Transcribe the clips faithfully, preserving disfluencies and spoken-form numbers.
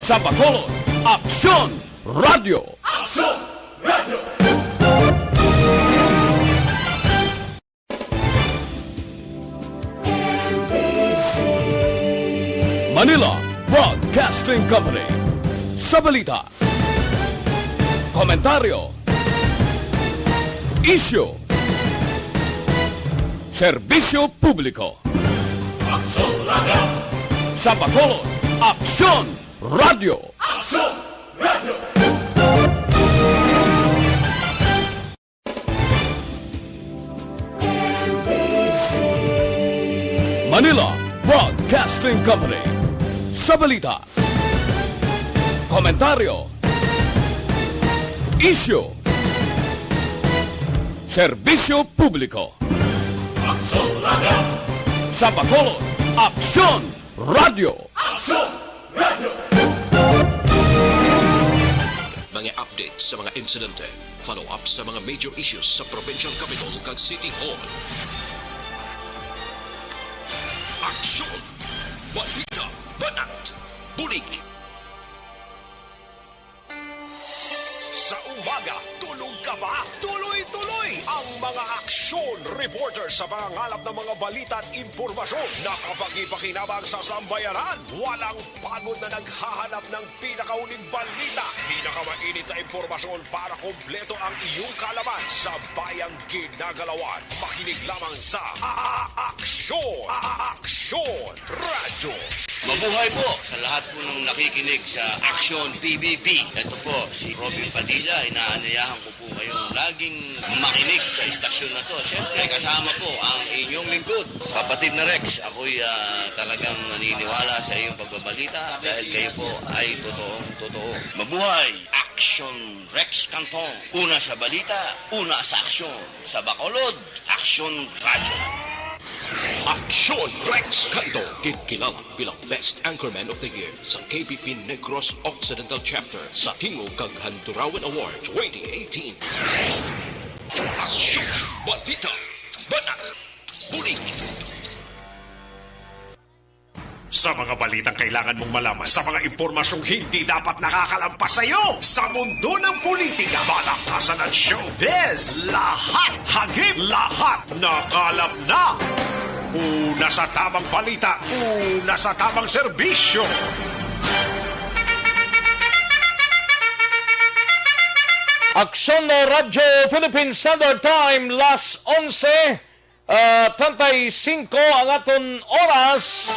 Sa Bacolod, Aksyon Radyo. Aksyon Radyo. Manila Broadcasting Company. Sa balita, komentaryo, isyu, serbisyo publiko. Aksyon Radyo. Sa Bacolod, Aksyon Radyo. Aksyon Radyo. Manila Broadcasting Company. Sa balita, komentaryo, isyu, serbisyo publiko. Aksyon Radyo. Sa Bacolod, Aksyon Radyo. Aksyon Radyo. Mga update sa mga insidente, follow-up sa mga major issues sa provincial capital kag city hall. Aksyon! Balita! Banat! Bulig! Sa umaga, tulog ka ba? Tuloy-tuloy ang mga aksyon reporter sa pangangalap ng mga balita at impormasyon na kapakipakinabang sa sambayanan. Walang pagod na naghahanap ng pinakauling balita, pinakamainit na impormasyon para kompleto ang iyong kaalaman sa bayang ginagalawan. Makinig lamang sa A-, A-, Aksyon, A-, A-, Aksyon Radyo. Mabuhay po sa lahat po ng nakikinig sa Aksyon P B B. Ito po si Robin Padilla. Inaanyayahan ko po kayong laging makinig sa istasyon na to. Siyempre, kasama po ang inyong lingkod, Kapatid na Rex. Ako'y, ah, talagang naniniwala sa iyong pagbabalita dahil kayo po ay totoong totoo. Mabuhay! Aksyon Rex Canton. Una sa balita, una sa aksyon. Sa Bacolod, Aksyon Radyo. Aksyon Rex Canton, ginkilala bilang Best Anchorman of the Year sa K P P Negros Occidental Chapter sa Tingog kag Handurawan Award twenty eighteen. Aksyon, balita, banat, bulig. Sa mga balitang kailangan mong malaman, sa mga impormasyong hindi dapat nakakalampas sa iyo, sa mundo ng politika, balakasan at showbiz, lahat hagip, lahat nakalap na. Una sa tamang balita, una sa tamang serbisyo. Aksyon Radyo Philippine Standard Time, las onse, ah, treinta y cinco ang aton oras.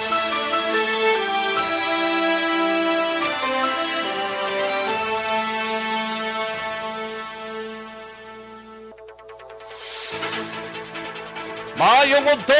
Maayong udto,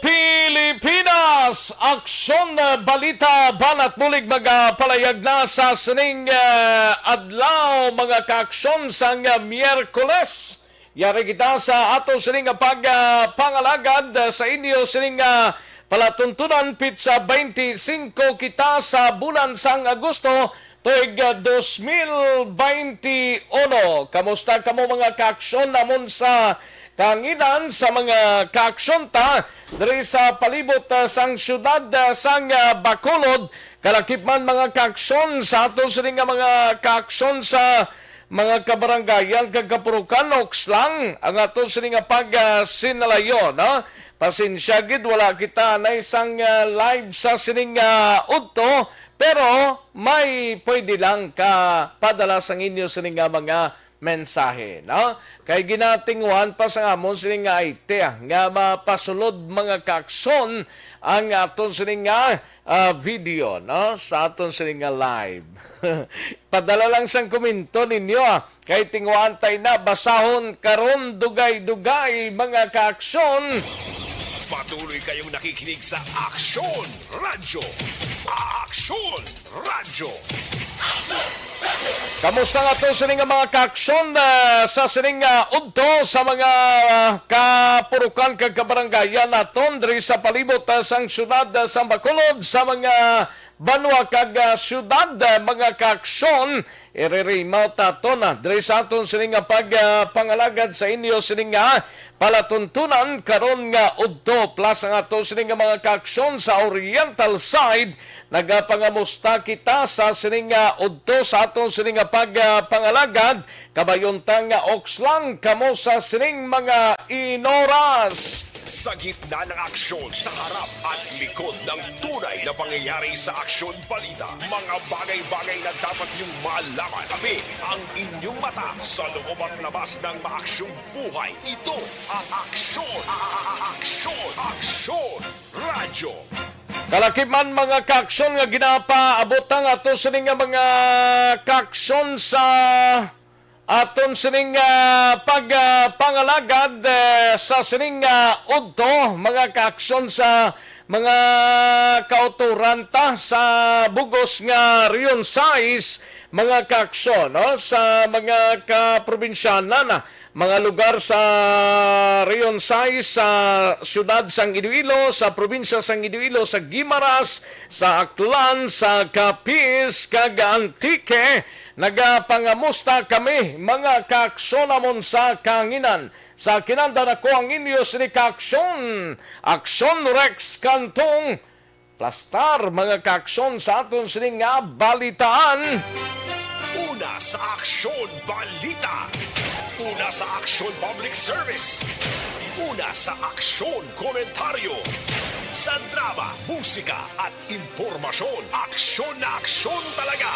Pilipinas! Aksyon, ah, balita, banat bulig magapalayag na sa sining, ah, adlaw, mga kaaksyon, sang, ah, Miyerkules. Yari kita sa ato sining nga pag, ah, pangalagad, ah, sa inyo sining, ah, palatuntunan, pitsa twenty-five kita sa bulan sang Agosto, tuig, ah, dos mil baynte uno. Kamusta kamo, mga kaaksyon, namon sa kahanginan, sa mga kaaksyon ta diri sa palibot, ah, sang siyudad, ah, sang, ah, Bacolod, kalakip man, mga kaaksyon, sa ato sini nga mga kaaksyon sa mga kabarangayan kag kapurukan, oks lang ang ato sini nga pag, ah, sinalayo, no? Pasensya gid, wala kita na isang, ah, live sa sining, ah, udto, pero may pwede lang ka padala sang inyo sini nga mga mensahe, no? Kay ginatinguhan pa sang amon sini nga I T, ah, nga mapasulod, mga kaaksyon, ang aton sini nga, ah, video, no? Sa aton sini nga live. Padala lang sang komento ninyo, ah. Kay tinguhaan ta ina, basahon karon dugay-dugay, mga kaaksyon. Patuloy kayong nakikinig sa Aksyon Radyo. Aksyon Radyo. Kamusta nga to sini nga mga kaaksyon, ah, sa sining, ah, udto sa mga, ah, kapurukan kag kabarangayan naton diri sa palibot, ah, sang siyudad, ah, sang Bacolod, sa mga banwa kag, ah, syudad, ah, mga kaaksyon, iririmaw ta to na diri sa aton sini nga pag, ah, pangalagad sa inyo sini nga palatuntunan karon nga udto. Plus ang ato sini nga mga kaaksyon sa Oriental side, nagapangamusta kita sa sini nga udto sa aton sini nga pag, ah, pangalagad. Kabayuntang nga oks lang kamo sa sining mga inoras. Sa gitna ng aksyon, sa harap at likod ng tunay na pangyayari sa aksyon balita, mga bagay-bagay na dapat niyong malaman. Kami ang inyong mata sa loob at labas ng maaksyong buhay. Ito ang aksyon, a-, a-, a-, aksyon, aksyon, radyo. Kalakip man, mga kaaksyon, nga ginapaabot ang ato sini nga mga kaaksyon sa aton sining, ah, pag, ah, pangalagad, eh, sa sining, ah, udto, mga kaaksyon sa mga kauturan ta sa bugos nga Region sais, mga kaaksyon, no, sa mga kaprobinsyanan, ah, mga lugar sa Region sais, sa siyudad sang Iloilo, sa probinsya sang Iloilo, sa Guimaras, sa Aklan, sa Capiz, kag Antique. Nagapangamusta kami, mga kaaksyon namon sa kahanginan. Sa kinandan ako ang inyo sini kaaksyon, Aksyon Rex Cantong. Plastar, mga kaaksyon, sa aton sini nga balitaan. Una sa Aksyon Balita. Una sa Aksyon Public Service. Una sa Aksyon Komentaryo. Sa drama, musika, at impormasyon, aksyon na aksyon talaga.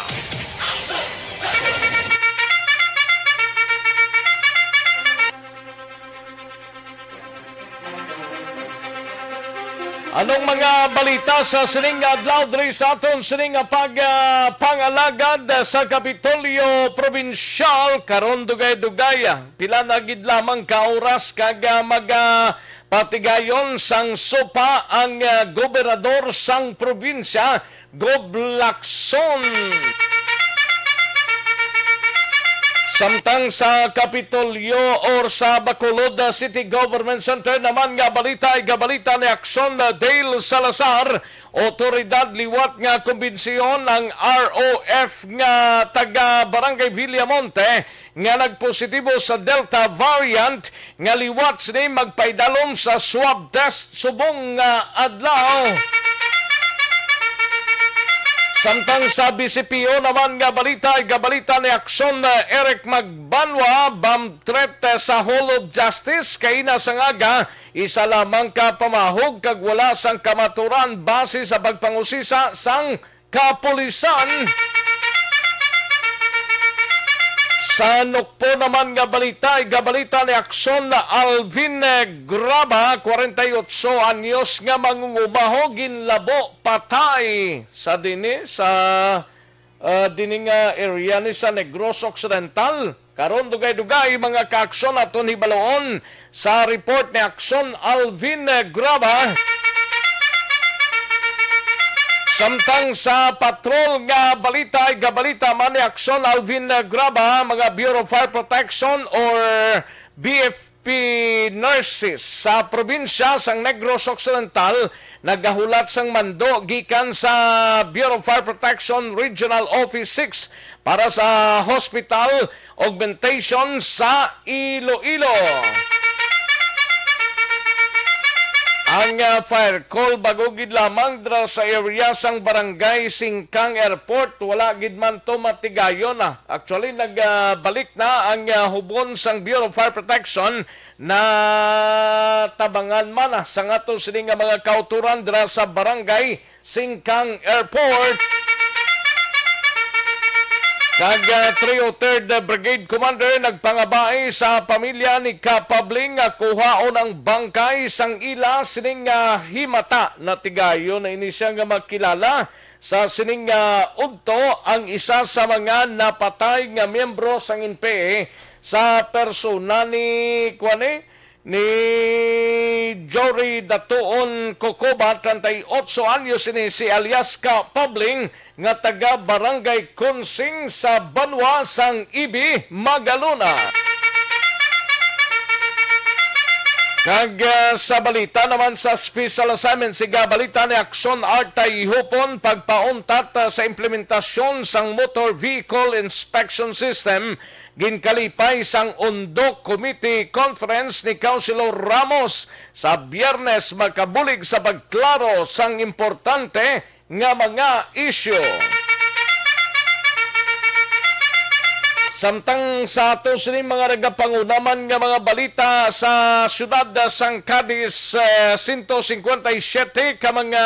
Anong mga balita sa sining nga adlaw diri sa aton sining nga pag, ah, pangalagad sa Kapitolyo Probinsyal karon? Dugay-dugay, ah, pila na gid lamang ka oras kag, ah, mag, ah, patigayon sang supa ang, ah, gobernador sang probinsya, Gob Lacson. Samtang sa Kapitolyo or sa Bacolod, ah, City Government Center naman nga balita, igabalita ni Aksyon, ah, Dale Salazar, otoridad liwat nga kumbinsiyon ang R O F nga taga Barangay Villamonte nga nagpositibo sa Delta variant nga liwat sini magpaidalom sa swab test subong nga adlaw. Samtang sa B C P O naman nga balita, igabalita ni Aksyon, eh, Eric Magbanwa, bomb threat, eh, sa Hall of Justice kaina sang aga, isa lamang ka pamahog kag wala sang kamaturan base sa pagpangusisa sang kapulisan. Sa Nukpo naman nga balita, igabalita ni Aksyon na Alvin, eh, Graba, kwarenta y otso anyos, nga mangungubaho ginlabo patay sa dini sa, ah, dini nga area ni sa Negros Occidental. Karon, dugay-dugay, mga kaaksyon, aton hibaloon sa report ni Aksyon Alvin, eh, Graba. Samtang sa patrol nga balita, igabalita man ni Aksyon Alvin, eh, Graba, mga Bureau of Fire Protection or B F P nurses sa probinsya sang Negros Occidental nagahulat sang mando gikan sa Bureau of Fire Protection Regional Office six para sa hospital augmentation sa Iloilo. Ang, ah, fire call bago gid lamang dira sa area sang Barangay Singkang Airport, wala gid man to matigayon, ah. Actually, nagbalik na ang, ah, hubon sang Bureau of Fire Protection na tabangan man, ah, sang ato sini nga mga kauturan dira sa Barangay Singkang Airport. Kag, ah, three oh third Brigade Commander nagpangabay sa pamilya ni Kapabling nga kuhaon ang bangkay sang ila sining, ah, himata. Natigayon na ini siya nga makilala sa sining, ah, udto ang isa sa mga napatay nga miyembro sang N P A sa persona ni, kuwan, eh, ni Jory Datuon Cocoba, treinta y ocho anyos ini, si alias Kapabling, nga taga Barangay Kunsing sa banwa sang Ibi, Magalona. Kag, ah, sa balita naman sa special assignment, siga balita ni Action Arta Ihupon, pagpauntat, ah, sa implementasyon sang Motor Vehicle Inspection System, ginkalipay sang Undok Committee Conference ni Councilor Ramos sa Biyernes, makabulig sa pagklaro sang importante nga mga isyu. Samtang sa ato sini mga nagapangunaman nga mga balita sa siyudad sang Cadiz, eh, sento singkwenta y siyete ka mga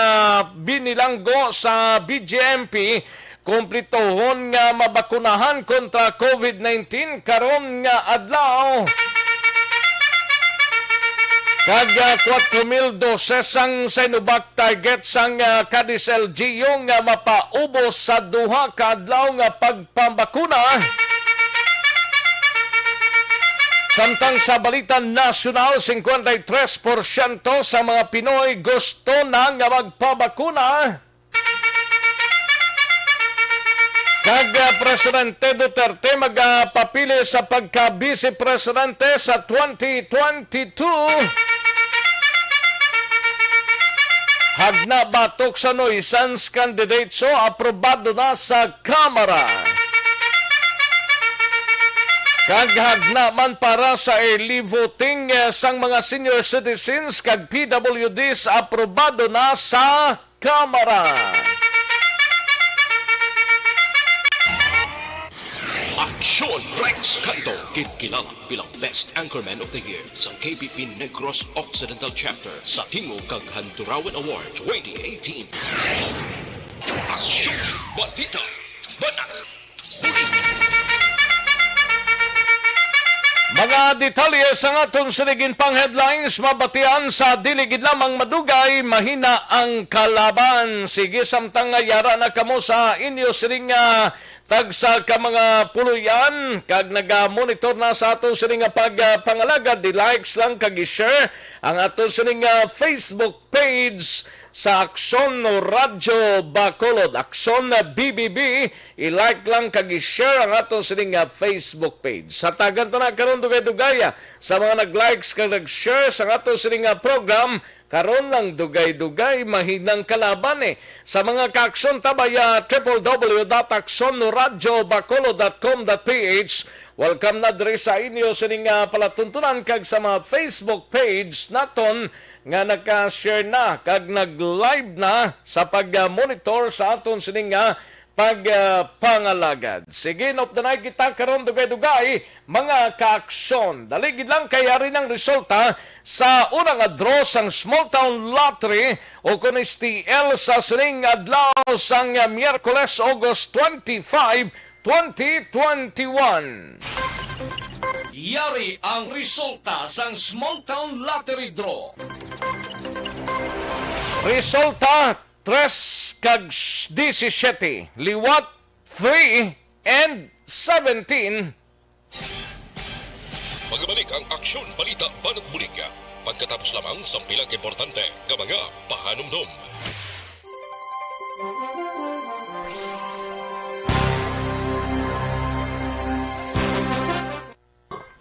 binilanggo sa B J M P kumplituhon nga mabakunahan kontra covid nineteen karon nga adlaw. Kag, ah, kwatro mil doses ang Sinovac target sang, ah, Cadiz L G U nga mapaubos sa duha ka adlaw nga pagpambakuna. Samtang sa balita nasyonal, singkwenta y tres porsyento sa mga Pinoy gusto na nga magpabakuna. Kag, ah, Presidente Duterte magapapili sa pagka-Vice Presidente sa twenty twenty-two. Hagna batok sa nuisance candidate, so aprobado na sa Kamara. Kag hagna man para sa early voting, eh, sang mga senior citizens kag P W Ds, aprobado na sa Kamara. Aksyon Rex Cantong, ginkilala bilang Best Anchorman of the Year sa K B P Negros Occidental Chapter sa Tingog kag Handurawan Award twenty eighteen. Aksyon Balita. Balita. Mga detalye sang aton sining pang-headlines mabatian sa dili gid lamang madugay, mahina ang kalaban. Sige, samtang nga yara na kamo sa inyo sining, ah, tagsa ka mga puloy-an kag naga-monitor na sa aton sining nga pag, ah, pangalagad, i-likes lang kag i-share ang aton sining, ah, Facebook page sa Aksyon Radyo Bacolod, Aksyon B B B. I-like lang kag i-share ang aton sining nga Facebook page. Hatagan ta na karon dugay-dugay, ah, sa mga nag-likes kag nag-share sa aton sining nga program. Karon lang dugay-dugay, mahinang kalaban, eh. Sa mga ka-Aksyon, tabaya triple W dot aksyon radyo bacolod dot com dot P H. Welcome na diri sa inyo sining, ah, palatuntunan kag sa mga Facebook page naton nga naka-share na kag nag-live na sa pag-monitor sa aton sining, ah, pag, ah, pangalagad. Sige, inupdanay kita karon dugay-dugay, mga ka-Aksyon. Dali gid lang kay ari nang resulta sa una nga draw sang Small Town Lottery o kon S T L sa sining adlaw sang, ah, Miyerkules, August twenty-five, twenty twenty-one. Yari ang resulta sang Small Town Lottery Draw. Resulta, tres kag disisyete, liwat three and seventeen. Magbalik ang Aksyon Balita Banat Bulig. Pagkatapos lamang sang pila ka importante nga mga pahanumdom.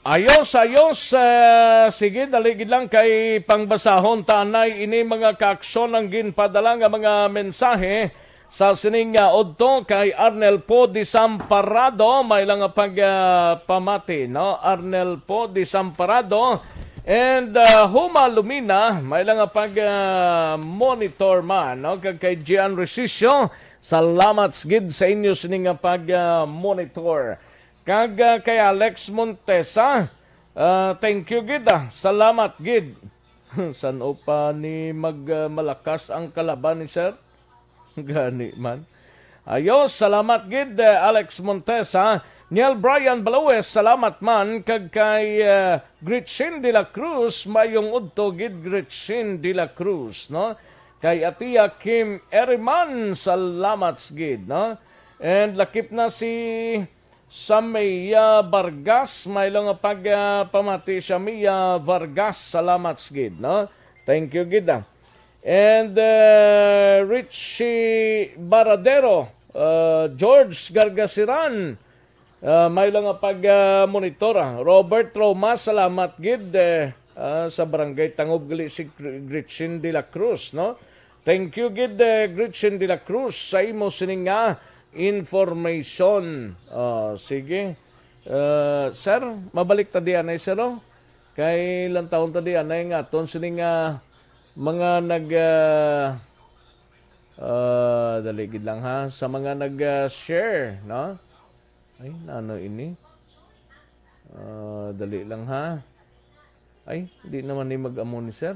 Ayos, ayos. Eh, sige, dali gid lang kay pangbasahon ta anay ini, mga ka-Aksyon, ang ginpadala nga mga mensahe sa sining, ah, udto kay Arnel Po Desamparado. May lang nga pag, ah, pamati, no? Arnel Po Desamparado and, ah, Huma Lumina, may lang nga pag, ah, monitor man, no? Kag kay Gian Resisio, salamat gid sa inyo sining nga pag, ah, monitor. Kag, ah, kay Alex Montesa, ah, thank you gid, ah. Salamat gid. San-o pa ni mag, ah, malakas ang kalaban ni sir? Gani man. Ayos, salamat gid, eh, Alex Montesa. Niel Brian Balaoes, salamat man. Kag kay, eh, Gretchen de la Cruz, mayong udto gid, Gretchen de la Cruz, no? Kay Atia Kim Eriman, salamat gid, no? And lakip na si Samia Vargas, may lang nga pag, ah, pamati, Samia Vargas, salamat gid, no? Thank you gid, ah. And, uh, Richie Baradero, uh, George Gargasiran, uh, may lang nga pag, uh, monitor, ah. Robert Roma, salamat gid, eh, Ah, sa Barangay Tangob gali si Gr-, Gretchen de la Cruz, no? Thank you gid, eh, Gretchen de la Cruz, sa imo sini nga information. Ah, sige. Ah, sir, mabalik ta di anay, sir, oh. Kay lantawon ta di anay nga aton sini nga mga nag, ah, ah, dali gid lang, ha, sa mga nag, ah, share, no? Ay, nano ini? Ah, dali lang, ha. Ay, di naman ni mag-amo ni sir.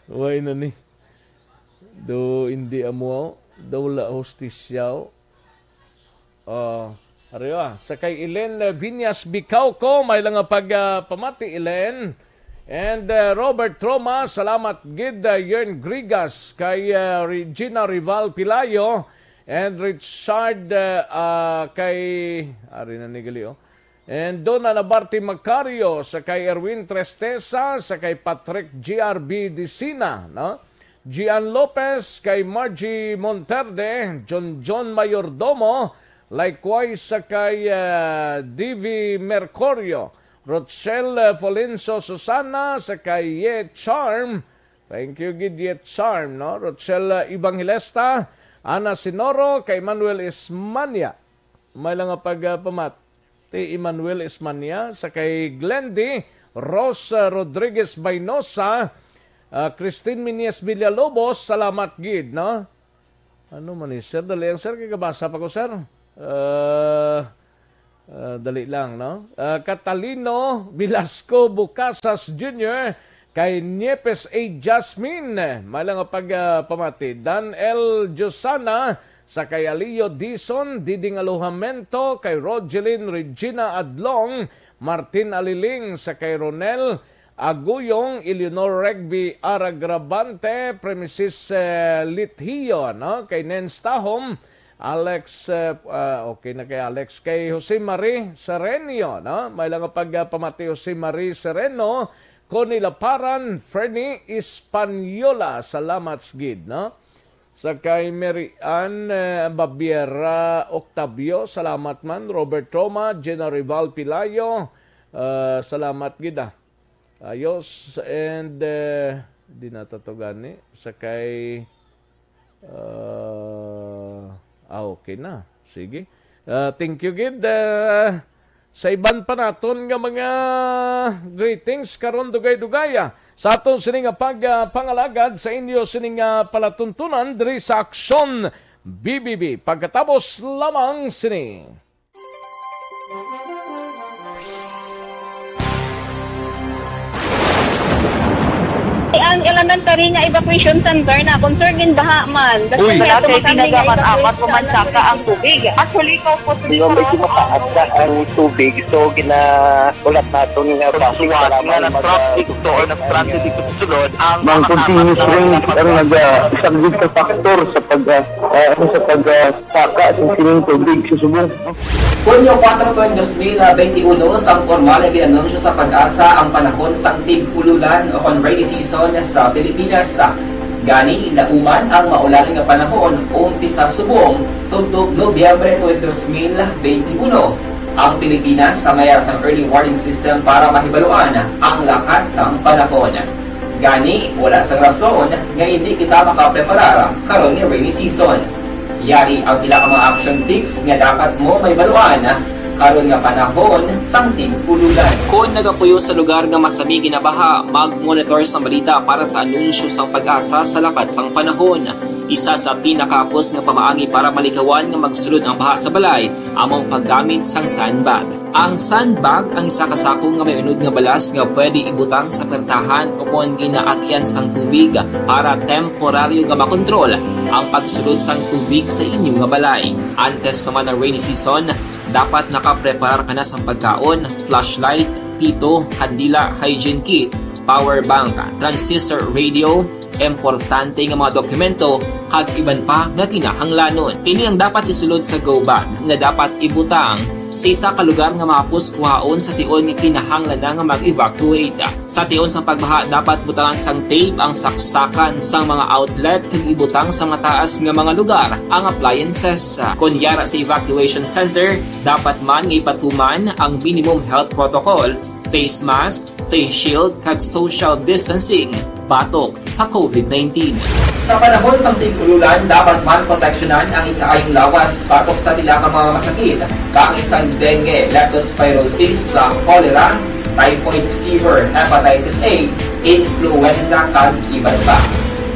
Why na ni? Do hindi amo, daw la hostisya. Ah, ari, ah, sa kay Elen, eh, Viñas Bicauco, may lang nga pag, ah, pamati, Elen. And, uh, Robert Troma, salamat gid, uh, Yern Grigas, kay, uh, Regina Rival Pilayo, and Richard, uh, uh, kay, ari na ni gali, oh. And Donna Nabarte Macario, sa kay Erwin Tristeza, sa kay Patrick G R B Dicina, no? Gian Lopez, kay Margie Monterde, John John Mayordomo, likewise sa kay, uh, D V Mercurio, Rochelle, uh, Folenso Susana, sa kay Ye Charm. Thank you gid, Ye Charm, no? Rochelle, uh, Evangelista, Ana Sinoro, kay Manuel Ismania. May lang nga pag, uh, pamat-, ti Emmanuel Ismania, sa kay Glendy, Rose, uh, Rodriguez Bainosa, uh, Christine Miñez Villalobos, salamat gid, no? Ano man ni, sir? Dali ang sir, kay kabasa pa ko, sir. Uh, uh, dali lang, no? Uh, Catalino Velasco Bucasas Junior, kay Niepes A. Jasmine, may lang nga pag, uh, pamati. Dan L. Josana, sa kay Alio Dison, Diding Alojamento, kay Rogelin Regina Adlong, Martin Aliling, sa kay Ronel Aguyong, Eleanor Regby Aragrabante, Premises, eh, Lithio, no? Kay Nens Tahom, Alex, eh, ah, okay na kay Alex. Kay Jose Marie Serenio, no? May lang nga pag, ah, pamati Jose Marie Sereno, Connie Laparan, Fernie Española. Salamat gid, no? Sa kay Mary Ann, eh, Babiera Octavio, salamat man. Robert Roma, Gina Rival Pilayo, eh, salamat gid, ah. Ayos, and, eh, di na ta to gani. Sa kay, eh, ah, okay na. Sige. Ah, thank you gid, eh, sa iban pa naton nga mga greetings karon, dugay-dugaya. Sa aton sini nga pag, ah, pangalagad sa inyo sini nga palatuntunan diri sa Aksyon B B B. Pagkatapos lamang sini. Ang elementary nga evacuation center na concern gid baha man. Uy. Wala kay pinagamat-amat, umansaka ang tubig. Actually, ikaw po, medyo mataas na ang tubig. So, gina-, ulat naton nga basi nga nag-traffic to or nag-transit dito sa sulod ang mga continuous rain ang naga-, isa gid ka factor sa pag, ah, ah, ano, sa pag, ah, saka sa sining tubig sa subong. Hunyo kuwatro, dos mil benti uno, sang pormal nga gin-anunsyo sa PAGASA ang panahon sang tig-ululan o kon rainy season sa Pilipinas. Gani, lauman ang maulan nga panahon umpisa subong tubtob Nobyembre twenty, dos mil benti uno. Ang Pilipinas sa mayar sang early warning system para mahibaluan ang lakat sang panahon. Gani, wala sang rason nga indi kita makapreparar karon nga rainy season. Yari ang pila ka mga action tips nga dapat mo mahibaluan karon nga panahon sang tig-ululan. Kon nagapuyo sa lugar nga masami ginabaha, mag-monitor sang balita para sa anunsyo sang PAGASA sa lakat sang panahon. Isa sa pinakahapos nga pamaagi para malikawan nga magsulod ang baha sa balay amo ang paggamit sang sandbag. Ang sandbag ang isa ka sako nga may unod nga balas nga pwede ibutang sa pertahan o kon ginaagyan sang tubig para temporaryo nga makontrol ang pagsulod sang tubig sa inyo nga balay. Antes pa man ang rainy season, dapat nakapreparar ka na sang pagkaon, flashlight, pito, kandila, hygiene kit, power bank, transistor radio, importante nga mga dokumento, kag iban pa nga kinahanglanon. Ini ang dapat isulod sa go bag nga dapat ibutang sa isa ka lugar nga mahapos kuhaon sa tion nga kinahanglan na nga mag-evacuate. Sa tion sang pagbaha, dapat butangan sang tape ang saksakan sang mga outlet kag ibutang sa mataas nga mga lugar ang appliances. Kon yara sa evacuation center, dapat man nga ipatuman ang minimum health protocol face mask, face shield, kag social distancing batok sa COVID nineteen. Sa panahon sang tig-ululan, dapat man proteksyonan ang ikaayong lawas batok sa pila ka mga masakit, kaangay sang dengue, leptospirosis, sa cholera, typhoid fever, hepatitis A, influenza, kag iban pa.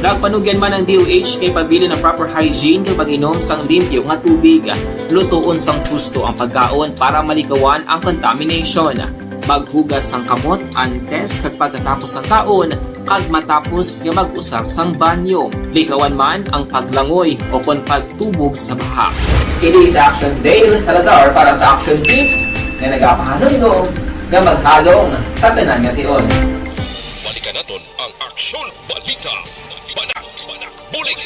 Nagpanugyan man ang D O H kay pabilin ang proper hygiene kag pag-inom sang limpyo nga tubig. Lutoon sang husto ang pagkaon para malikawan ang contamination. Maghugas sang kamot antes kag pagkatapos sang kaon, kag matapos nga mag-usar sang banyo. Likawan man ang paglangoy o kon pagtubog sa baha. Kini si Action Dale Salazar para sa Action Tips nga nagapahanumdom nga maghalong sa tanan nga tion. Balikan naton ang Aksyon Balita. Banat, banat, bulig.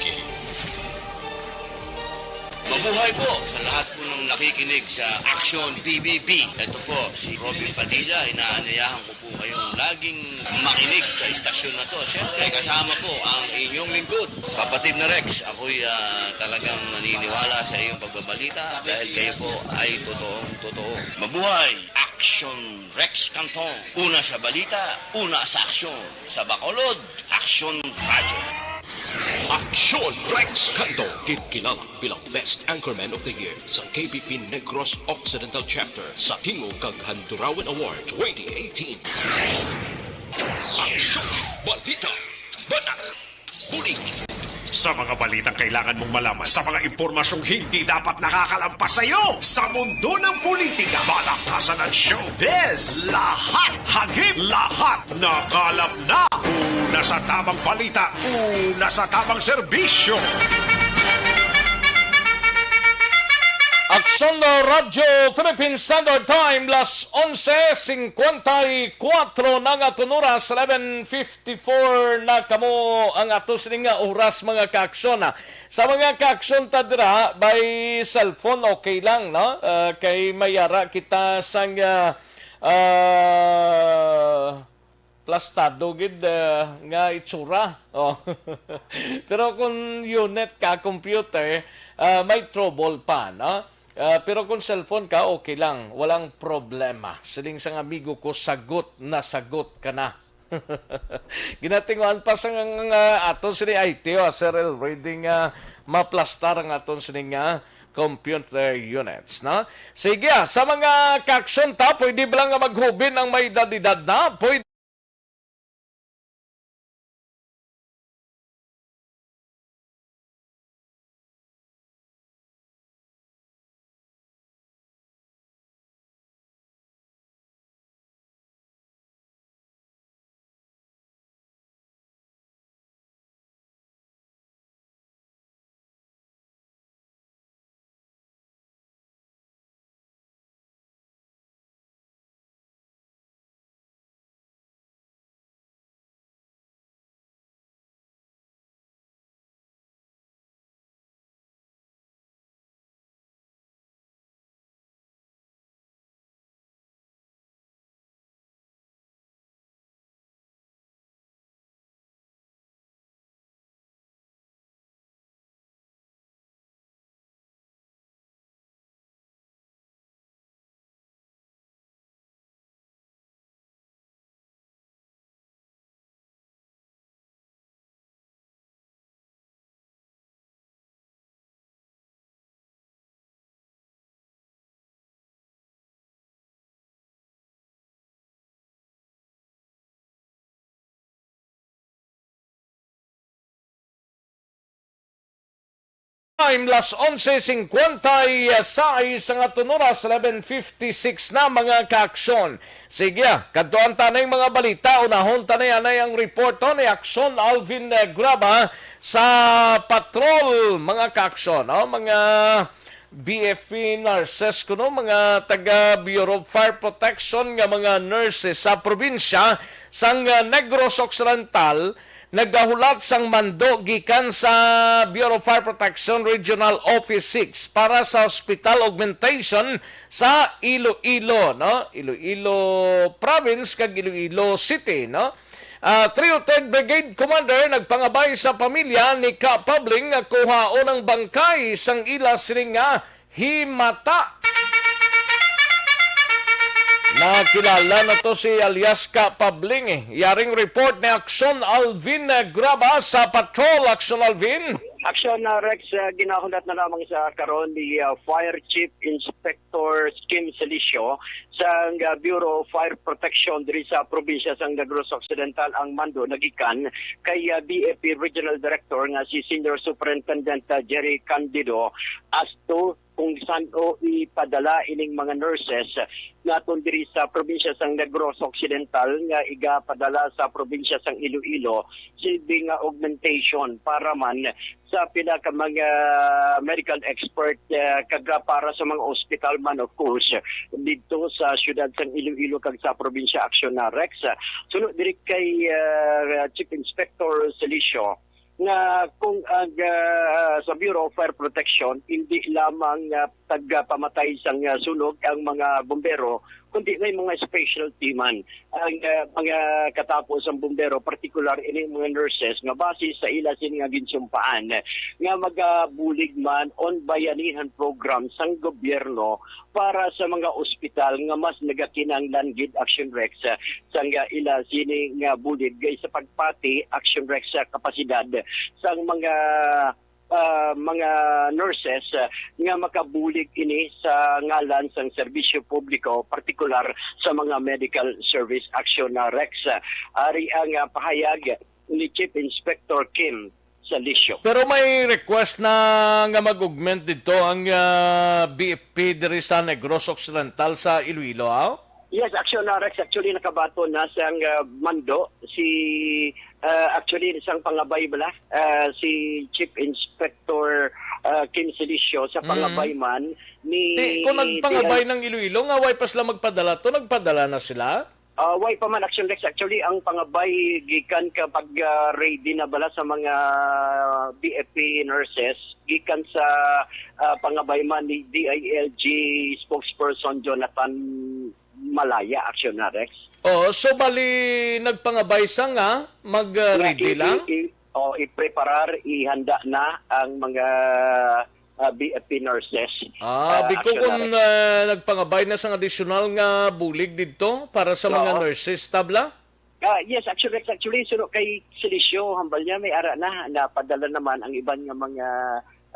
Mabuhay po sa lahat po ng nakikinig sa Action P B B. Ito po si Robin Padilla. Inaanyayahan ko po kayong laging makinig sa istasyon na to. Siyempre, kasama po ang inyong lingkod, kapatid na Rex. Ako'y, ah, talagang naniniwala sa iyong pagbabalita dahil kayo po ay totoong totoo. Mabuhay! Action Rex Canton. Una sa balita, una sa aksyon. Sa Bacolod, Action Radyo. Action Rex Canton, kinkilala bilang Best Anchorman of the Year sa K B P Negros Occidental Chapter sa Tingog kag Handurawan Award twenty eighteen. Action Balita. Banat. Bulig. Sa mga balitang kailangan mong malaman, sa mga impormasyong hindi dapat nakakalampas sa iyo, sa mundo ng politika, balaktasan at showbiz, lahat hagip, lahat nakalap na. Una sa tamang balita, una sa tamang serbisyo. Aksyon Radyo Philippine Standard Time, las onse cincuenta y cuatro na nga aton oras, eleven fifty-four na kamo ang ato sining nga oras, mga kaaksyon, ah. Sa mga kaaksyon ta dira by cellphone, okay lang, no? Ah, kay may ara kita sang, ah, ah, plastado gid, ah, nga itsura. Oh. Pero kung unit ka, computer, ah, may trouble pa, no? Ah, pero kung cellphone ka, okay lang. Walang problema. Siling sang amigo ko, sagot na sagot ka na. Ginatinguan pa sa nga, nga aton sini I T, oh, Sir El, ready nga maplastar ang aton sini nga computer units, no? Sige, ah, sa mga kaaksyon ta, pwede ba lang nga maghubin ang may edad-edad na? Pwede. Time, las onse cincuenta y seis ang aton oras, eleven fifty-six na, mga kaaksyon. Sige, ah, kadtuan ta na yung mga balita. Unahon ta na yan ay ang report, oh, ni Aksyon Alvin, eh, Graba sa patrol, mga kaaksyon, oh, mga B F P nurses kuno, mga taga Bureau of Fire Protection nga mga nurses sa probinsya sang, ah, Negros Occidental, nagahulat sang mando gikan sa Bureau of Fire Protection Regional Office six para sa hospital augmentation sa Iloilo, no? Iloilo Province kag Iloilo City, no? Ah, three oh third Brigade Commander nagpangabay sa pamilya ni Ka Pabling nga kuhaon ang bangkay sang ila sining nga himata. Nakilala na to si alias Ka Pabling, eh. Yaring report ni Action Alvin, eh, Graba sa Patrol. Action Alvin. Action, uh, Rex, uh, ginahulat na lamang sa karon ni, uh, Fire Chief Inspector Kim Selicio sang, uh, Bureau of Fire Protection diri sa probinsya sang Negros Occidental ang mando nagikan kay, uh, B F P Regional Director nga si Senior Superintendent, uh, Jerry Candido Asto kung san-o ipadala ining mga nurses naton diri sa probinsya sang Negros Occidental nga igapadala sa probinsya sang Iloilo, silbi nga augmentation para man sa pila ka mga medical expert, eh, kag para sa mga ospital man, of course, didto sa siyudad sang Iloilo kag sa probinsya. Action na, Rex. Suno diri kay, eh, Chief Inspector Selicio, nga kung ang, ah, sa Bureau of Fire Protection, hindi lamang, ah, tagapamatay sang, ah, sunog ang mga bumbero, kundi may mga specialty man ang, ah, mga katapo sang bumbero, partikular ini mga nurses nga base sa ila sini nga ginsumpaan nga magabulig man on bayanihan program sang gobyerno para sa mga ospital nga mas nagakinahanglan gid, Action Rex, ah, sang, ah, ila sini nga bulig kay sa pagpati, Action Rex, sa kapasidad sang mga, ah, mga nurses, ah, nga makabulig ini sa ngalan sang serbisyo publiko, partikular sa mga medical service. Action na, Rex. Ah, ari ang, ah, pahayag ni Chief Inspector Kim Salicio. Pero may request na nga mag-augment dito ang, ah, B F P diri sa Negros Occidental sa Iloilo, ah? Yes, Action na, Rex. Actually, nakabaton na sang, ah, mando si, ah, actually, sang pangabay bala, ah, si Chief Inspector, ah, Kim Silicio sa Mm. pangabay man ni Ti, kung nagpangabay Di L ng Iloilo, nga way pa sila magpadala to, nagpadala na sila? Ah, way pa man, Action Rex. Actually, ang pangabay gikan ka pag, ah, ready na bala sa mga B F P nurses, gikan sa, ah, pangabay man ni D I L G spokesperson Jonathan Malaya, Action na, Rex. Oo, so bali nagpangabay sa nga mag, ah, Nga ready i-, lang? i-, i-, oh, ipreparar, ihanda na ang mga, ah, B F P nurses. Ah, Ah, biko Action na, kung, Rex. ah, nagpangabay na sang additional nga bulig didto para sa mga Oo. nurses, tabla? Ah, yes, actually, actually, suno kay Silicio, hambal niya, may ara na, napadala naman ang iban nga mga,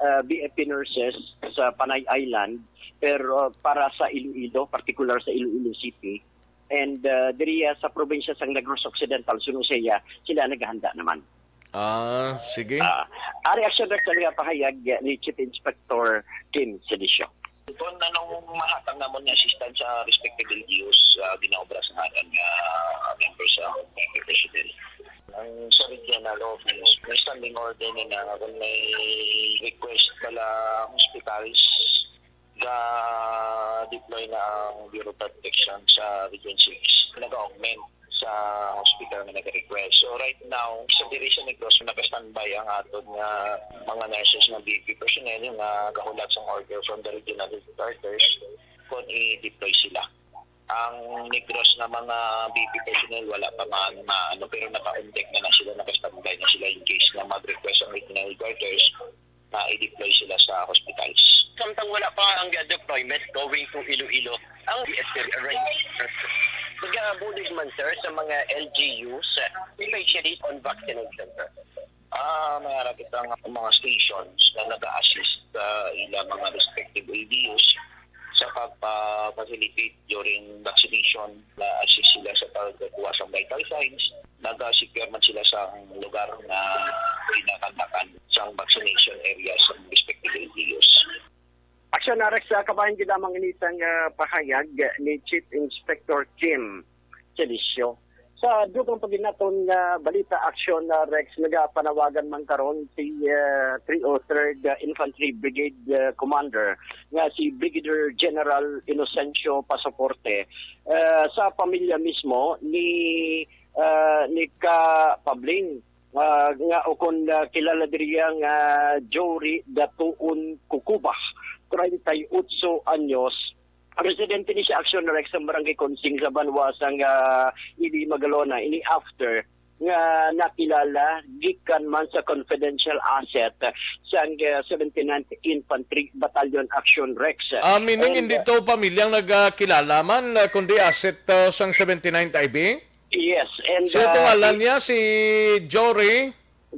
ah, B F P nurses sa Panay Island, pero para sa Iloilo, partikular sa Iloilo City, and, ah, diri, ah, sa probinsya sang Negros Occidental, suno siya, sila naghahanda naman. Ah, sige. Ah, ari, Action Rex, ang pahayag ni Chief Inspector Kim Silicio. Kung anong mahatag namon nga assistance sa respective L G Us, ah, ginaobra sa ngalan nga member sa P P personnel. Ang sa regional office, may standing order na na kung may request pala hospitals, ga-deploy na ang Bureau of Protection sa Region six. Nag-augment sa hospital nga nag-request. So right now, sa diri sa Negros, naka-standby ang aton nga mga nurses nga B P personnel nga gahulat sang order from the regional headquarters kung i-deploy sila. Ang Negros nga mga B P personnel wala pa man ma-, ano, pero naka-on deck na, na sila, naka-standby na sila in case nga mag-request ang regional headquarters na i-deploy sila sa hospitals. Samtang wala pa ang deployment going to Iloilo, ang D S L arrange. Nagabulig man, sir, sa mga L G Us, especially on vaccination, sir. Ah, may ara kita nga mga stations na nag-a-assist sa ilang mga respective L G Us sa pagpa-facilitate during vaccination. Na-assist sila sa pagkuha sa vital signs. Naga-secure man sila sa lugar nga ginakandakan sa vaccination area sa respective L G Us. Action na, Rex, sa kabahin gid lamang ini sang, ah, pahayag ni Chief Inspector Kim Celicio. Sa dugang pa gid naton nga balita, Action na, Rex, nagapanawagan man karon si, ah, three oh third Infantry Brigade, ah, Commander nga si Brigadier General Inocencio Pasoporte, ah, sa pamilya mismo ni, ah, ni Ka Pabling, ah, nga ukon, ah, kilala diriya nga Jory Datuon Kukuba, treinta y ocho anyos. Residente ni siya, Action Rex, sa Barangay Consing sa banwa sang, ah, Ili Magalona. Ini after nga nakilala gikan man sa confidential asset sang, ah, seventy-ninth Infantry Battalion Action Rex. Ah, meaning And, hindi ah, to pamilyang nagakilala man, ah, kundi asset, ah, sang seventy-ninth I B? Yes, and, So, itong ah, ngalan i- niya si Jory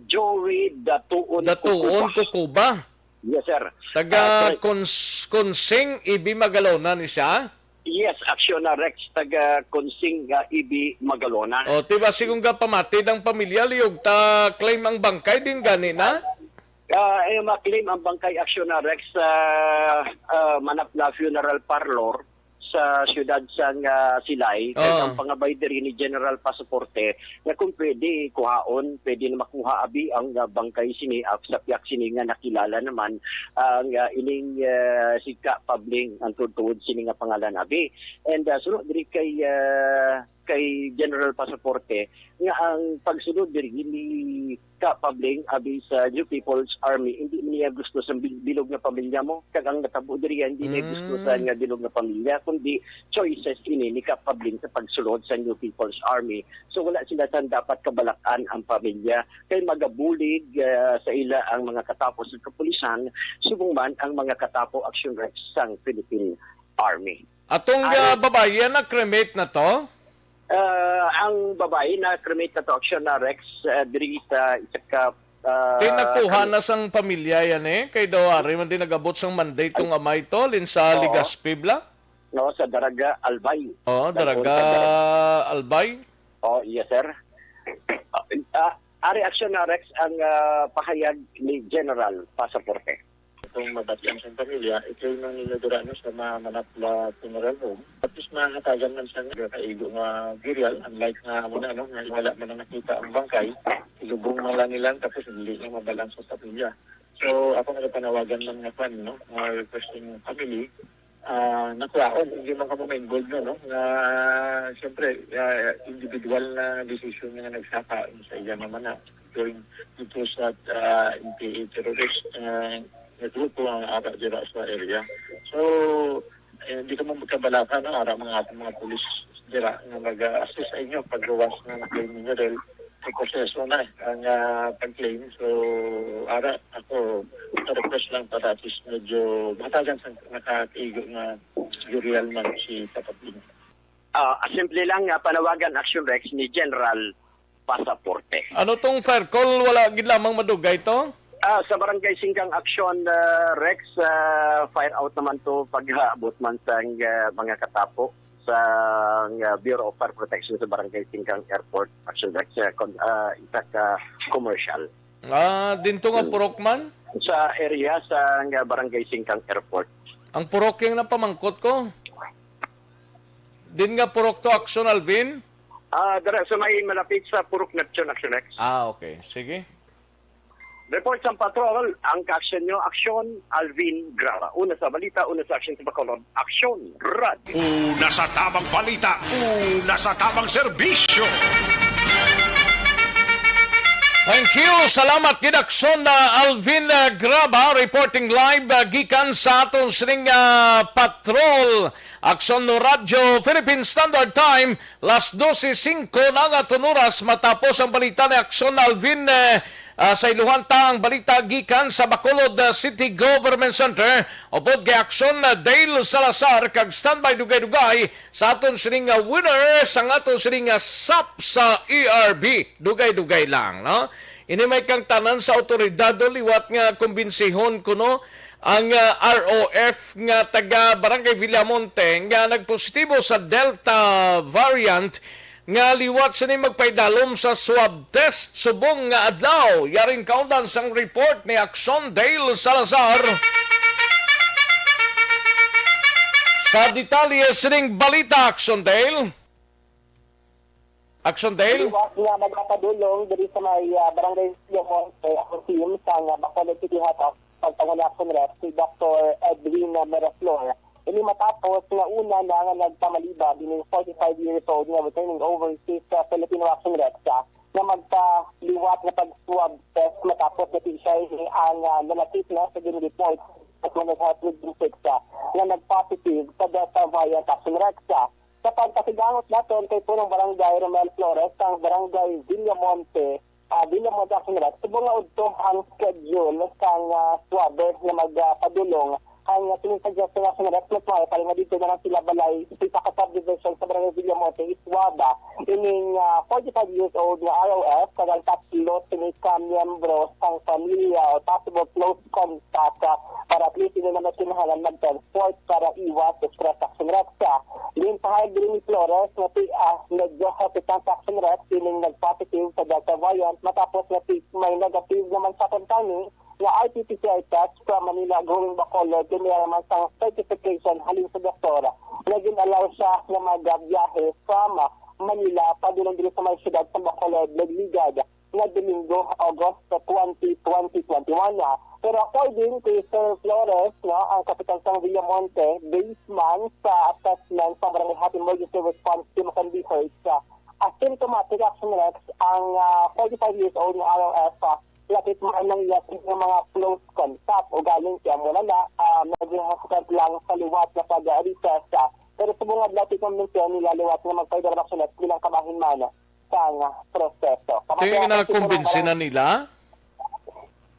Jory Datuon Datuon Kukuba. Kukuba. Yes, sir. Taga Ah, sir. Cons-, Consing, Ibi, Magalona ni siya? Yes, Aksyon na Rex, taga Consing, ah, Ibi, Magalona. O, ti ba, si kung gapamati ang pamilya, liyog ta claim ang bangkay din gani na? Ah, eh, ma-claim ang bangkay, Aksyon na Rex, sa, ah, Manapla Funeral Parlor sa siyudad sang, ah, Silay. Kay Oh. ang pangabay diri ni General Pasaporte nga kung pwede kuhaon, pwede na makuha abi ang, ah, bangkay sini, ah, sa piyak sini nga nakilala naman ang, ah, ining, ah, si Ka Pabling ang tuod-tuod sini nga pangalan abi. And, ah, suno diri kay, ah, kay General Pasaporte nga ang pagsunod diri ni Ka Pabling abi sa New People's Army, hindi niya gusto sa bil-, bilog nga pamilya mo. Kag ang natabo diri, hindi niya gusto sa Mm. nga bilog nga pamilya, kundi choices ini ni Ka Pabling sa pagsulod sa New People's Army. So, wala sila sang dapat kabalak-an ang pamilya. Kay magabulig, ah, sa ila ang mga katapo sa kapulisan, subong man ang mga katapo Action Rex sang Philippine Army. Atong, Ay. ah, babayi na cremate na to? Ah, ang babayi na cremate na to, Action na Rex, ah, diri sa isa ka, ah, Kay nakuha kami- na sang pamilya yan eh. Kay daw ari man din nagabot sang mandate tong amay to, lin sa Oo. Legazpi bala? No, sa Daraga, Albay. Oo, Daraga, Daraga. Albay. Oh, yes, sir. Ah, ah, ari, Action na Rex, ang, ah, pahayag ni General Pasaporte. Kung mabatian sa pamilya, i-claim lang nila dira, no, sa ma-, Manapla Funeral Home. At least mahatagan man sa nga kaigo nga burial, unlike nga amo na, no, nga wala man na nakita ang bangkay, ilubong man lang nila, tapos hindi na mabalang sa pamilya. So, ako nagapanawagan man nga kwan, no, nga requesting family, ah, nga kuhaon, hindi man kamo ma-involve, no, no, nga, siyempre, ah, individual na decision nga nagsaka sa iya naman na during dito sa, ah, N P A terrorist, ah, nga grupo ang ara dira sa area. So, eh, hindi ka man magkabalaka, no? Ara mga atong mga pulis dira nga mag-assist sa inyo paggawas ng claim ninyo dahil may proseso na ang, ah, pag-claim. So, ara ako, request lang para at least medyo matagan sa nakaigo nga burial man si Kapatid. Ah, simple lang nga panawagan, Action Rex, ni General Pasaporte. Ano tong fire call? Wala gid lamang madugay to? Ah, sa Barangay Singkang Action, ah, Rex, ah, fire out naman to paghaabot man sang, ah, mga katapo sa, ah, Bureau of Fire Protection sa Barangay Singkang Airport, Action Rex, ah, con-, ah, isa ka commercial. Ah, dinto nga Hmm. purok man? Sa area sa, ah, Barangay Singkang Airport. Ang purok yung napamangkot ko. Din nga purok to, Action Alvin? Ah, dara sa may malapit sa Purok Neptune, Action X. Ah, okay. Sige. Report sa patrol, ang kaaksyon nyo, Action Alvin Graba. Una sa balita, una sa aksyon sa Bacolod, Action Radio. Una sa tamang balita, una sa tamang serbisyo. Thank you. Salamat gid, Action, ah, Alvin, ah, Graba, reporting live, ah, gikan sa aton sining, ah, patrol. Action no Radyo Philippine Standard Time, las dose singko na nga aton oras. Matapos ang balita ni Action Alvin, eh, ah, sa iluhan ta ang balita gikan sa Bacolod, ah, City Government Center. Upod kay Action, ah, Dale Salazar, kag standby dugay-dugay sa aton sining nga winner sa aton sining nga sap sa E R B. Dugay-dugay lang, no? Ini may kang tanan sa awtoridad, o liwat nga kumbinsihon kuno ang, ah, R O F nga taga Barangay Villamonte nga nagpositibo sa Delta variant nga liwat sini magpaidalom sa swab test subong nga adlaw. Yaring kaundan sang report ni Action Dale Salazar. Sa detalye sining balita, Action Dale. Action Dale? Liwat nga nagapadulong diri sa may, ah, Barangay Villamonte ang team sang Bacolod City Health Office, pagpanguna Action Rep, si Doktor Edwin Miraflor. Ini matapos nga una na nga nagpamalibad ining forty-five years old nga returning overseas sa Filipino Action Rep sa nga magpaliwat nga pag-swab test matapos na siya ang, ah, nanakit na sa gin-report sa Barangay Health Within Six, ah, nga nag-positive sa Delta variant Action Rep sa Sa pagpasiga Ang naton kay punong barangay Romel Flores, sang barangay Villamonte, ah, Villamonte Action Rep, subong nga udto ang schedule sang, ah, swabe nga magapadulong ang, ah, sining suggestion nga Action Rep, mas maayo pa rin nga dito na lang sila balay sa isa ka subdivision sa barangay Villamonte, iswaba ining, ah, forty-five years old nga R O F, kag ang tatlo sini ka miyembro sang pamilya o possible close contact, ah, para at least hindi na may kinahanglan mag-transport para iwas sa stress. Action Rep, sa ginpahayag diri ni Flores nga ti, ah, medyo hesitant sa Action Rep sining nag-positive sa Delta variant matapos nga ti, may negative naman sa kumpani nga R T P C R test from Manila going Bacolod, kay may naman sang certification halin sa doktor nga gin-allow siya nga magbiyahe from Manila padulong diri sa may siyudad sa Bacolod, nagligad nga Domingo, August twenty, twenty twenty-one na. Pero according kay Sir Flores, no, ang kapitan sang Villamonte, based man sa assessment sa Barangay Health Emergency Response Team o kang BHERTs, ah, asymptomatic, Action Rep, ang, ah, forty-five years old nga R O F, ah, lapit man ang iya sa mga close contact. Ugaling kaya mo na na, ah, medyo hesitant lang sa liwat na pag-retest, ah. Pero subong nga adlaw, ti kumbinsiyon nila liwat nga magpaidala, Action Rep, bilang kabahin man sang proseso. Kaya nakumbinsi na nila?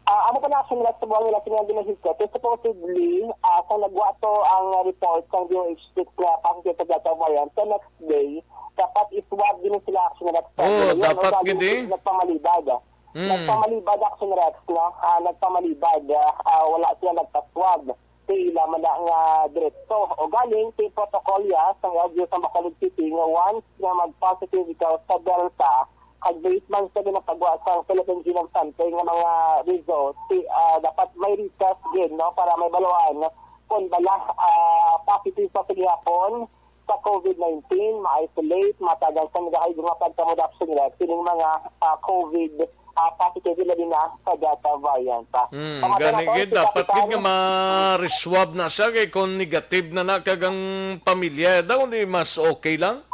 Ah, amo pa na, Action Rep, subong nila sila ginahigko. Kay supposedly, ah, kung nagwa to ang report sang D O H six nga positive sa Delta variant, sa next day, dapat iswab din sila, Action Rep. Oh, dapat gid, eh. Nagpamalibad. Hmm. Nagpamalibad, Action Rep, no? Ah, nagpamalibad, ah, ah, wala sila nagpaswab. Sa ila man na nga diretso. Ugaling, ti protocol ya sang L G U sa Bacolod City nga once nga mag-positive ikaw sa Delta, kag based man sa ginapagwa sa Philippine Genome Center nga mga results, ti, ah, dapat may retest gid, no, para may baluan kung bala, ah, positive pa sa gihapon sa COVID nineteen, ma-isolate, matagal sa nagakaigo nga pagkamudapsyon nila kining mga, ah, COVID, ah, positive, labi na sa Delta variant, ah. Hmm, gani gid, dapat gid nga ma-reswab na siya, kay kung negative na na kag ang pamilya daw, di mas okay lang?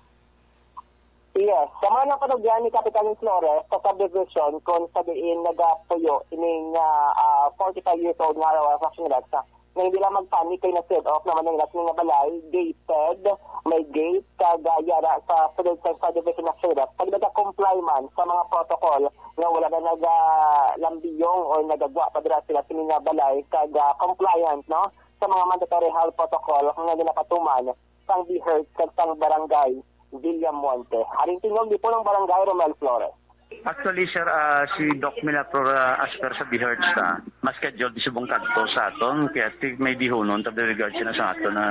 Yes. Sa mga napanugyan ni Kapitan Flores sa subdivision kung sa diin nagapuyo ining, ah, ah, forty-five years old nga R O F Action Rep, nga hindi lang magpanik kay na-sealed off naman ang ilang nga balay, gated, may gate, kag, ah, yara sa sulod sa subdivision Action Rep. Pag nagakomply man sa mga protocol nga wala na nagalambiyong or nagagwa pa dira sila sini nga balay, kag, ah, compliant, no, sa mga mandatory health protocol nga ginapatuman sang BHERTs kag sang barangay Villamonte. Haring tingog ni punong barangay Romel Flores. Actually, sir, ah, si Doc Milaflor, ah, as per sa BHERTs ta, mas scheduled subong kadto sa aton, kaya ti may bihunon ta regard sila sa aton na,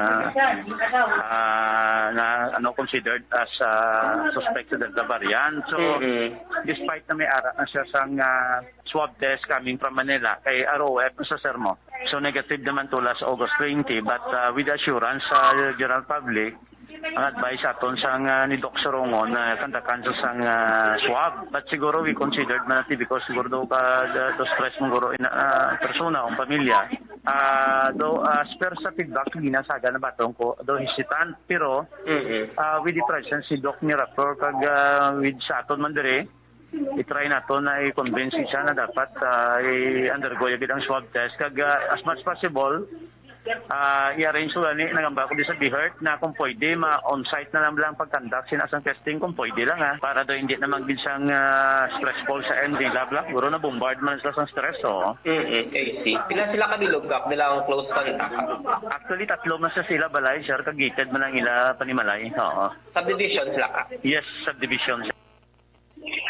ah, na, ano, considered as, ah, suspect sa Delta variant. So, mm-mm, despite na may ara na siya sang, ah, swab test coming from Manila, kay R O F na sa, sir, mo. So, negative naman to last August twenty, but, ah, with assurance sa general public, ang advice aton sang, ah, ni Doc Sorongon na kandakan sa sang, ah, swab. But siguro we considered man natin because siguro daw ka, ah, dos tres man guro in, ah, persona o pamilya. Ah, do, ah, as per sa feedback, ginasaga na batong ko, do hesitant. Pero, mm-mm, ah, with the presence si Doc Miraflor kag, ah, with sa aton man diri, i-try nato na i-convince siya na dapat, ah, i-undergo ya gid ang swab test. Kag, ah, as much possible, ah, i-arrange ko gani, nagamba ko di sa BHERT na kung pwede, ma-on-site na lang, lang pag-conduct sina sang testing kung pwede lang, ha, para daw hindi naman gid sang, ah, stressful sa end nila, bla. Siguro na-bombard man sila sang stress, oo. Mm-mm, I see. Pila sila ka bilog, Kap, nila ang close contact? Actually, tatlo man sa sila balay, sir, kag gated man ang ila panimalay, oo. Subdivision sila, Kap? Yes, subdivision, sir.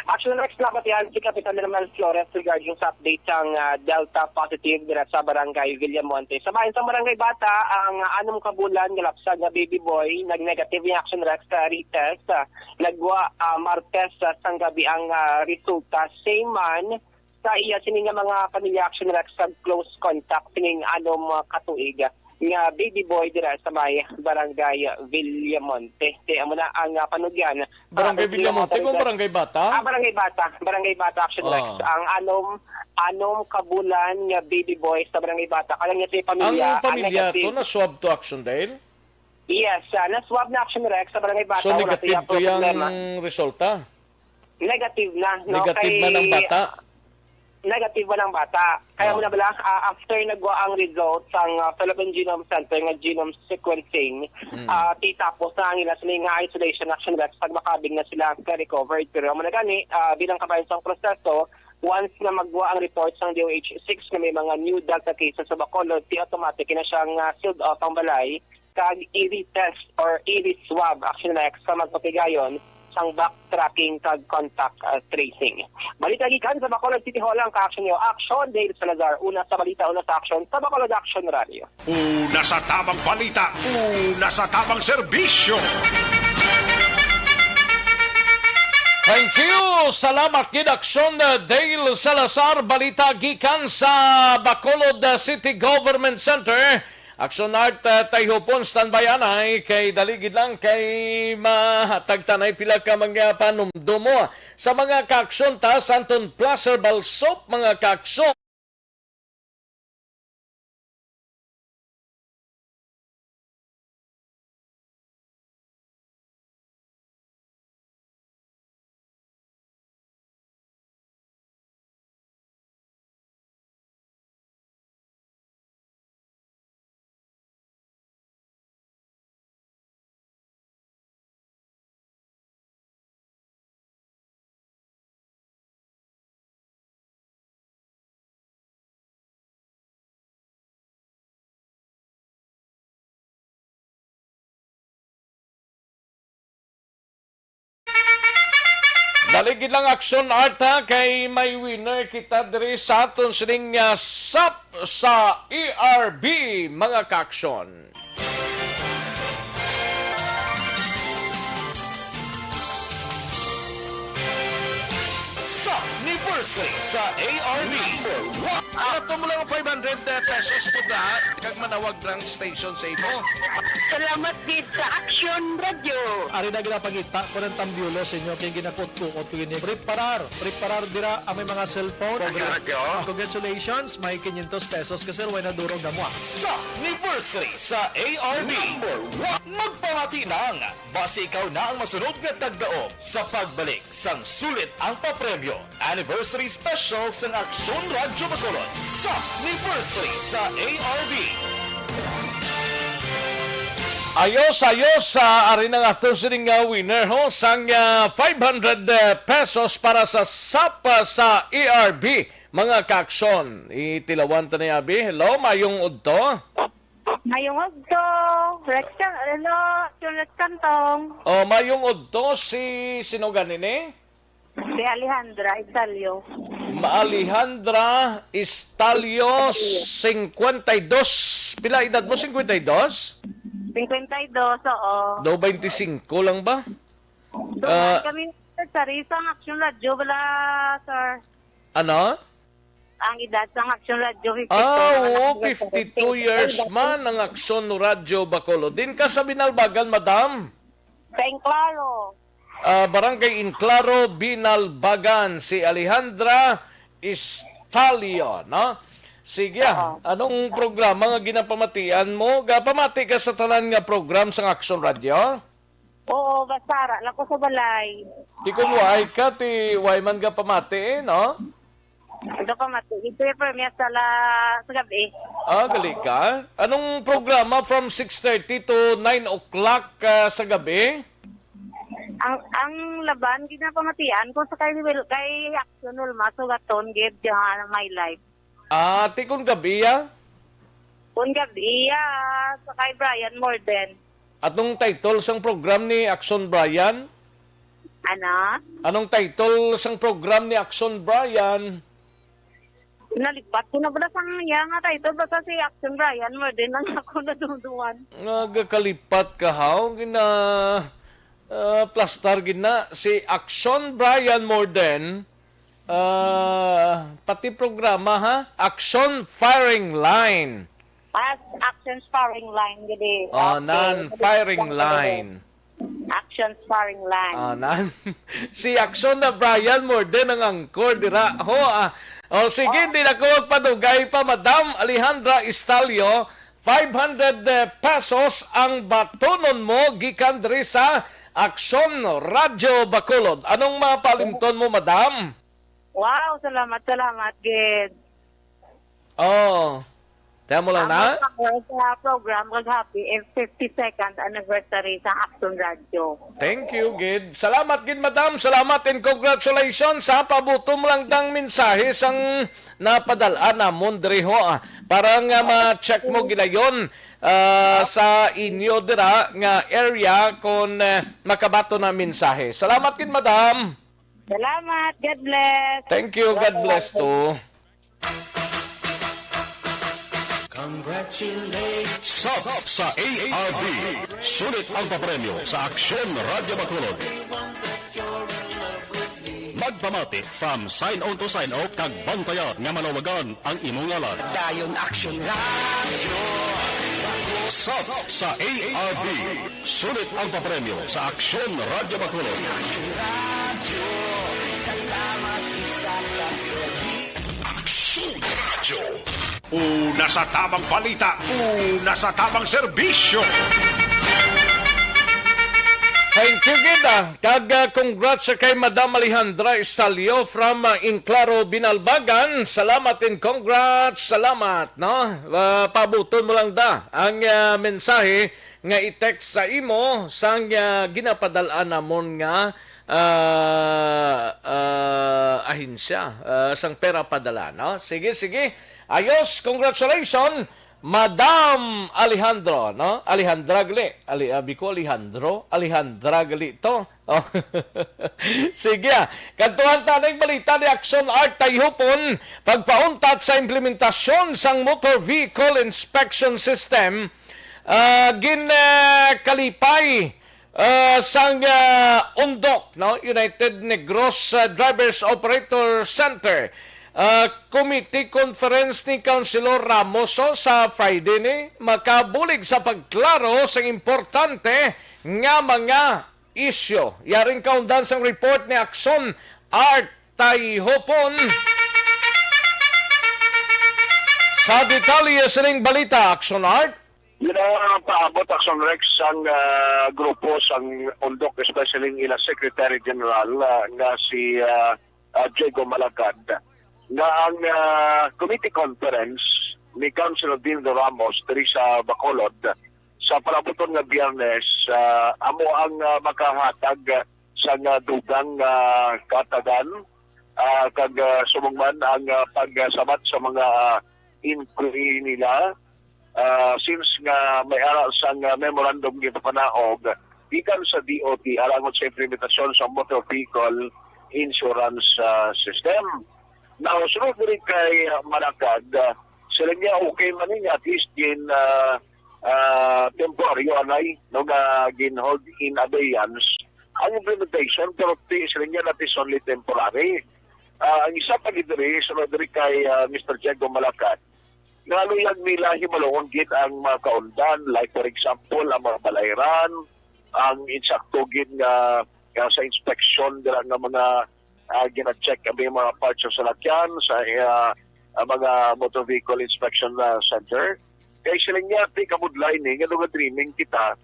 Action Rex, nabatian si Kapitan Romel Flores regarding sa update sang, ah, Delta positive dira sa Barangay Villamonte. Sa bahin sang Barangay Bata, ang, ah, anom ka bulan nga lapsag nga baby boy nag-negative ni Action Rex sa retest. Ah, nagwa, ah, Martes, ah, sang gabi ang, ah, resulta. Same man sa iya sini nga mga pamilya, Action Rex, sa close contact sining anom, ah, ka tuig nga baby boy dira sa may Barangay Villamonte. Kay amo na ang, ah, panugyan. Barangay Villamonte kung Barangay Bata? Ah, Barangay Bata. Barangay Bata, Action Rex. Ah. Ang anom, anom ka bulan nga baby boy sa Barangay Bata. Kaya niya sa pamilya, ang pamilya to na-swab to, Action Dale? Yes, ah, na-swab na, Action Rex, sa Barangay Bata. So, wala negative to yung problema. Resulta? Negative na, no? Negative man ang bata? negative man ang bata. Kaya Oh. mo na bala, ah, after nagwa ang result sang, ah, Philippine Genome Center nga genome sequencing, Mm. ah, titapos na ang ila sini nga isolation action, that's pag makabig na sila ka recovered. Pero amo na gani, ah, bilang kabahin sang proseso, once na magwa ang report sang D O H six nga may mga new Delta cases sa Bacolod, ti automatic na siyang, ah, sealed off ang balay, kag i-retest or i-reswab, action next, sa magpatigayon sang backtracking kag contact, ah, tracing. Balita gikan sa Bacolod City Hall ang ka-action niyo, Action Dale Salazar. Una sa balita, una sa action, sa Bacolod Action Radio. Una sa tamang balita, una sa tamang serbisyo. Thank you. Salamat gid, Action, uh, Dale Salazar. Balita gikan sa Bacolod, uh, City Government Center. Action Art, uh, Tayhupon, standby anay kay dali gid lang kay mahatag tanay pila ka mga panumdom mo sa mga ka-action ta sa Anton Placer Balsop, mga ka-action. Dali gid lang, Action Art, ha, kay may winner kita diri sa aton sining, ah, sap sa A R B, mga ka-action. Sa anniversary sa A R B. Number one. Ato mo lang five hundred pesos po na, kag manawag ng station sa imo. Salamat gid sa Action Radio. Ari na ginapangita ko ng tambiulo sa inyo, kay ginakot-kuot ko ini. Preparar, preparar dira ang may mga cellphone. Action Radio. Congratulations, may quinientos pesos ka, sir, way na durog na mo, ah. Sa anniversary sa A R B. Number one. Magpamati lang, basi ikaw na ang masunod nga tagdaog sa pagbalik sang sulit ang papremyo. Anniversary Special sang Aksyon Radyo Bacolod sa Anniversary sa A R B. Ayos, ayos, sa ari na nga to sining nga winner, ho, sang, ah, five hundred, eh, pesos para sa sap, ah, sa A R B, mga ka-aksyon. Itilawan ta ni abi. Hello, mayong udto. Mayong udto, Rex Can-, hello, Aksyon Rex Cantong. Oh, mayong udto, si sino gani ni? Si Alejandra Estalio. Ma-, Alejandra Estalio, cincuenta y dos. Pila edad mo? Cincuenta y dos? Cincuenta y dos, oo. Daw twenty-five lang ba? Duman Ah. kami sa Risa ang Aksyon Radyo, wala, sir. Ano? Ang edad sang Aksyon Radyo, fifty-two Ah, ang oo, anak ko, sir. fifty-two years man ang Aksyon Radyo Bacolod. Din ka sa Binalbagan, madam? Sa Enclaro. Ah, Barangay Enclaro, Binalbagan, si Alejandra Estalio, no? Sige, ah, Oo. anong programa nga ginapamatian mo? Gapamati ka sa tanan nga program sang Aksyon Radyo? Oo, basta ara lang ko sa balay. Ti kun way ka, ti way man gapamati, eh, no? Gapamati. Ito yung permi sa la-, sa gabi. Ah, gali ka? Anong programa from six thirty to nine o'clock, ah, sa gabi? Ang, ang laban, ginapamatian ko sa kay Wil-, kay Action Wilma, Sugaton, Gib, diyan, My Life. Ah, ti kun gabi, ah? Kun gabi, ah, sa kay Brian Morden. Atong title sang program ni Action Brian? Ano? Anong title sang program ni Action Brian? Nalipat ko na pala sang iya nga title. Basta si Action Brian Morden ang ako nadumduman. Nagakalipat ka, haw? Gina, ah, plastar gid na. Si Action Brian Morden, ah, pati programa, ha? Action Firing Line. As Action Sparring Line, gidi. Ah, Okay. nan, Firing Line. Action Sparring Line. Ah, nan. Si Action na Brian Morden ang angkor dira. Ho, ah. O, sige, Oh. hindi na ko magpadugay pa, Madam Alejandra Estalio. Five hundred pesos ang batunon mo gikan diri sa Action Radyo Bacolod. Anong mapalimton mo, Madam? Wow, salamat, salamat, gid. Oh. Tamo lang na? Ang sa program, kag happy fifty-second anniversary sa Action Radio. Thank you, gid. Salamat, gid, madam. Salamat and congratulations. Sa pabuto mo lang dang mensahe sang napadal-an namon diri, ho, ah. Para nga ma-check mo gilayon, ah, sa inyo dira nga area kon, eh, makabaton na mensahe. Salamat, gid, madam. Salamat. God bless. Thank you. God bless too. Congratulations. Sub sa A R B. Sulit ang papremyo sa Aksyon Radyo Bacolod. Magpamati from sign on to sign off kag bantayan nga malawagan ang imong ngalan. Dayon Action Radyo. Sub sa A R B. Sulit ang papremyo sa Aksyon Radyo Bacolod. Aksyon Radyo. Una sa tamang balita, una sa tamang serbisyo. Thank you, gid, ah. Kag, ah, congrats sa kay Madam Alejandra Estalio from, ah, Enclaro, Binalbagan. Salamat and congrats. Salamat, no? Ah, pabuton mo lang da ang, ah, mensahe nga i-text sa imo sang, ah, ginapadal-an namon nga, ah, ah, ahensya, ah, sang pera padala, no? Sige, sige. Ayos, congratulations, Madam Alejandro, no? Alejandra gali. Ali-, abi ko Alejandro. Alejandra gali to. Oh. Sige, ah. Kadtuan ta ning balita ni Action Art Tayhupon, pagpauntat sa implementasyon sang Motor Vehicle Inspection System, ah, gin, ah, kalipay, ah, sang, ah, UNDOC, no? United Negros, ah, Drivers Operator Center, ah, Committee Conference ni Councilor Ramos, oh, sa Friday ni, makabulig sa pagklaro sa importante nga mga isyu. Yaring kaundan sang report ni Action Art Tayhopon. Sa detalye sining balita, Action Art. Yun ang paabot, Action Rex, ang, ah, grupo sang UNDOC, especially ang ila Secretary General, ah, nga si, ah, ah, Diego Malagad, nga ang, ah, committee conference ni Councilor Dildo Ramos diri sa Bacolod sa palabuton nga Biyernes, ah, amo ang, ah, makahatag, ah, sang, ah, dugang, ah, katagan, ah, kag, ah, subong man ang, ah, pagsabat sa mga, ah, inquiry nila, ah, since nga may ara sang, ah, memorandum gipapanaog gikan sa D O T alangon sa implementasyon sa motor vehicle insurance, ah, system. Now, sunod diri kay, ah, Malagad, ah, sila niya okay man ni nga at least gin, ah, ah, temporaryo anay, no, nga gin-hold in abeyance ang implementation, pero ti-, sila niya that is only temporary. Ah, ang isa pa gid diri, sunod diri kay, ah, Mister Diego Malagad, nga luyag nila himaluon gid ang mga kaundan, like for example, ang mga balayran, ang insakto gid nga, nga sa inspeksyon dira nga mga, ah, gina-check ang mga parts sa salakyan sa, ah, ang mga motor vehicle inspection, ah, center. Kay sila niya, ti kabudlay ni, nga nag-dreaming kita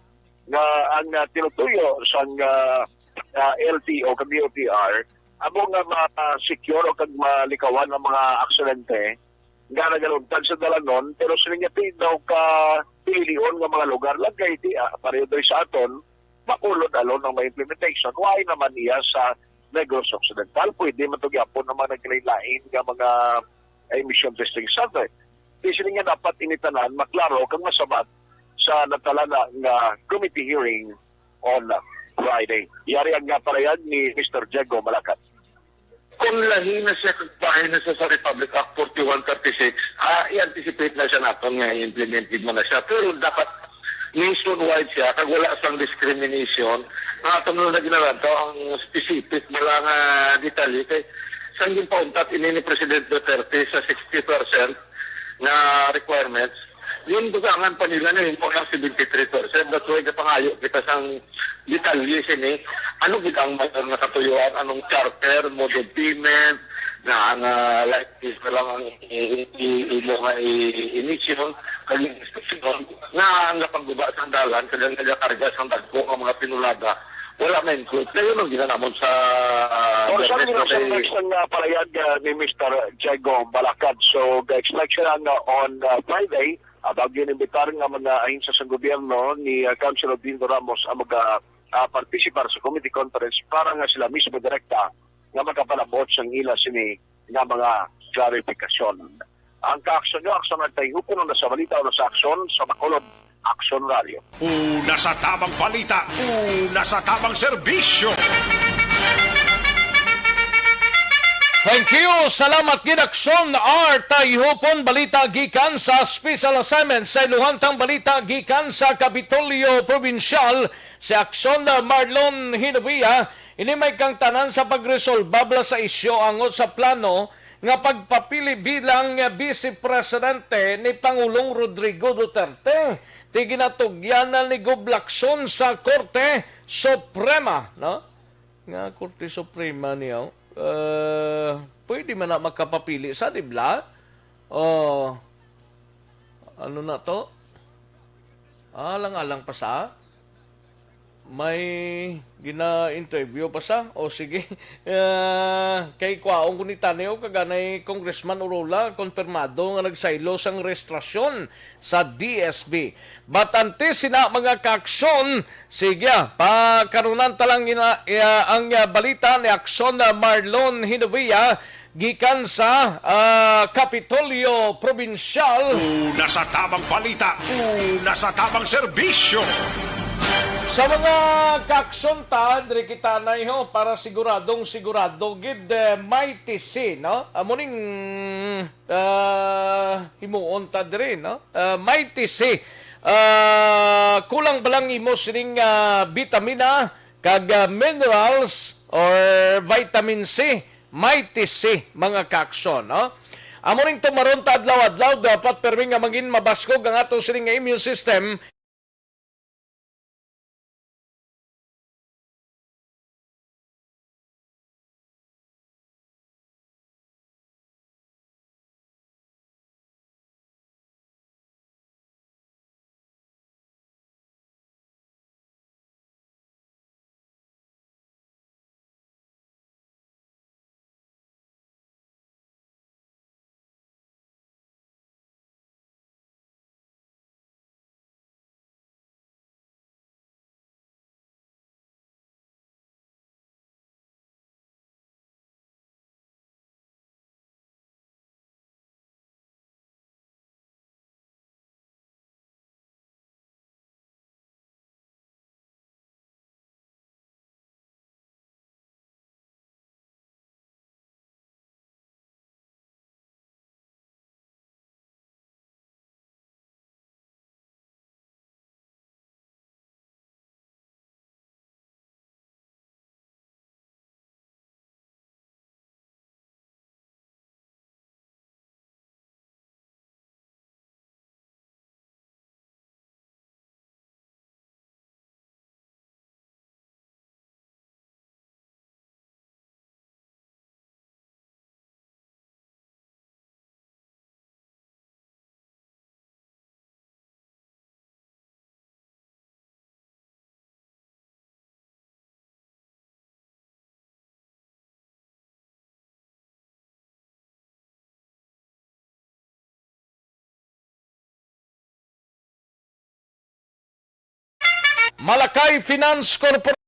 nga ang, ah, tinutuyo sang, ah, ah, L T O kag D O T R, amo nga ma-secure o kag malikawan ang mga aksidente nga nagalungtad sa dalanon, pero sila niya, ti daw ka pililion nga mga lugar lang kay ti, ah, pareho daw sa aton, Bacolod alone ang may implementation. Why naman iya sa Negros Occidental? Pwede man to gyapon ang mga naglain-lain nga mga emission testing center. Kay sini nga dapat ini tanan maklaro kag masabat sa natalana nga committee hearing on Friday. Yari ang, ah, parayag ni Mister Diego Malagad. Kung lahi na siya, kag bahin na siya sa Republic Act forty-one thirty-six, ah, i-anticipate na siya naton nga i-implement gid man na siya. Pero dapat nationwide siya, kag wala sang discrimination. Ang aton na ginalantaw ang specific na lang nga detalye kay sang ginpauntat ini ni President Duterte sa sixty percent nga requirements, yung dugangan pa nila na yung mga seventy-three percent. That's why kapangayo kita sang detalye sini. Ano gid ang mayor nga katuyuan? Anong charter, mode of payment, na ang, ah, like this na lang ang i-, i-, imo nga i-, i-mission, kag instruction, nga ang napagguba sang dalan, kag ang nagakarga sang dagko nga mga pinulada, Wala na include. Kaya nung ginanamon sa Oh, sorry, Biyernes, no, sa okay. Next ang, ah, palayag, ah, ni Mister Jago Balakad. So, ga-expect siya na on, ah, Friday. Ah, bag-o inimbitar nga mga ahensya sa gobyerno ni, ah, Councilor Dindo Ramos ang maga, ah, partisipar sa committee conference para nga sila mismo direkta nga makapalabot sang ila sini nga mga klarifikasyon. Ang kaaksyon nyo, aksyon ang tayo, puno na sa balita o na sa aksyon, sa Bacolod Aksyon Radio. Una sa tamang balita, una sa tamang serbisyo. Thank you. Salamat gid, Aksyon R. Tayhupon. Balita gikan sa special assignment sa Iluhantang Balita gikan sa Kapitolyo Probinsyal, si Aksyon Marlon Hinabia. Ini may kangtanan sa pagresolba bala sa isyu angot sa plano nga pagpapili bilang Vice Presidente ni Pangulong Rodrigo Duterte. Ti ginatugyan na ni Gob Lacson sa Korte Suprema, no? Nga Korte Suprema niya, uh, pwede man na makapapili sa, di ba? O, ano na to? Alang-alang pa sa? May gina-interview pa sa? O sige. Ah, kay kwaon ko ni Taneo, kaganay Congressman Urola, konfirmado nga nagsaylo sang rehistrasyon sa D S B. But antes sina, mga kaaksyon, sige, ah, pakarunan ta lang ina, ah, ang, ah, balita ni Aksyon, ah, Marlon Hinovia gikan sa, ah, Kapitolyo Probinsyal. Una sa tamang balita, una sa tamang serbisyo. Sa mga kaaksyon ta, diri kita na, ho, para siguradong sigurado gid, eh, may T C, no? Amo ning, ah, himuon ta diri, no? Ah, may T C. Ah, kulang ba lang imo sining, ah, bitamina kag, ah, minerals or vitamin C? May T C, mga kaaksyon, no? Amo ning tumaron ta adlaw-adlaw, dapat permi nga mangin mabaskog ang ato sining nga immune system. Malakay Finance Corporation.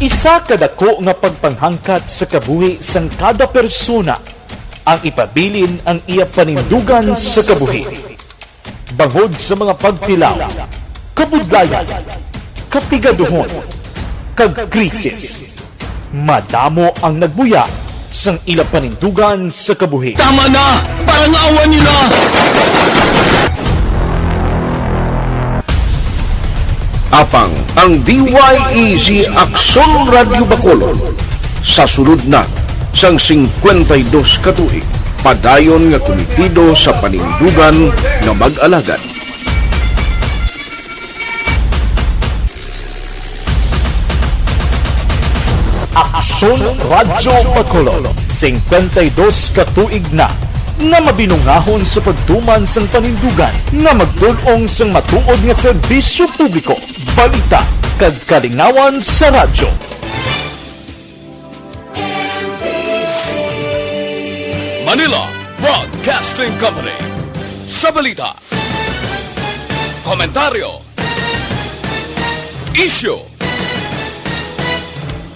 Isa ka dako nga pagpanghangkat sa kabuhi sang kada persona ang ipabilin ang iya panindugan sa kabuhi. Bangod sa mga pagtilaw, kabudlayan, kapigaduhon, kag krisis, madamo ang nagbuya sang ila panindugan sa kabuhi. Tama na! Parang awa niyo na! Apang ang D Y E G Aksyon Radyo Bacolod sa sulod na sang singkwenta y dos ka tuig. padayon nga kumitido sa panindugan nga mag-alagad. Aksyon Radyo Bacolod, singkwenta y dos ka tuig na nga mabinungahon sa pagtuman sang panindugan nga magtul-ong sang matuod nga serbisyo publiko, balita, kag kalingawan sa radyo. Manila Broadcasting Company. Sa balita, komentaryo, isyu,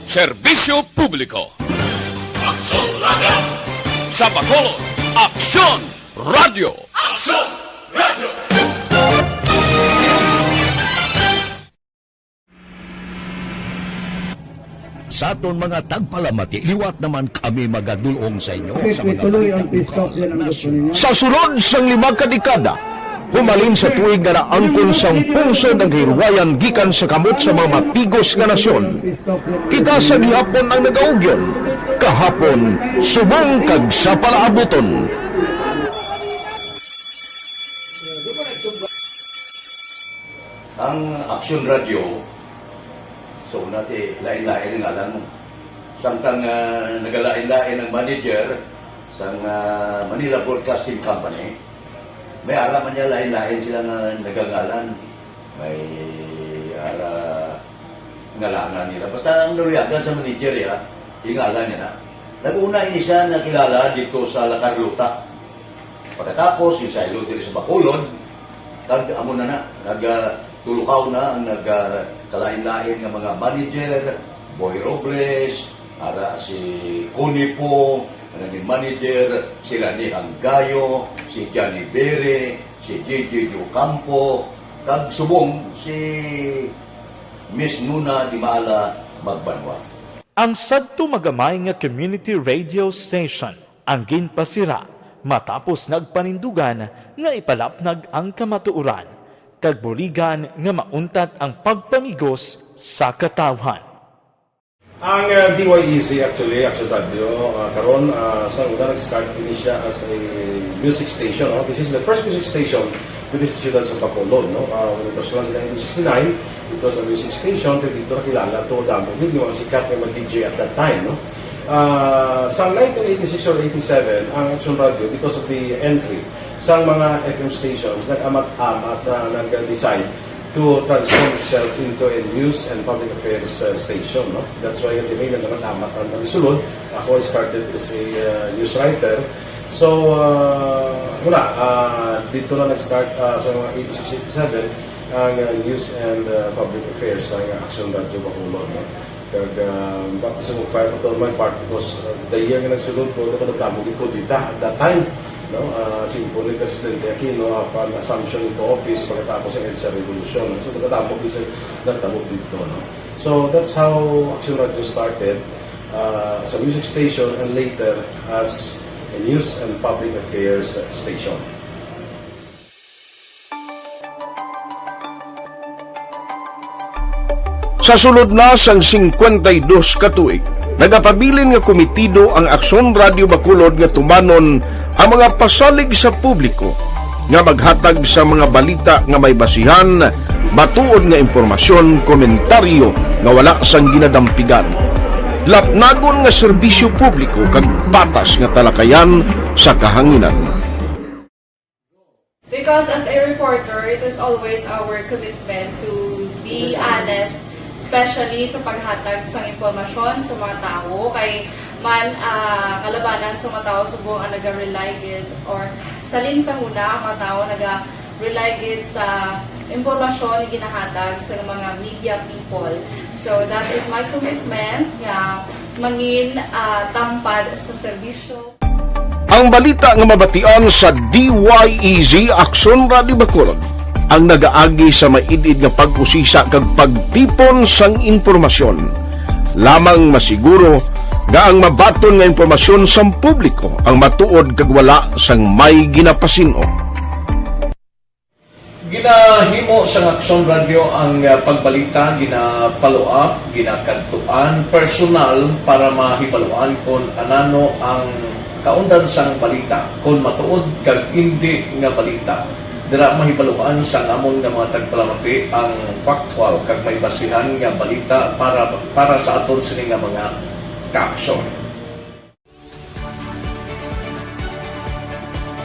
serbisyo publiko. Aksyon Radyo. Sa Bacolod, Aksyon Radyo. Aksyon Radyo. Sa aton mga tagpalamati, liwat naman kami magadul-ong sa inyo sa mga balitang lokal, nasyonal. Sa sulod sang lima ka dekada, humalin sa tuig nga naangkon sang pungsod ang kahilwayan gikan sa kamot sa mga mapigos nga nasyon. Kita sa gihapon ang nagaugyon, kahapon, subong kag sa palaabuton. Ang Aksyon Radyo, so, una ti, lain-lain ang ngalan mo. Samtang, ah, nagalain-lain ang manager sang, ah, Manila Broadcasting Company, may ara man niya lain-lain sila nga nagangalan. May ara ngalangan nila. Basta ang naluyagan sa manager, ya, ingalan niya na. Nag-una ini siya nakilala dito sa La Carlota. Pagkatapos, insaylo diri sa Bacolod, kag amo na na, nagtulukaw na ang nagkalain-lain nga mga manager, Boy Robles, ara si Connie Po, nga naging manager, si Rani Hanggayo, si Johnny Bere, si J J Ocampo, kag subong si Miss Nuna Dimala Magbanwa. Ang sadto magamay nga community radio station ang ginpasira matapos nagpanindugan nga ipalapnag ang kamatuoran kag buligan nga mauntat ang pagpamigos sa katawhan. Ang, ah, D Y E Z actually, Action Radio, ah, karon, ah, sa una nag-start ini siya as a music station, no? This is the first music station dito sa siyudad sa Bacolod, no? Ah, when it was launched in nineteen sixty-nine, it was a music station, pero dito nakilala to, damo gid yung mga sikat nga mga D J at that time, no? Ah, sa nineteen eighty-six or eighty-seven, ang Action Radio, because of the entry sa mga F M stations, nag-amat-amat na nag-decide to transform itself into a news and public affairs, uh, station, no? That's why kami nag-amat-amat ang kami sulod. Ako, I started as a, uh, news writer. So, uh, wala, uh, dito na nag-start, uh, sa mga eighty-six, eighty-seven, ang, uh, news and, uh, public affairs sa Action Radio Bacolod, no? Kag, ah, baptism of fire pa to on my part because, ah, the year nga nagsulod ko, nagkadamo gid kudeta at that time, no? Ah, simple ni Presidente Aquino, upon assumption into office, pagkatapos ang EDSA Revolution, no? So, nagkadamo gid sa nagtabo dito, no? So, that's how Action Radio started, ah, as a music station and later as a news and public affairs station. Sa sulod na sang singkwenta y dos ka tuig, nagapabilin nga kumitido ang Aksyon Radio Bacolod nga tumanon ang mga pasalig sa publiko nga maghatag sa mga balita nga may basihan, matuod nga impormasyon, komentaryo nga wala sang ginadampigan, lapnagon nga serbisyo publiko kag patas nga talakayan sa kahanginan. Because as a reporter, it is always our commitment to be honest, especially sa paghatag sang impormasyon sa mga tawo. Kay man, ah, kalabanan sa mga tawo subong ang naga-rely gid, or salin sa una, ang mga tawo naga-rely gid sa impormasyon nga ginahatag sa mga media people. So, that is my commitment nga mangin, ah, tampad sa serbisyo. Ang balita nga mabatian sa D Y E Z Aksyon Radio Bacolod ang nagaagi sa maid-id nga pag-usisa kag pagtipon sang impormasyon, lamang masiguro nga ang mabaton nga impormasyon sang publiko ang matuod kag wala sang may ginapasin-o. Ginahimo sang Aksyon Radyo ang, ah, pagbalita, gina-follow up, ginakadtuan personal para mahibaluan kon anano ang kaundan sang balita, kon matuod kag indi nga balita. Dira mahibaluan sang amon nga mga tagpalamati ang factual kag may basihan nga balita para, para sa aton sini nga mga kaaksyon.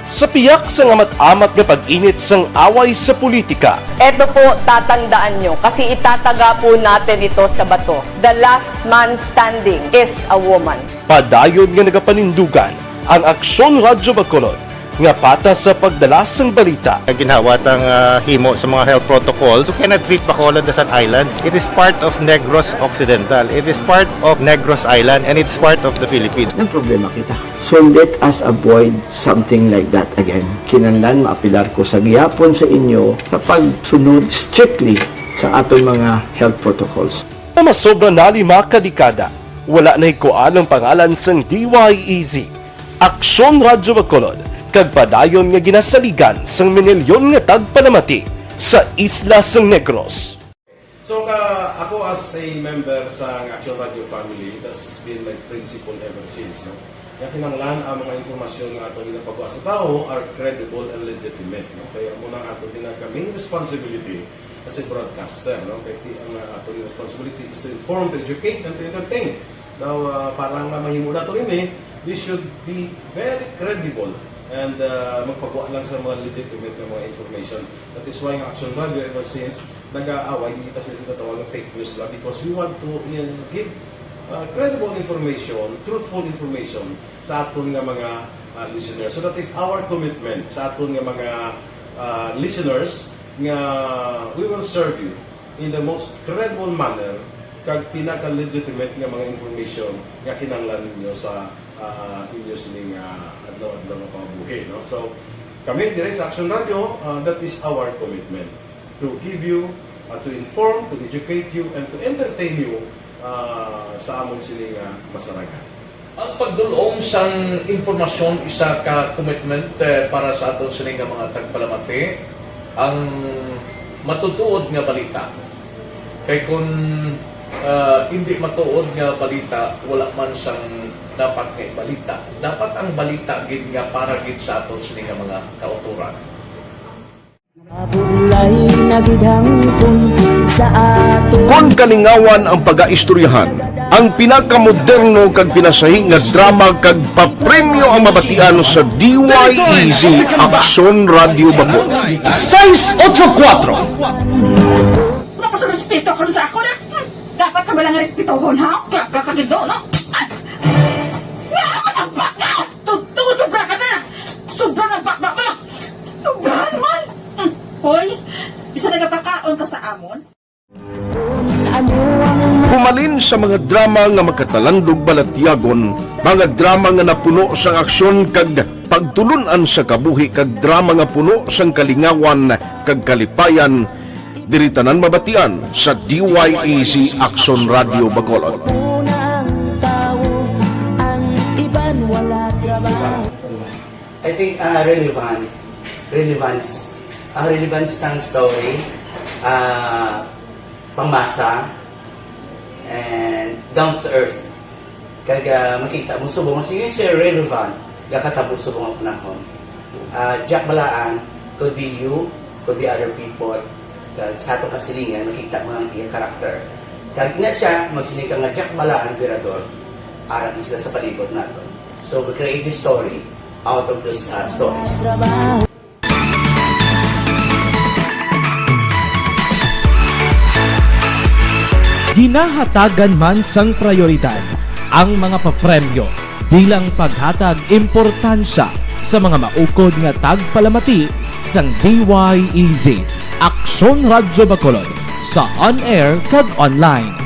Sa piyak sang amat-amat nga pag-init sang away sa politika, Eto po, tatandaan nyo, kasi itataga po natin ito sa bato. The last man standing is a woman. Padayon nga nagapanindugan ang Aksyon Radyo Bacolod nga patas sa pagdala sang balita. Ginhawa tang, ah, himo sa mga health protocols. You cannot treat Bacolod as an island. It is part of Negros Occidental. It is part of Negros Island, and it's part of the Philippines. Nagproblema kita. So let us avoid something like that again. Kinahanglan maapilar ko sa gihapon sa inyo sa pagsunod strictly sa aton mga health protocols. Nga masobra na lima ka dekada, wala na hikuan ang pangalan sang D Y E Z, Aksyon Radyo Bacolod, kag padayon nga ginasaligan sang minilyon nga tagpalamati sa isla sang Negros. So ka, ako as a member sa Action Radio family, that's been my principle ever since, no? Nga kinahanglan ang mga impormasyon nga ato ginapagawa sa tawo are credible and legitimate, no? Kaya mo nang ato ginakaming responsibility as a broadcaster, no? Kaya ti, ang uh, ato responsibility is to inform, to educate, and to entertain. Now, uh, para nga mahimo nato ini, we should be very credible and uh, magpagawa lang sa mga legitimate nga mga information. That is why ang Action Radio ever since nag-aaway, hindi kasi sila tawag ng fake news lang because we want to uh, give uh, credible information, truthful information sa aton nga mga uh, listeners. So that is our commitment sa aton nga mga uh, listeners nga we will serve you in the most credible manner kag pinaka-legitimate nga mga information nga kinahanglan ninyo sa uh, inyo sining uh, adlaw-adlaw nga pagbuhi, no? So kami dire sa Action Radio, uh, that is our commitment to give you, uh, to inform, to educate you, and to entertain you uh, sa amon sini nga masaragan. Ang pagdul-ong sang impormasyon isa ka commitment eh, para sa aton sini nga mga tagpalamati. Ang matutuod nga balita. Kay kun uh, hindi matuod nga balita, wala man sang dapat nga ibalita. Dapat ang balita gid nga para gid sa aton sini nga mga kautoran. Kon kalingawan ang pagaistoryahan, ang pinakamoderno kag pinasahi nga drama kag papremyo ang mabatian sa D Y E Z Aksyon Radyo Bacolod. Seis ocho kuatro. Wala ka sa respeto karon sa ako na. Dapat ka bala nga respetohon, ha? Kaka kagido, no? Nga man ang baka! Tudto sobra ka na! Sobra na baba mo! Sobrahan man! Hmm. Hoy, bisa nagapakaon ka sa amon? Humalin sa mga drama nga makatalandog balatyagon, mga drama nga napuno sang aksyon kag pagtulun-an sa kabuhi kag drama nga puno sang kalingawan kag kalipayan, diri tanan mabatian sa D Y E Z Aksyon Radyo Bacolod. I think uh, relevant, relevance, ang relevance sang story, uh, pangmasa, and down to earth. Kag uh, makita mo subong mas yun siya relevant gakatabo subong ang panahon. Uh, Jack Balaan could be you, could be other people. Kag sa atong kasilingan, makita mo ang iya character. Kag ina siya, magsiling ka nga Jack Balaan, Virador, arat na sila sa palibot nato. So we create this story out of those uh, stories. Ginahatagan man sang prayoridad ang mga papremyo bilang paghatag importansya sa mga maukod nga tagpalamati sang D Y E Z Aksyon Radyo Bacolod sa on-air kag online.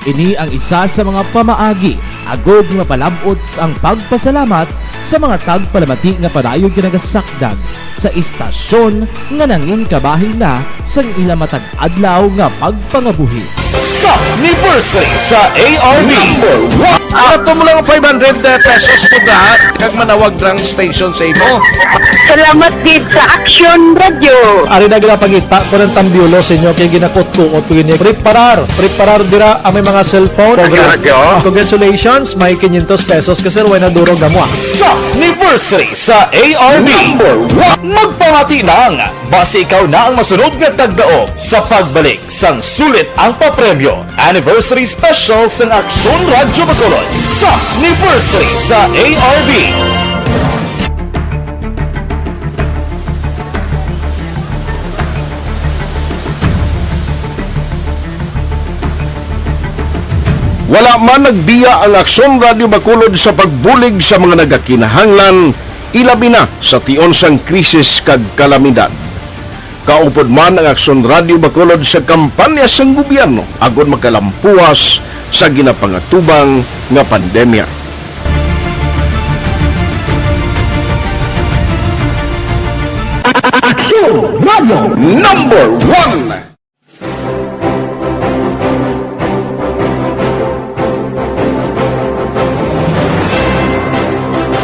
Ini ang isa sa mga pamaagi agud mapalab-ot ang pagpasalamat sa mga tagpalamati nga padayon ginagasakdag sa istasyon nga nangin kabahin na sang ila matag adlaw nga pagpangabuhi. Sa anniversary sa A R B. Number one. Ato mo lang five hundred pesos po ka, kag manawag rang station sa imo. Salamat gid sa Aksyon Radio. Ari na gina pangita ko ng tambiolo sa inyo kay ginakot-kuot ko gini. Preparar, preparar dira ang may mga cellphone. Radyo, radyo. Congratulations, may quinientos pesos ka, sir, way na durog na mo, ah. Sa anniversary sa A R B. Number one. Magpamati lang, basi ikaw na ang masunod nga tagdaog sa pagbalik sang Sulit ang Papremyo Anniversary Special sang Aksyon Radyo Bacolod sa anniversary sa A R B. Wala man nagbiya ang Aksyon Radyo Bacolod sa pagbulig sa mga nagakinahanglan, ilabi na sa tion sang krisis kag kalamidad. Kaupod man ang Aksyon Radyo Bacolod sa kampanya sang gobyerno agod makalampuas sa ginapangatubang nga pandemya. Aksyon Radyo Number One.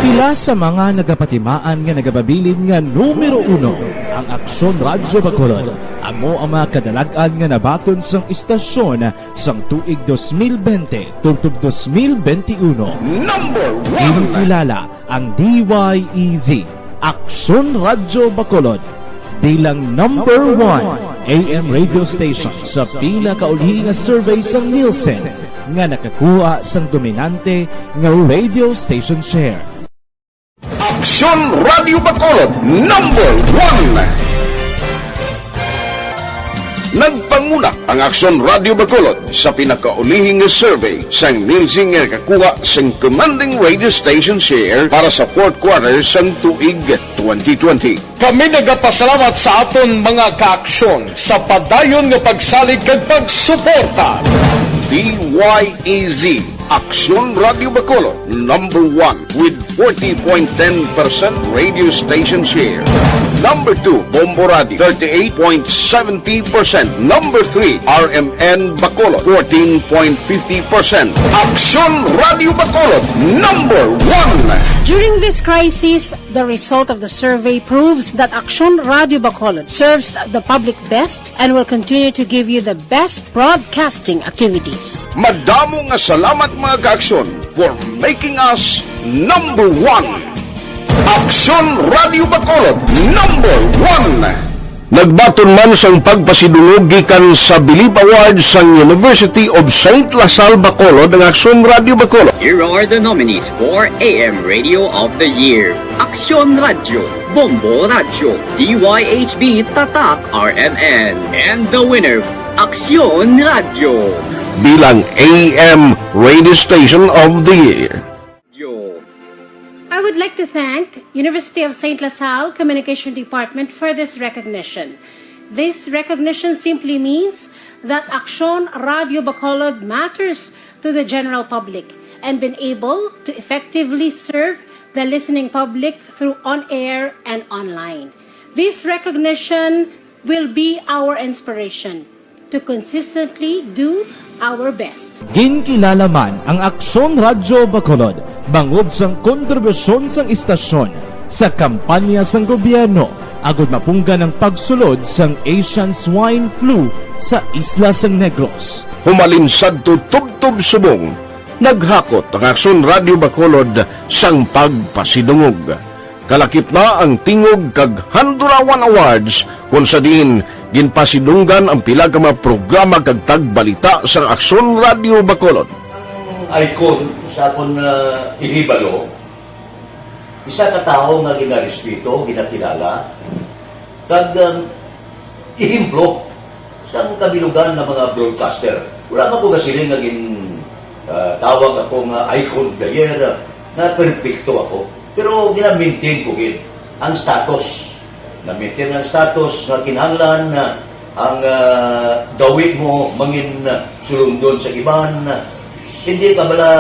Pila sa mga nagapatimaan nga nagapabilin nga numero uno ang Aksyon Radyo Bacolod. Amo ang mga kadalag-an nga nabaton sang istasyon sang tuig dos mil bente tubtob dos mil bente uno. Number one. Ginkilala ang D Y E Z, Aksyon Radyo Bacolod, bilang number one A M radio station sa pinakauli nga survey sang Nielsen nga nakakuha sang dominante nga radio station share. Aksyon Radio Bacolod, number one. Nagpanguna ang Aksyon Radio Bacolod sa pinakaulihing nga survey sang Nielsen nga nakakuha sang commanding radio station share para sa fourth quarter sang tuig twenty twenty. Kami nagapasalamat sa aton mga kaaksyon sa padayon nga pagsalig kag pagsuporta. D Y E Z, Aksyon Radio Bacolod, number one with forty point ten percent radio station share. Number two, Bombo Radio, thirty-eight point seventy percent. Number three, R M N Bacolod, fourteen point fifty percent. Aksyon Radio Bacolod, number one. During this crisis, the result of the survey proves that Aksyon Radio Bacolod serves the public best and will continue to give you the best broadcasting activities. Madamo nga salamat, mga kaaksyon, for making us number one. Aksyon Radio Bacolod, number one. Nagbaton man sang pagpasidungog gikan sa Bilib Awards sang University of Saint La Salle Bacolod ang Aksyon Radio Bacolod. Here are the nominees for A M Radio of the Year: Aksyon Radio, Bombo Radio, D Y H B Tatak R M N, and the winner, Aksyon Radio. Bilang A M Radio Station of the Year. I would like to thank University of Saint La Salle Communication Department for this recognition. This recognition simply means that Aksyon Radio Bacolod matters to the general public and been able to effectively serve the listening public through on-air and online. This recognition will be our inspiration to consistently do our best. Ginkilala man ang Aksyon Radyo Bacolod bangod sang kontribusyon sang istasyon sa kampanya sang gobyerno agud mapunggan ang pagsulod sang Asian Swine Flu sa isla sang Negros. Humalin sadto tubtob subong, naghakot ang Aksyon Radyo Bacolod sang pagpasidungog. Kalakip na ang tingog kag Handurawan Awards, kon sa diin ginpasidunggan ang pila ka mga programa kag tagbalita sa Aksyon Radyo Bacolod. Ang icon sa akon, ah, ihibalo, isa ka tawo nga ginarespeto, ginakilala, kag, um, ehemplo sang kabilugan nga mga broadcaster. Wala pa ko gasiling nga gin, ah, tawag ako nga icon of the year, ah, nga perpekto ako. Pero gina-maintain ko gid ang status. Na-maintain ang status nga kinahanglan na ang, ah, gawi mo mangin, ah, sulundon sa iban. Hindi ka bala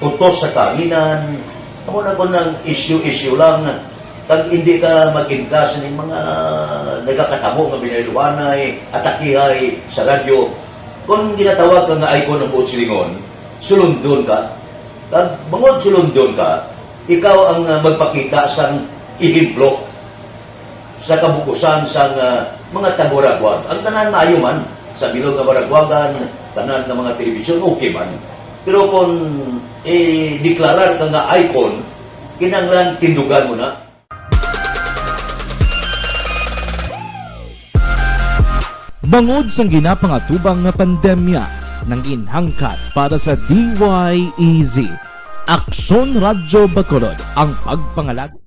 utos sa kahanginan. Amo na kon ang issue-issue lang. Kag hindi ka mag-inkas ning mga nagakatabo nga binayluhanay, atakihay sa radyo. Kon ginatawag ka nga icon ang buot silingon, sulundon ka. Kag bangod sulundon ka, ikaw ang, ah, magpakita sang ehemplo sa kabukusan sang, ah, mga taga-Waraguag. Ang tanan maayo man, sa bilog nga Waraguagan, tanan nga mga telebisyon, okay man. Pero kung i-deklarar ka nga icon, kinahanglan tindugan mo na. Bangod sang ginapangatubang nga pandemya, nangin hangkat para sa D Y E Z, Akson Radyo Bacolod ang pagpangalagad.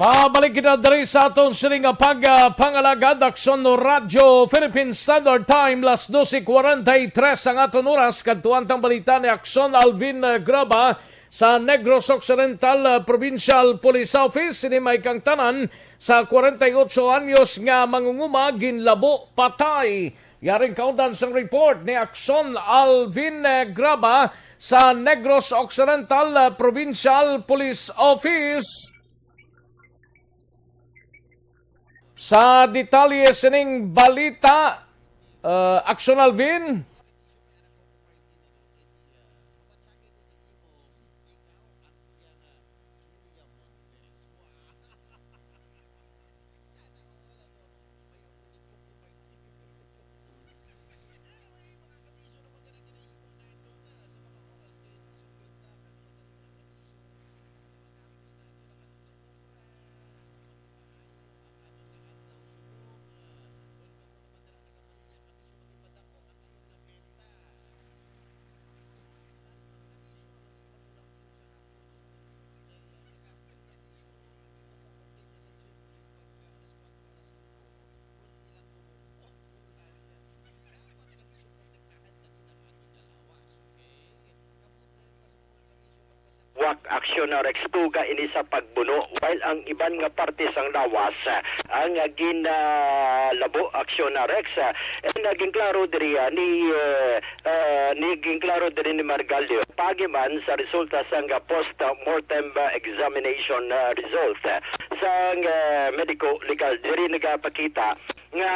Pabalik kita diri sa aton sini nga pag, ah, pangalagad, Akson Radyo Philippine Standard Time, las doce cuarenta y tres ang aton oras. Kadtuan tang balita ni Akson Alvin, ah, Graba sa Negros Occidental, ah, Provincial Police Office. Sini may kang tanan sa kwarenta y otso anyos nga mangunguma ginlabo patay. Yaring kaundan sang report ni Akson Alvin, eh, Graba sa Negros Occidental, eh, Provincial Police Office. Sa detalye sining balita, eh, Akson Alvin. Wak Aksyon Rex, tuga ini sa pagbuno, while ang iban nga parte sang lawas, ah, ang, ah, ginalabo Aksyon Rex, ah, and, ah, ginklaro diri, ah, ni, eh, ah, ni ginklaro diri ni Margalio, paagi man sa resulta sang, ah, post-mortem, ah, examination, ah, result, ah, sang, ah, medico legal diri nagapakita nga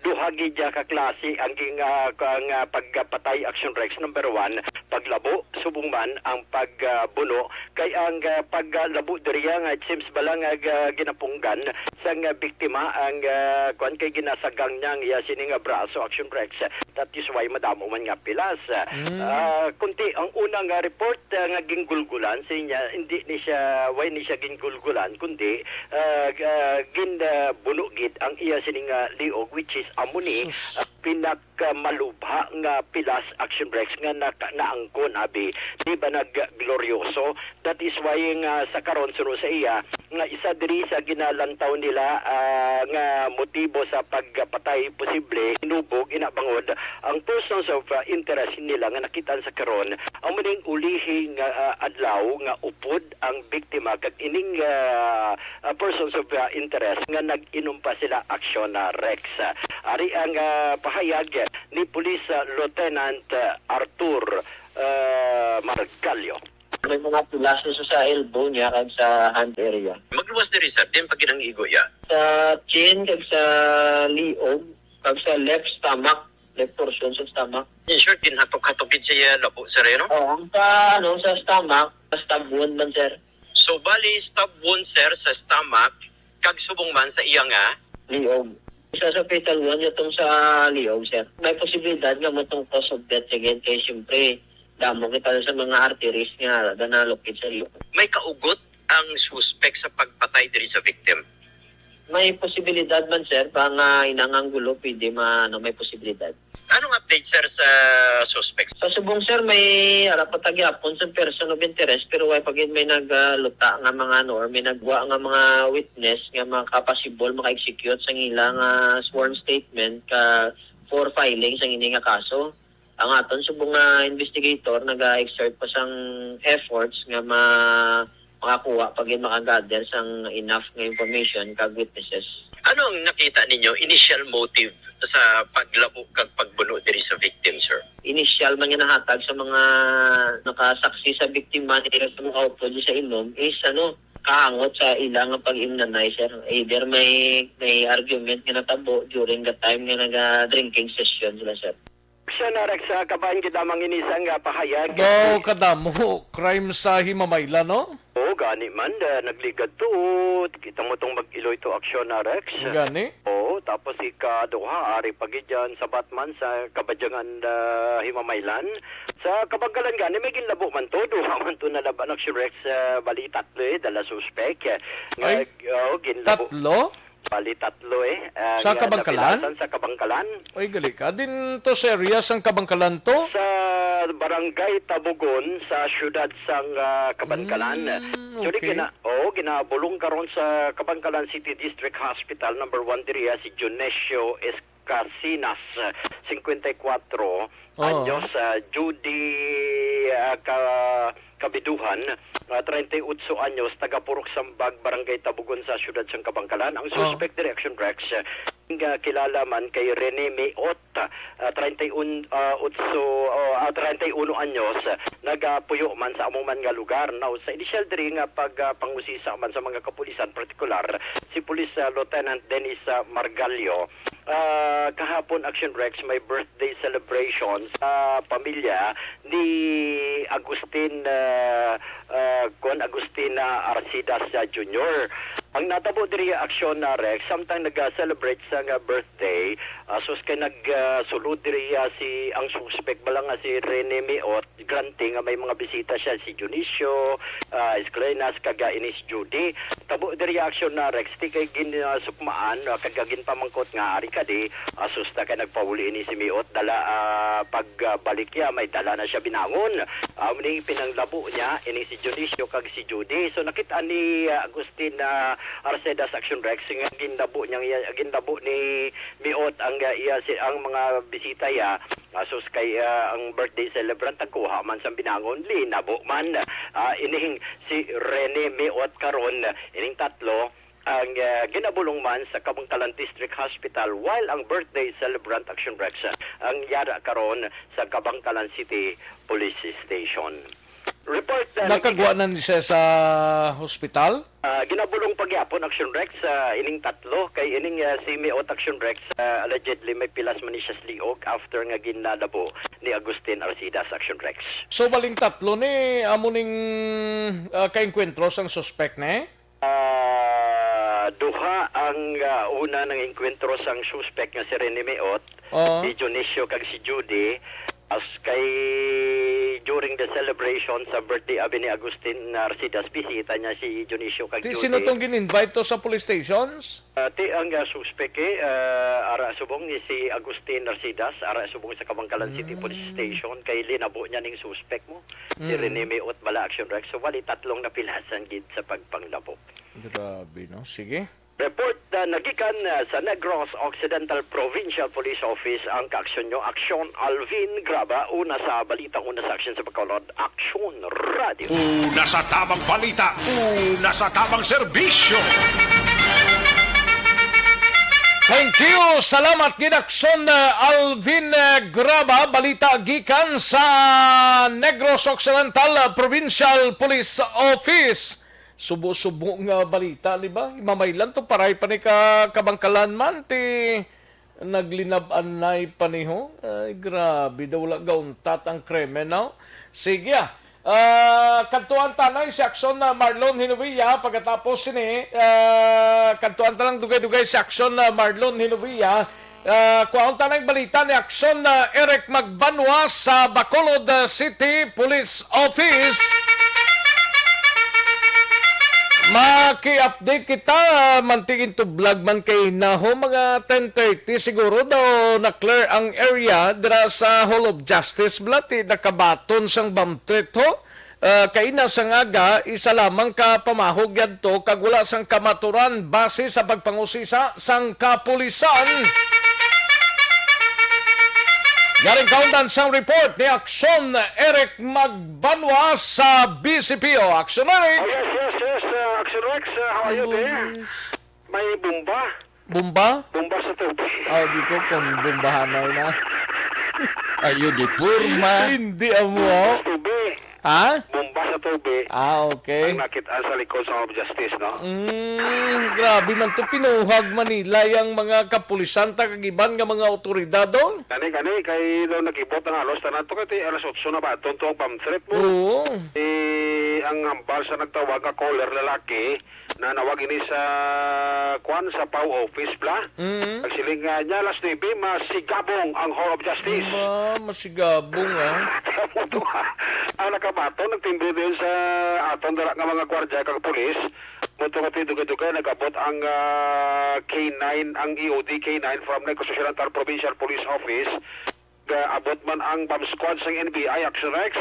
duha gid ya ka klase ang ging-, ah, ka-, nga pagpatay, Action Rex. Number one, paglabo, subong man ang pagbuno, kay ang, ah, paglabo diri nga it seems bala nga, ah, ginapunggan sang, ah, biktima ang, ah, kuan, kay ginasagang niya ang iya sini nga braso, Action Rex. That is why madamo man nga pilas. Mm. Ah, kunti ang una nga report, ah, nga ginggulgulan siya, hindi ni siya, why ni siya ginggulgulan, kundi, ah, g-, ah, gin, ah, buno gid ang iya sini nga liog, which is amo ni, sus, ah, pinakamalubha nga pilas, Action Rex, nga naka-, naangkon, abi. Di ba nag-, glorioso? That is why nga sa karon, suno sa iya, nga isa diri sa ginalantaw nila, ah, nga motibo sa pagpatay, posible hinubog, ina bangod ang persons of, ah, interest nila nga nakitaan sa karon, amo ning ulihi nga, ah, adlaw nga upod ang biktima kag ining, ah, ah, persons of, ah, interest nga nag-inom pa sila, Action, ah, Rex. Ari ang, ah, pahayag ni Police, ah, Lieutenant, ah, Arthur, ah, Margallo. May mga pilas sa, sa elbow niya kag sa hand area. Magluwas diri, sir. Diin pa gid ang igo iya? Sa chin kag sa liog kag sa left stomach. Left portion sa stomach. In short, ginhatok-hatok gid siya labo, sir, eh, no? Oo, ang sa, ano, sa stomach, sa stab wound man, sir. So, bali, stab wound, sir, sa stomach, kag subong man sa iya nga liog. Sa, sa fatal wound, itong sa liog, sir. May posibilidad nga mo itong cause of death again kay siyempre, damo kita sa mga arteries nga nalukid sa liog. May kaugot ang suspek sa pagpatay diri sa victim? May posibilidad man, sir, pa nga inang anggulo, pwede ma-, ano, may posibilidad. Anong update, sir, sa suspect? Sa subong, sir, may ara pa ta gyapon sa person of interest, pero way pa gid may nagluta nga mga, ano, or may nagwa nga mga witness nga makapasibol, maka-execute sa ila nga sworn statement ka for filing sa ini nga kaso. Ang aton subong nga investigator naga-exert pa sang efforts nga ma-, makakuha pa gid, maka-gather sang enough nga information kag witnesses. Ano ang nakita ninyo, initial motive sa paglabo kag pagbuno diri sa victim, sir? Initial man nga nahatag sa mga nakasaksi sa biktima nila sa mga upo di sa inom is, ano, kahangot sa ila nga pag-imnanay, sir. Either may, may argument nga natabo during the time nga naga-drinking session sila, sir. Siya na, Rex, ah, kabahin gid lamang ini sang, ah, pahayag. Daw kadamo crime sa Himamaylan, no? Oo, gani man, ah, nagligad to. Kita mo tong mag-iloy to aksyon na, Rex. Gani? Oo, tapos ikaduha, ari pa gid yan, sabat man sa Kabadyangan, ah, Himamaylan. Sa Kabangkalan gani, may ginlabo man to. Duha man to nalaban, aksyon, Rex, ah, bali tatlo, eh, dala suspek. Ay, Nga, oo, ginlabo. Tatlo? Bali, tatlo, eh. Ang, Sa ah, Kabangkalan? napilasan sa Kabangkalan. Ay, gali ka. Din to sa area sang Kabangkalan to? Sa Barangay Tabugon, sa siyudad sang, ah, Kabangkalan. Mm, Actually, okay. gina-, oo, ginabulong karon sa Kabangkalan City District Hospital number one diri, ah, si Dionisio Escasinas, cincuenta y cuatro Oo. anyos, ah, Judy, ah, ka-, Kabiduhan, ah, treinta y ocho anyos, taga Purok Sambag, Barangay Tabugon sa siyudad sang Kabangkalan. Ang Oh. suspek diri, Action Rex, ah, nga kilala man kay Rene Miot, ah, treinta y uno, ah, otso, oh, ah, treinta y uno anyos, ah, nagapuyo man sa amo man nga lugar. Now, sa inisyal diri nga pag, ah, pangusisa man sa mga kapulisan, partikular si Police, ah, Lieutenant Dennis, ah, Margallo, Ah, kahapon, Action Rex, may birthday celebration sa pamilya ni Agustin, ah, ah, kuwan, Agustin, ah, Arcidas, ah, Junior. Ang natabo diri, Action, ah, Rex, samtang nag-celebrate sa nga birthday, ah, sus kay nag, ah, sulod diri, ah, si, ang suspek bala nga si Rene Miot, Grante nga may mga bisita siya, si Dionisio, ah, Esclenas, kag, ah, ini si Judy. Tabo diri, Action, na Rex, ti kay gin, ah, sukmaan, ah, kag, ah, ginpamangkot nga ari ka di, ah, susta kay nagpauli ini si Miot, dala, ah, pag, ah, balik niya, may dala na siya binangon. Ah, amo ni pinanglabo niya, ini si Dionisio kag si Judy. So, nakit-an ni, ah, Agustin, ah, Arcedas, Action Rex, nga ginlabo niya, ginlabo ni Miot ang, ah, iya, si, ang mga bisita iya. Asus kay, ah, ang birthday celebrant nagkuha man sang binangon, linabo man. Ah, ining si Rene Miot karon, ining tatlo ang, ah, ginabulong man sa Kabangkalan District Hospital, while ang birthday celebrant, Action Rex, ang yara karon sa Kabangkalan City Police Station. Report, ah, Nakagwa na ni siya sa hospital? Ah, ginabulong pa gyapon, Action Rex, ah, ining tatlo kay ining, ah, si Miot, Action Rex, ah, allegedly may pilas man ni siya sa liog after nga ginalabo ni Agustin Arcidas, Action Rex. So, baling tatlo ni amo ning, ah, kaengkwentro sang suspek ni? Ah, duha ang, ah, una nang engkwentro sang suspek nga si Rene Miot, Oo. si Dionisio kag si Judy. As kay during the celebration sa birthday abi ni Agustin Arcidas, bisita niya si Dionisio kag Si, Judy. sino tong gin-invite to sa police stations? Ah, ti ang, ah, suspek, eh, ah, ara subong ni si Agustin Arcidas, ara subong sa Kabangkalan City Police Mm. Station, kay linabo niya ning suspek mo. Si Mm. Rene Miot bala, Action Rex. So, wali tatlong napilasan gid sa pagpanglabo. Grabe, no? Sige. Report na nagikan, ah, sa Negros Occidental Provincial Police Office ang kaaksyon nyo, Aksyon Alvin Graba, una sa balita, una sa aksyon sa Bacolod, Aksyon Radio. Una sa tabang balita, una sa tabang serbisyo. Thank you. Salamat gid, Aksyon, uh, Alvin, uh, Graba. Balita gikan sa Negros Occidental, uh, Provincial Police Office. Subo-subo nga balita, di ba? Himamaylan to, paray pa ni ka Kabangkalan man, ti, naglinab-anay pa niho. Ay, grabe daw, wala gauntat ang krimen, no? Sige, ah. Ah, kadtuan tanay si Aksyon na Marlon Hinovia. Pagkatapos sini, ah, kadtuan ta lang dugay-dugay si Aksyon na Marlon Hinovia. Ah, kuhaon ta lang balita ni Aksyon na Eric Magbanwa sa Bacolod, ah, City Police Office. Maki-update kita, mantigin to vlog man kay naho mga ten thirty siguro daw na-clear ang area dira sa Hall of Justice, bala ti nakabaton sang bomb threat ho. Ah, kaina sang aga, isa lamang ka pamahog yadto kag wala sang kamaturan base sa pagpangusisa sang kapulisan. Yaring kaundan sang report ni Aksyon Eric Magbanwa sa B C P O. Aksyon Eric! Oh, yes, yes, yes, uh, Action Rex, uh, how are you there? May bomba. Bomba? Bomba sa tubig. Ah, di ko kung bombahanay na. Ayo di porma. Hindi amo. Bomba sa tubig. Ha? Bomba sa tubig. Ah, okay. Ang nakit-an sa likod sa Hall of Justice, no? Mm, grabe man to. Pinuhag Manila yang mga kapulisan, tag-iban nga mga otoridad, oh. Gani, gani, kay daw nakibot ang halos tanan to, kay alas otso na ba? Tonto ang bomb threat mo. Oo. Eh, ang hambal sa nagtawag nga caller lalaki, nanawag ini sa, kwan, sa pau office, bla. Mm. Ang siling nga niya, alas nuebe, masigabong ang Hall of Justice. Ma, masigabong, ah. Ang nakabaton, nagtimbre din sa aton dala nga mga gwardiya kag pulis. Muto nga dugay-dugay, nag-abot ang, ah, K nine, ang E O D K nine from Negros Occidental Provincial Police Office. Gaabot man ang bomb squad sang N B I, Action Rex,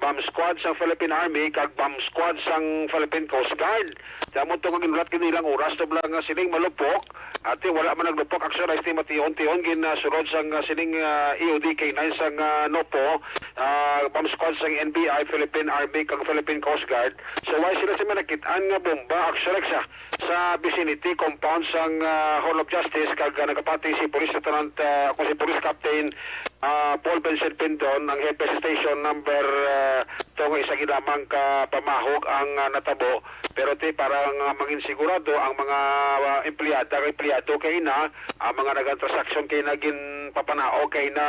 bomb squad sang Philippine Army, kag bomb squad sang Philippine Coast Guard. Kaya mo to nga ginulat kini ilang oras, to lang nga sining malupok. Ati, wala man naglupok, Action Rex, ti mation-tion gin, ah, sulod sang, ah, sining, ah, E O D K nine sang, ah, NOPO, ah, bomb squad sang N B I, Philippine Army, kag Philippine Coast Guard. So, why sila sa manakit-an nga bomba, Action Rex, ah? Sa vicinity compound sang, ah, Hall of Justice, kag, ah, nagapati si Police Lieutenant, ah, kung si Police Captain, ah, Paul Vincent Pindon, ang hepe sa station number, ah, to nga isa gid lamang ka pamahog ang, ah, natabo. Pero ti, para nga mangin sigurado ang mga, ah, empleyada, empleyado kay ina, ang mga nagantransaksyon kay na ginpapanaog kay na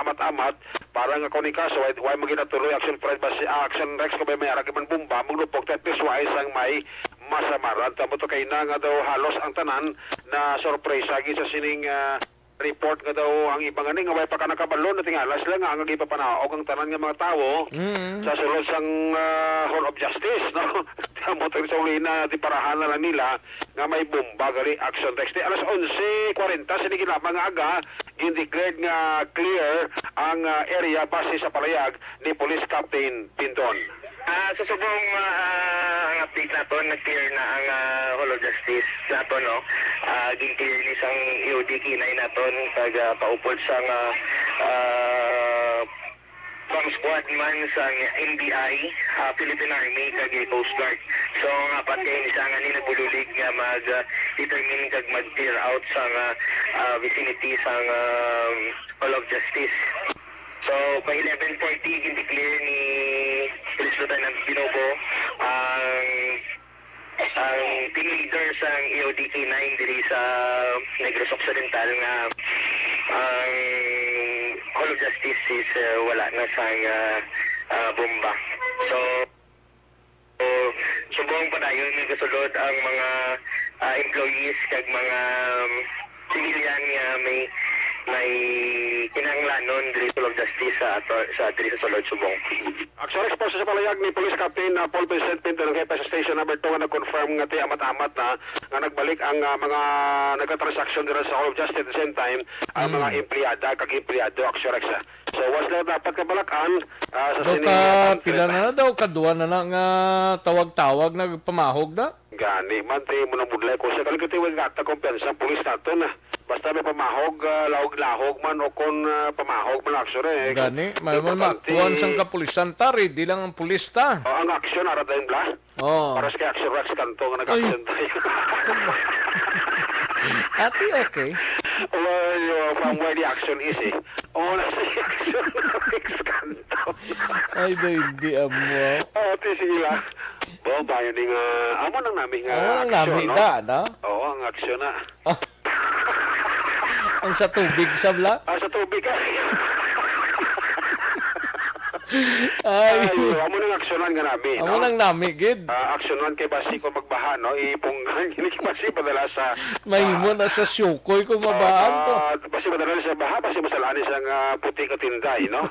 amat-amat, para nga kung ikaso, why, why maginatuloy action price ba si, ah, action Rex, kung may, may arag man bomba, maglupok, ti at least why sang may masamaran. Tamo to kay na nga daw halos ang tanan na sorpresa gid sa sining, ah, report nga daw ang iba nga ni nga way pa ka nakabalo, natingala sila nga ang gipapanaog ang tanan nga mga tawo Mm. sa sulod sang, ah, Hall of Justice, no? Tamo to sa uli na di parahan na lang nila nga may bomba gali, Action Rex. Di alas onse kwarenta sini ginamang nga aga, gin-declared nga clear ang, ah, area base sa palayag ni Police Captain Pindon. Ah, sa subong, ah, ang update naton, nag-clear na ang, ah, Hall of Justice naton, no? Ah, gin-clear ni sang E O D K nine naton, kag, ah, paupod sang, ah, ah, bomb squad man sang N B I, ah, Philippine Army, kag Coast Guard. So, ang apat kayo ni sang ani nagbulilig nga mag, ah, determine kag mag-clear out sang, ah, ah, vicinity sang, ah, Hall of Justice. So, pa eleven forty, gin-declare ni Police Lieutenant Binobo ang, ang team leader sang E O D K nine diri sa Negros Occidental nga ang Hall of Justice is, uh, wala na sang, uh, uh, bomba. So, So, subong padayon nga gasulod ang mga, ah, employees kag mga, um, civilian nga may, may kinahanglanon diri sa Hall of Justice sa ato, sa, diri sa sulod subong. Action response sa palayag ni Police Captain, ah, Paul Vincent Pinto, ang hepe sa Station Number Two, nga nag-confirm nga ti amat-amat na nga nagbalik ang, ah, mga nagka-transaction dira sa Hall of Justice. At the same time, ang mga Mm. empleyada kag empleyado, Action Rex, ah. So, was lang dapat kabalakan, ah, sa Daw sining, ka, ah, pila na na daw, kadwa na na nga tawag-tawag, nagpamahog na? Gani man, ti mo nang budlay ko sa kaligatiwag nga ta kumpiyansa ang pulis nato na. Basta may pamahog, ah, lahog-lahog man o kon, ah, pamahog man, actually, eh. Gani, may, may Importante, makuha sang kapulisan ta, ready lang ang pulis ta. Oh, ang aksyon, ara tayong bla. Oh. Para sa kay Action Rex Kanto nga Ay. nag-action tayo. Ate, okay. Well, uh, from where the action is, eh. Oh, nasa action Rex Kanto. Ay, daw hindi amo. Oh, ate, sige lang. Bo, bayo ni nga, amo nang nami nga Amo nang action, nami no? da, no? Oo, ang action na. Ang sa tubig, sabla? Ah, sa tubig. Ay. Ay, amo nang aksyonan nga nami, Amo no? nang nami, gid. Ah, aksyonan kay basi ko magbaha, no? Ipunggan gini kay basi madala sa Mahimo na sa syukoy kung mabahan to. Ah, basi madala sa baha, basi masalani sa nga puti ka tinday, no?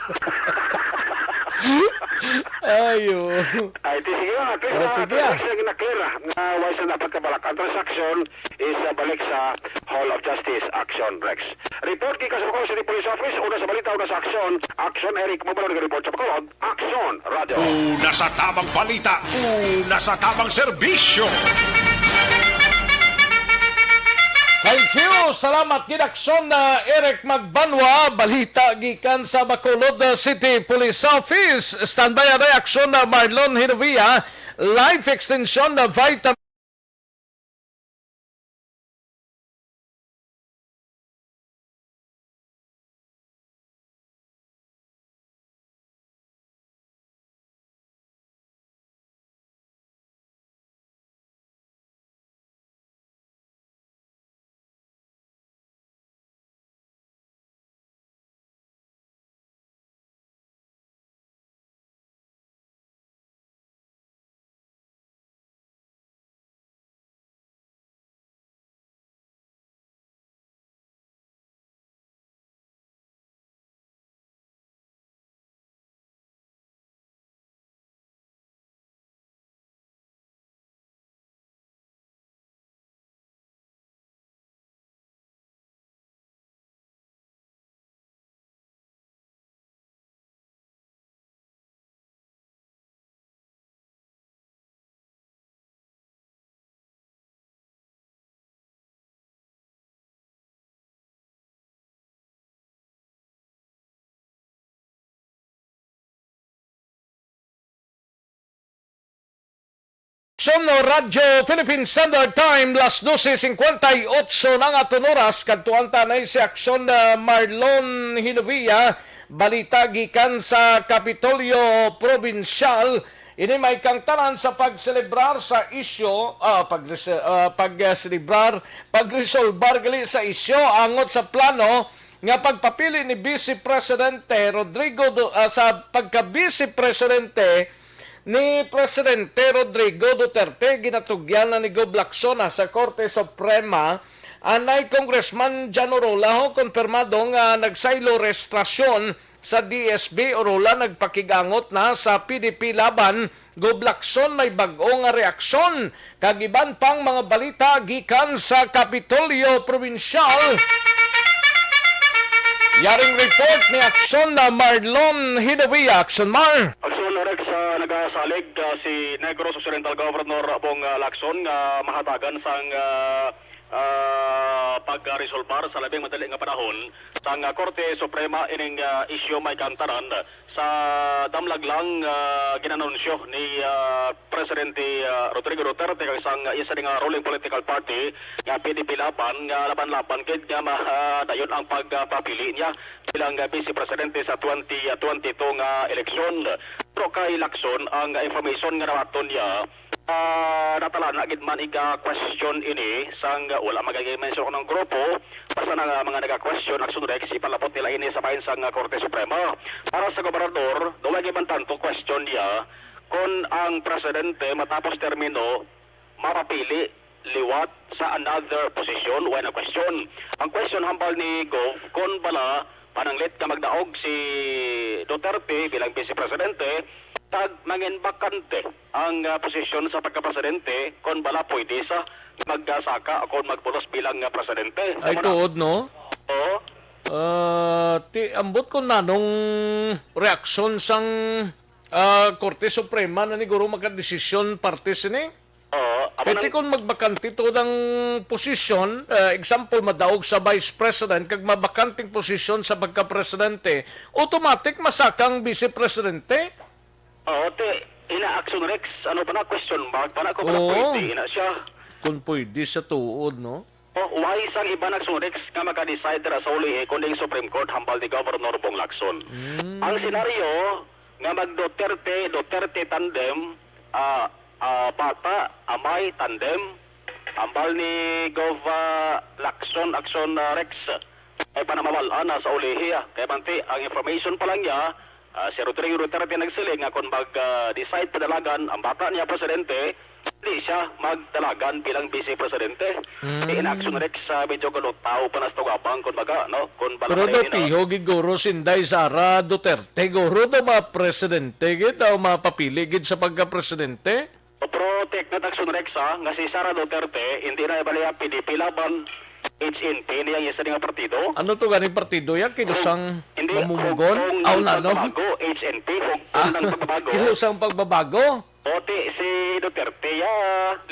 Ayo. Ay, di sige, ah, clear Oh, na, sige, ah. clear na, clear na. Nga, wala sa dapat kabalak. Ang transaksyon is, ah, balik sa Hall of Justice. Action, Rex. Report gikan sa Bacolod City Police Office. Una sa balita, una sa aksyon. Action, Eric Mabalon, report sa Bacolod. Action, Radyo. Una sa tamang balita, una sa tamang serbisyo. Thank you. Salamat gid, Aksyon na Eric Magbanwa. Balita gikan sa Bacolod, uh, City Police Office. Standby ang reaksyon na Marlon Hinovia. Life extension na vitamin Aksyon Radyo Philippine Standard Time, las doce cincuenta y ocho na nga aton oras. Kadtuan ta na si Aksyon, ah, Marlon Hinovia. Balita gikan sa Kapitolyo Probinsyal. Ini may kangtanan sa pagselebrar sa isyu, ah, pag, ah, pag, ah, selebrar, pagresolbar gali sa isyu angot sa plano nga pagpapili ni Vice Presidente Rodrigo Du-, ah, sa pagka-Vice Presidente ni Presidente Rodrigo Duterte, ginatugyan na ni Gob Lacson sa Korte Suprema. Anay Congressman John Orrola, ho, konfirmado nga nagsaylo rehistrasyon sa D S B. Orrola nagpakig-angot na sa P D P Laban. Gob Lacson may bag-o nga reaksyon kag iban pang mga balita gikan sa Kapitolyo Probinsyal. Yaring report ni Aksyon na Marlon Hinovia. Aksyon, Mar. Aksyon, Rex, ah, nagasalig, ah, si Negros Occidental Governor Bong, ah, Lacson nga mahatagan sang, ah, ah, pagresolbar sa labing madali nga panahon sang, ah, Korte Suprema ining, ah, isyu may kaangtanan sa damlag lang, ah, ginanunsyo ni, ah, Presidente, ah, Rodrigo Duterte kag sang isa nga ruling political party nga P D P Laban nga laban-laban gid nga ma-, ah, dayon ang pagpapili niya bilang, ah, Vice Presidente sa twenty twenty-two nga eleksyon. Pero kay Lacson, ang information nga nabaton niya, ah, natalana gid man iga question ini sang wala magiging mention ng grupo, basta na nga mga naga-question, Aksyon Rex, ipalabot nila ini sa bahin sang Korte Suprema. Para sa gobernador, daw gid man tanto question niya kung ang presidente matapos termino mapapili liwat sa another position, wala na question. Ang question hambal ni Gov, kung bala pananglit nga magdaog si Duterte bilang Vice Presidente, kag mangin bakante ang, ah, posisyon sa pagkapresidente, kung bala pwede sa magsaka o kung magpulos bilang, ah, presidente. Ay, Amo na. Tuod, no? Oo. Ah, ti, ambot kung nanong reaksyon sang, ah, Korte Suprema na ni guro makadesisyon parte sini? Oo, amo Kay ti nang kung magbakante to ang posisyon, ah, example, madaog sa Vice President, kag mabakanting posisyon sa pagka-presidente, automatic masaka ang Vice Presidente? Oo, ti, ina Aksyon Rex, ano pa na, question mark pa na kung Oo. pwede, ina siya. Kung pwede sa tuod, no? Oh, why sang iba nagsurex nga maka-decide dira sa ulihi kundi ang Supreme Court hambal ni Governor Bong Lacson? Mm. Ang senaryo nga mag-Duterte, Duterte tandem, ah, ah, bata, amay, tandem, hambal ni Gov, ah, Lacson, Aksyon, ah, Rex. Ay pa na mawal-an na sa ulihi, ah. Kay manti, ang information pa lang niya, ah, si Rodrigo Duterte nagsiling nga kung mag, ah, decide padalagan ang bata niya presidente, di siya magdalagan bilang vice presidente. Mm. Di in action, Rex, sa medyo kalutaw pa na sa tugabang, kung baga, no? Kung Pero balakay, daw no? Piho gid guro si Inday Sara Duterte, guro daw mapresidente gid, daw mapapili gid sa pagkapresidente? O, pero take note, Action Rex, ha, nga si Sara Duterte, hindi na baliya P D P Laban, H N P, niya ang isa nga partido. Ano to ganing partido yan? Kinusang Hindi, mamumugon? Hugpong Aw, ng na, no? Pagbabago, H N P, Hugpong Ah, ng Pagbabago. Kinusang pagbabago? Oti si Duterte, ya,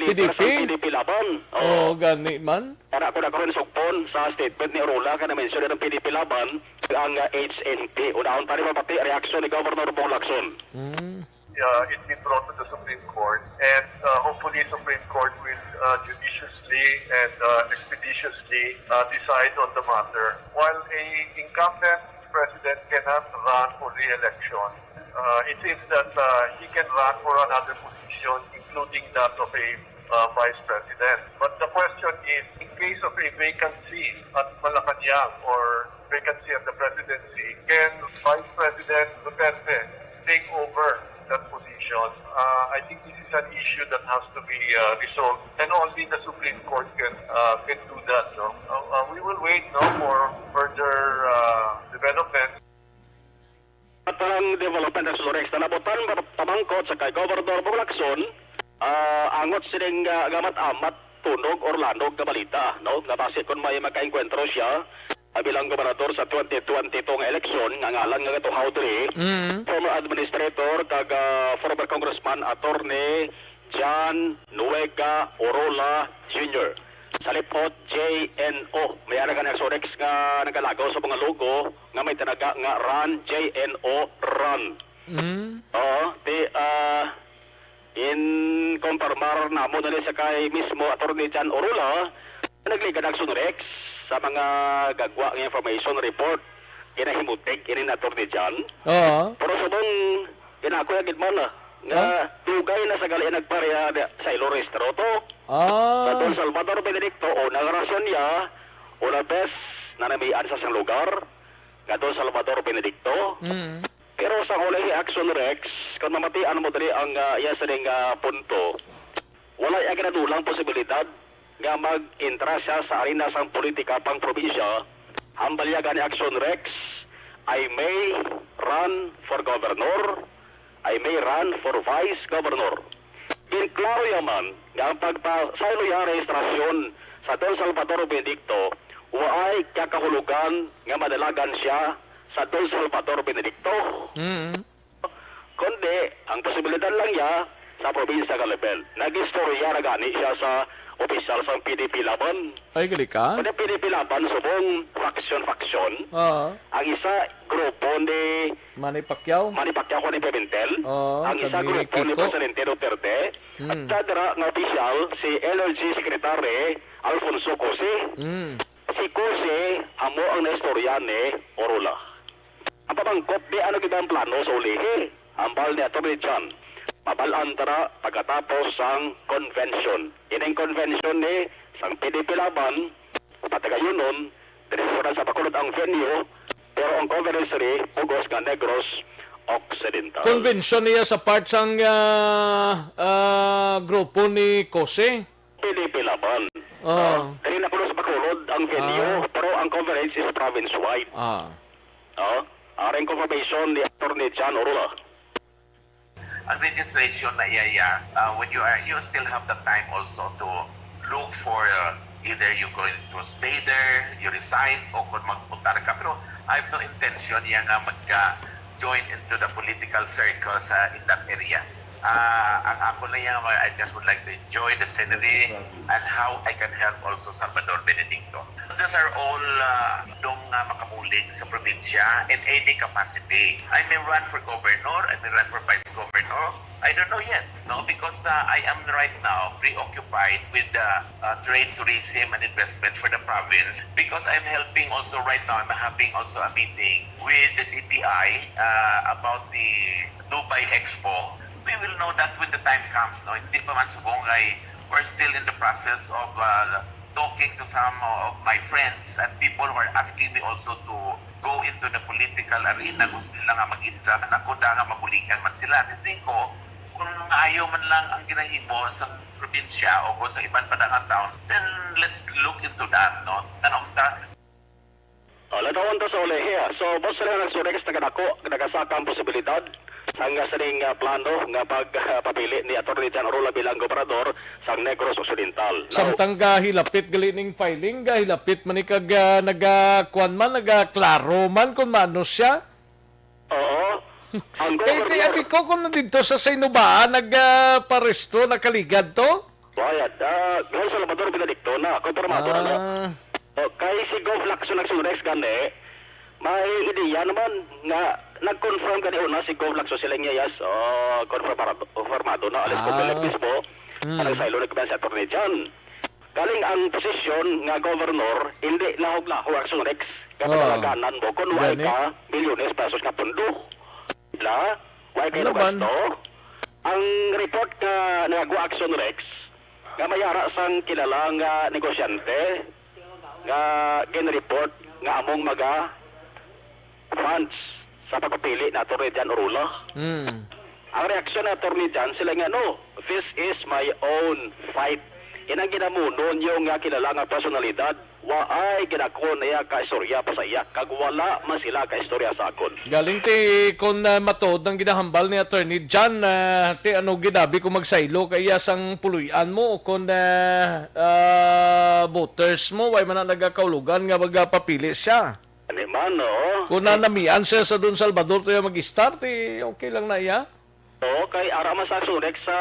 leader sa P D P? P D P Laban. Oo, Oo. Gani man. Para ako na karon sugpon sa statement ni Orula, ka na-mention ang P D P Laban, ang, ah, H N P. Unahon pa rin pati reaksyon ni Governor Bong Lacson. Mm. Uh, it be brought to the Supreme Court, and, uh, hopefully Supreme Court will, uh, judiciously and, uh, expeditiously, uh, decide on the matter. While a incumbent president cannot run for re-election, uh, it seems that, uh, he can run for another position, including that of a, uh, vice president. But the question is, in case of a vacancy at Malacañang or vacancy at the presidency, can Vice President Duterte take over that position? Uh, I think this is an issue that has to be, uh, resolved, and only the Supreme Court can, uh, can do that. No, uh, uh, we will wait, no, for further, uh, development. At ang development, Action Rex, na nabutan pa-, pamangkot sa kay Governor Bong Lacson, ah, angot sining, ah, gamat-amat tunog or lanog nga balita, no? Nga basi kung may makaengkwentro siya, ah, bilang gobernador sa twenty twenty-two nga eleksyon, nga ngalan nga gatuhaw diri, Mm. former administrator kag, ah, former congressman, Attorney John Nuega Orola Junior. Sa lipot, J N O. May ara gani, Action Rex, nga nagalagaw sa mga logo nga may tinaga nga Run, J N O, Run. Mm. Oo, di, ah, in-confirmar namo na ni sa kay mismo Attorney John Orula, nagligad, Action Rex, sa mga gagwa nga information report, ginahimutik ini ni Attorney John. Oo. Pero subong ginako ya gid man, ah, nga Ah? dugay na sa gali nagpareha sa ilo rehistro to. Ah. Sa Don Salvador Benedicto, o nang rason niya, una bes nanamian sa sang lugar, nga Don Salvador Benedicto. Mm. Pero sa huli, Action Rex, kung mamatian mo diri ang, ah, iya sining, ah, punto, wala iya ginadulang posibilidad nga mag-entra siya sa arena sang politika pang probinsya. Hambal iya gani, Action Rex, I may run for governor, I may run for vice governor. Ginklaro iya man nga ang pagpasaylo iya rehistrasyon sa Don Salvador Benedicto waay kakahulugan nga madalagan siya sa Don Salvador Benedicto. Mm. Kundi, ang posibilidad lang niya sa probinsya nga level. Nag-istorya na gani siya sa opisyal sang P D P Laban. Ay, gali ka? Kundi P D P Laban, subong faction-faction. Oo. Ang isa, grupo ni Manny Pacquiao? Manny Pacquiao, kundi Pimentel. Oo, Ang isa, kami grupo ni Kiko. Presidente Duterte. At Mm. sa dira nga opisyal, si Energy Secretary Alfonso Cose. Mm. Si Cose, amo ang naistorya ni Orula. Ang pamangkot, di ano gid ang plano sa ulihi? Hambal ni Attorney John, mabal-an ta na pagkatapos sang convention. Ining convention ni sang P D P Laban, patagayunon, diri sa sa Bacolod ang venue, pero ang conference diri, pugos nga Negros Occidental. Convention niya sa part sang, ah, ah, grupo ni Cose? P D P Laban. Oh. Diri na kuno sa Bacolod ang venue, Oh. pero ang conference is province-wide. Ah. Oh, aring confirmation ni Attorney John Orula. Ang registration na iya, iya, uh, when you are, you still have the time also to look for, uh, either you going to stay there, you resign, o kung magpunta ka. Pero I have no intention iya nga magka-join into the political circle sa, in that area. Ah, ang ako na iya, I just would like to enjoy the scenery and how I can help also Salvador Benedicto. Those are all, uh, dong, uh, makabulig sa probinsya in any capacity. I may run for governor, I may run for vice governor. I don't know yet, no? Because, uh, I am right now preoccupied with the, uh, trade, tourism, and investment for the province. Because I'm helping also right now, I'm having also a meeting with the D T I, uh, about the Dubai Expo. We will know that when the time comes, no? Hindi pa man subong kay we're still in the process of, uh, talking to some of my friends and people who are asking me also to go into the political arena, gusto nila nga mag-insa, ako da nga mabuligan man sila. Kasi ko, kung maayo man lang ang ginahimo sa probinsya o kung sa iban pa nga town, then let's look into that, no? Tanong ta, Oh, latawon ta sa uli here. So, boss, sila nga nagsurex, nagadako, nagasaka ang posibilidad sang sining ah, plano nga pagpapili ni Attorney John Orula bilang gobernador sang Negros Occidental. Now, Samtang gahilapit gali ning filing, gahilapit man ni kag ah, nagakuan man, nagaklaro man kung maano siya. Oo. Ang Kay ti gobernador, abi ko kung nandito sa Saynubaan nagparesto, nakaligad to. Bayad. Ah, Gov Salvador Benedicto na. Kompirmado na na. Ah, Oh, kay si Gov Lacson nagsurex gani, may ideya naman nga nag-confirm gani una si Gov Lacson sila niya, yes. Oh, confirmado, confirmado na alis ko Ah. Belen mismo. Mm. Ang nagsaylo na si Attorney John. Galing ang posisyon nga governor, hindi lahog-lahog ang surex. Oh. Kapagalaganan mo kung wala Gani. ka milyones pesos nga pundo. La, wala kay Ano man? Roberto. Ang report nga nagwa action Rex nga may ara sang kilala nga negosyante nga gin-report nga among mga fans sa pagpapili ni Attorney John Orula. Mm. Ang reaksyon ni Attorney John sila nga, "No, this is my own fight." Inang ginamuno niyo nga kilala nga personalidad, waay ginakon iya ka istorya pa sa iya, kag wala man sila ka istorya sa akon. Galing ti kon ah, matuod ang ginahambal ni Attorney John, ah, ti ano ginabi kung magsaylo kay iya sang puloy-an mo o kon ah, ah, voters mo, way man na nagakaulogan nga magapapili siya. Ani man, no? Kung nanamian siya sa Don Salvador to yung mag-start, eh, okay lang na iya. Oo, kay ara man sa Surex sa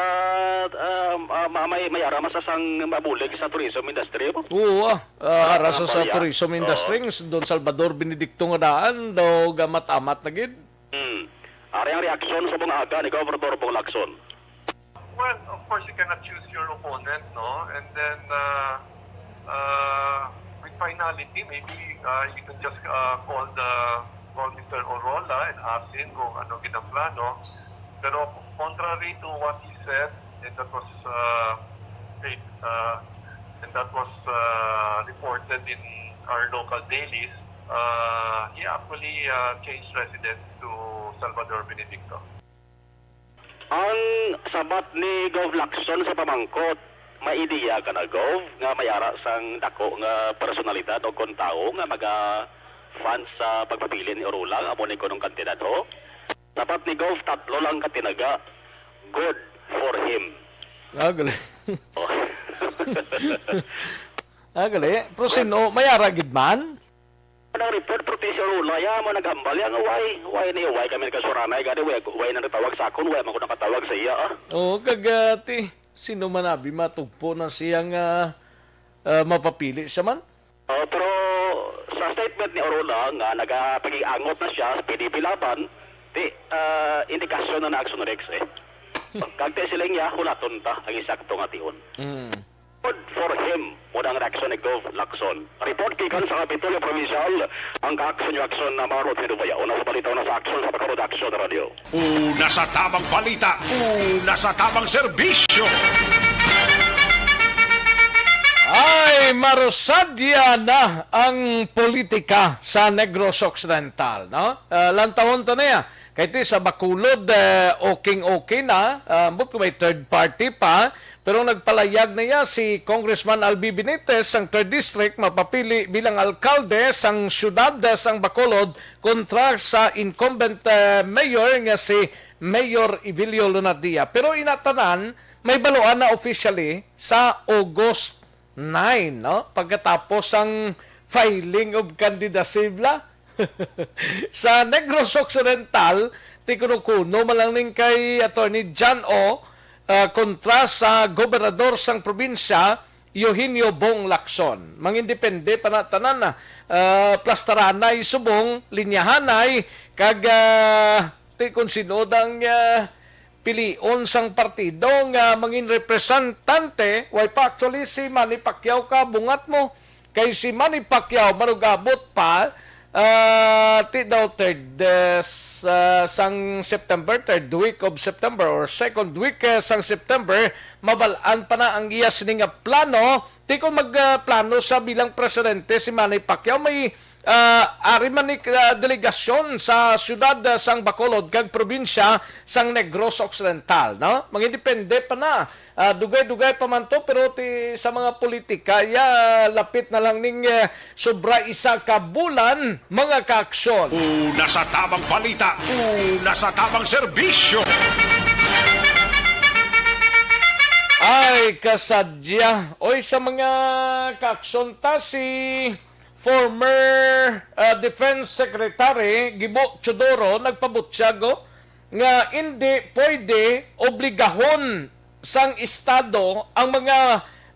ah, ah, ma- may may ara man sa sang mabulig sa tourism industry mo. Oo, ah, ah, ara sa, sa Kapalya. tourism Oo. industry, si Don Salvador Benedicto nga daan, daw gamat-amat na gid. Hmm. Ari ang reaksyon sa mga aga ni Governor Bong Lacson. Well, of course, you cannot choose your opponent, no? And then, uh, uh, with finality, maybe uh, you can just uh, call the call Mister Orola and ask him kung ano gid ang plano. Pero contrary to what he said, and that was uh, it, uh, and that was uh, reported in our local dailies, uh, he actually uh, changed residence to Salvador Benedicto. Ang sabat ni Gov Lacson sa pamangkot, may ideya ka na, Gov, nga may ara sang dako nga personalidad o kon tawo nga maga fans sa pagpapili ni Orula nga amo ni kunong kandidato? Sabat ni Gov, tatlo lang ka tinaga. Good for him. Ah, galing. Oh. Ah, galing. Pero sino, may ara gid man? Ang report, Professor Ulay, ah, mo naghambal yan, why, why ni, why kami nagkasuranay, gani, why, why na natawag sa akon, why man ko nakatawag sa iya, ah? Oo, kag ah, ti, sino man abi matugpo na siya nga ah, mapapili siya man? Oh, pero sa statement ni Orula nga nagapag-angot na siya sa P D P Laban, di, ah, indikasyon na na action Rex eh. Kag ti sila niya, hulaton ta ang eksakto nga tion. Mm. Good for him, muna ang reaksyon ni Gov Lacson. Report gikan sa Kapitolyo Provincial, ang ka-action yung action na Marlon Hinubaya. Una sa balita, una sa action sa Pagkarod Action Radio. Una sa tamang balita, una sa tamang serbisyo. Ay, marusadya na ang politika sa Negros Occidental, no? Ah, lantawon ta na ya. Kay ti sa Bacolod, eh, okay-okay na. Ah, ambot ko may third party pa. Pero nagpalayag na ya si Congressman Albi Benitez sang third District mapapili bilang alkalde sang siyudad, eh, sang Bacolod kontra sa incumbent, eh, mayor nga si Mayor Evilio Lunardia. Pero inatanan, may baluan na officially sa August nine, no? Pagkatapos ang filing of candidacy bla. Sa Negros Occidental, ti kuno-kuno man lang ning kay Attorney John O, ah, kontra sa gobernador sang probinsya, Eugenio Bong Lacson. Mangindepende pa na tanan na, ah, plastaranay subong, linyahanay, kag ah, ti kung sino ang ah, pilion sang partido nga mangin representante, way pa actually si Manny Pacquiao ka bungat mo. Kay si Manny Pacquiao manugabot pa ah, ti daw third ah, s- ah, sang September, third week of September or second week ah, sang September, mabal-an pa na ang iya sini nga plano Di ko magplano sa bilang presidente si Manny Pacquiao, may, ah, ari man ni, ah, delegasyon sa siyudad, ah, sang Bacolod kag probinsya sang Negros Occidental, no? Mangidepende pa na. Ah, dugay-dugay pa man to, pero ti, sa mga politika, ya, lapit na lang ning, eh, sobra isa ka bulan, mga kaaksyon. Una sa tamang balita, una sa tamang serbisyo. Ay, kasadya. Oy, sa mga kaaksyon ta, si former, ah, Defense Secretary Gibo Teodoro nagpabutyag, oh, nga indi pwede obligahon sang Estado ang mga,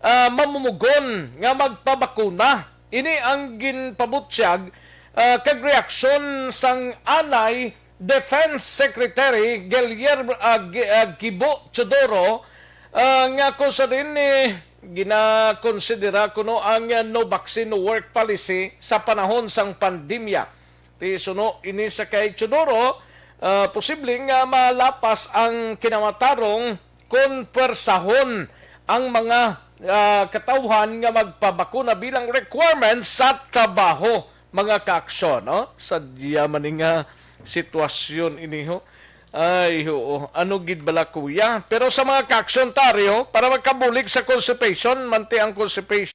ah, mamumugon nga magpabakuna. Ini ang ginpabutyag, ah, kag reaksyon sang anay Defense Secretary Guillermo, ah, Gi-, ah, Gibo Teodoro, ah, nga kung sa din, eh, ginakonsidera kuno ang, ah, no vaccine, no work policy sa panahon sang pandemya. Ti suno ini sa kay Teodoro, ah, posible nga malapas ang kinamatarong kon pwersahon ang mga, ah, katawhan nga magpabakuna bilang requirements sa trabaho, mga kaaksyon, no? Sadya man ni nga sitwasyon ini, ho. Ay, oo. Ano gid bala, kuya? Pero sa mga kaaksyon, Taryo, para magkabulig sa constipation, manti ang constipation.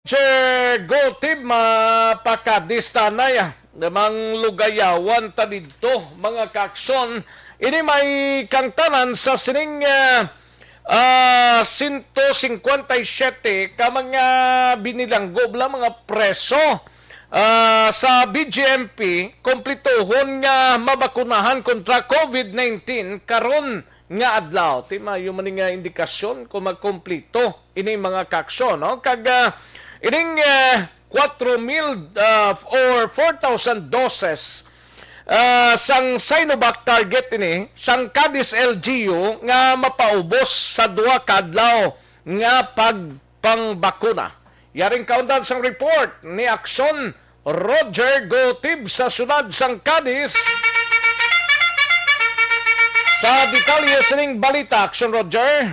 Sir Gotib, mapakadista na ya. Namang lugayawan ta didto, mga kaaksyon. Ini may kangtanan sa sining, ah, ah, sento singkwenta y siyete ka mga binilanggo bala, mga preso, ah, sa B G M P, kumplituhon nga mabakunahan kontra COVID nineteen karon nga adlaw. Ti maayo man ni nga indikasyon kung magkumplito ini mga kaaksyon, no? Kag, ah, ining, ah, kwatro mil, ah, or four thousand doses, ah, sang Sinovac target ini sang Cadiz L G U nga mapaubos sa duha ka adlaw nga pagpangbakuna. Yaring kaundan sang report ni Aksyon Roger Gotib sa siyudad sang Cadiz. Sa detalye sining balita, Aksyon Roger.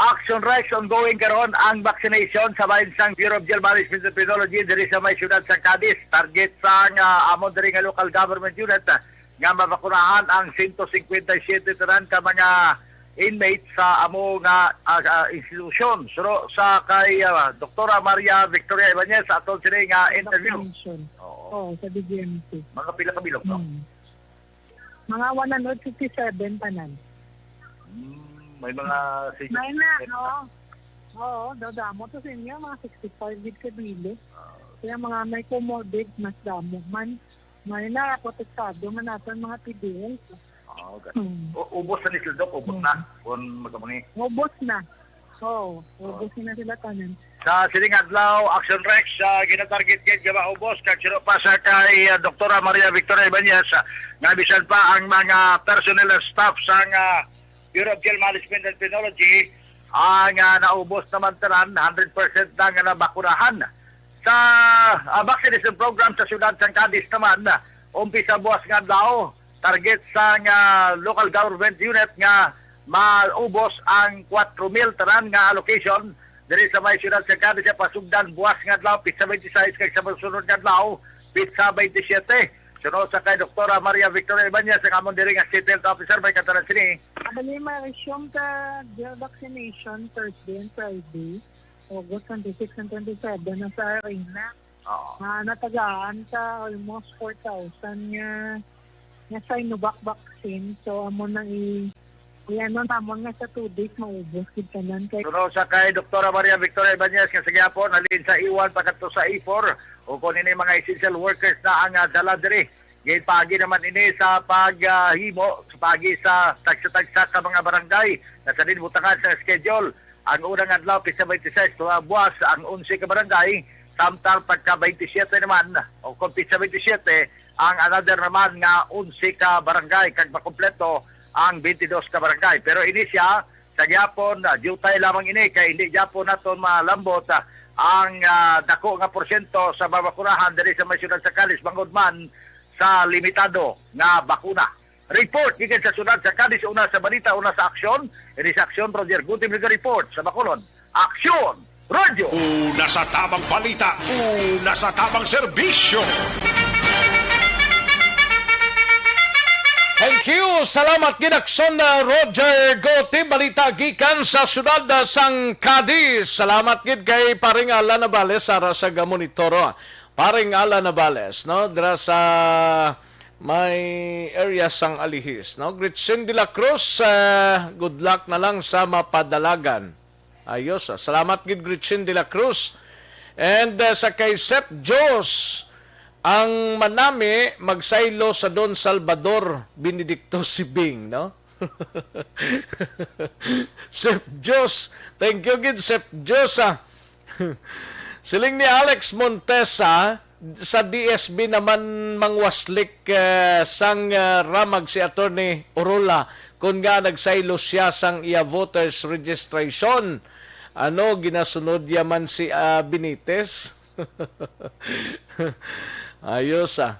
Action Rex, ongoing karon ang vaccination sa bahin sang Bureau of Jail Management and Penology diri sa may siyudad sa Cadiz. Target sang, ah, amo diri nga local government unit, ah, nga mabakunahan ang sento singkwenta y siyete tanan ka mga inmates sa amo nga, ah, ah, institusyon. Suro sa kay, ah, Doktora Maria Victoria Ibanez sa aton sini nga interview. Vaccination. Oo. Oo, sa B G M C. Mga pila ka bilog, no? Hmm. Mga one hundred fifty-seven tanan. Hmm, may mga senior May na, citizen na. Oo. Oo, dadamo to sa inyo, mga sixty-five gid ka bili. Ah. Kaya mga may comorbid, mas damo man. May na, protektado man natin mga P D L. Ah, okay. Hmm. U-, ubos na ni sila, Doc? Ubos Hmm. na? Kung magkamangi? Ubos na. Oo, ubos na sila tanan. Sa sining adlaw, Action Rex, ah, ginatarget gid nga maubos kag sino pa sa kay, ah, Doktora Maria Victoria Ibanez, ah, nga bisan pa ang mga personnel and staff sa nga Bureau of Jail Management and Penology, ah, nga naubos naman tanan, hundred percent na nga nabakunahan. Sa, ah, vaccination program sa siyudad sang Cadiz naman, ah, umpisa buwas nga adlaw, target sang, ah, local government unit nga maubos ang kwatro mil tanan nga allocation diri sa may siyudad sang Cadiz sa pasugdan buwas nga adlaw, pitsa twenty-six, kag sa sunod nga adlaw, pitsa twenty-seven. Suno sa kay Doktora Maria Victoria Ibanez, ang amon diri nga state health officer, may katanan sini. Abali, may resume ka vaccination Thursday and Friday, August twenty-six and twenty-seven, na sa arena. Oo. Ah, natagaan ka almost four thousand nga, nga Sinovac vaccine. So, amo nang i-, i-ano namon nga sa two days maubos gid tanan kay Suno sa kay Doktora Maria Victoria Ibanez nga sa gihapon, halin sa E one pakadto sa E four, o kung ini mga essential workers na ang, ah, dala diri. Ginpaagi naman ini sa paghimo sa paagi sa tagsa-tagsa ka mga barangay nga sa butangan sa schedule. Ang unang adlaw, pitsa twenty-six, buwas ang onse ka barangay, samtang pagka twenty-seven naman, o kung pitsa twenty-seven, ang another naman nga onse ka barangay, kag makompleto ang twenty-two ka barangay. Pero ini siya, sa gyapon, ah, diutay lamang ini, kay hindi gyapon naton malambot, ah, ang, ah, dako nga porsyento sa mabakunahan diri sa may siyudad sa Cadiz, bangod man sa limitado nga bakuna. Report gikan sa siyudad sa Cadiz, una sa balita, una sa aksyon. Ini sa aksyon, Roger Gutim nag-report sa Bacolod. Aksyon! Radyo! Una sa tamang balita, una sa tamang serbisyo. Thank you. Salamat gid, Aksyon, uh, Roger Gote. Balita gikan sa siyudad, uh, sang Cadiz. Salamat gid kay Paring Alan Navales ara sa gamonitor, uh, Paring Alan Navales, no? Dira sa may area sang Alihis, no? Gretchen de la Cruz, uh, good luck na lang sa mapadalagan. Ayos, ah. Salamat gid, Gretchen de la Cruz. And, ah, sa kay Sep Dios, ang manami magsaylo sa Don Salvador Benedicto Sibing, no? Sep Dios, thank you gid, Sep Dios, ah. Siling ni Alex Montesa, sa D S B naman mangwaslik, eh, sang, eh, ramag si Attorney Orula kon nga nagsaylo siya sang iya voters registration. Ano, ginasunod ya man si, ah, Benitez? Ayos, ah.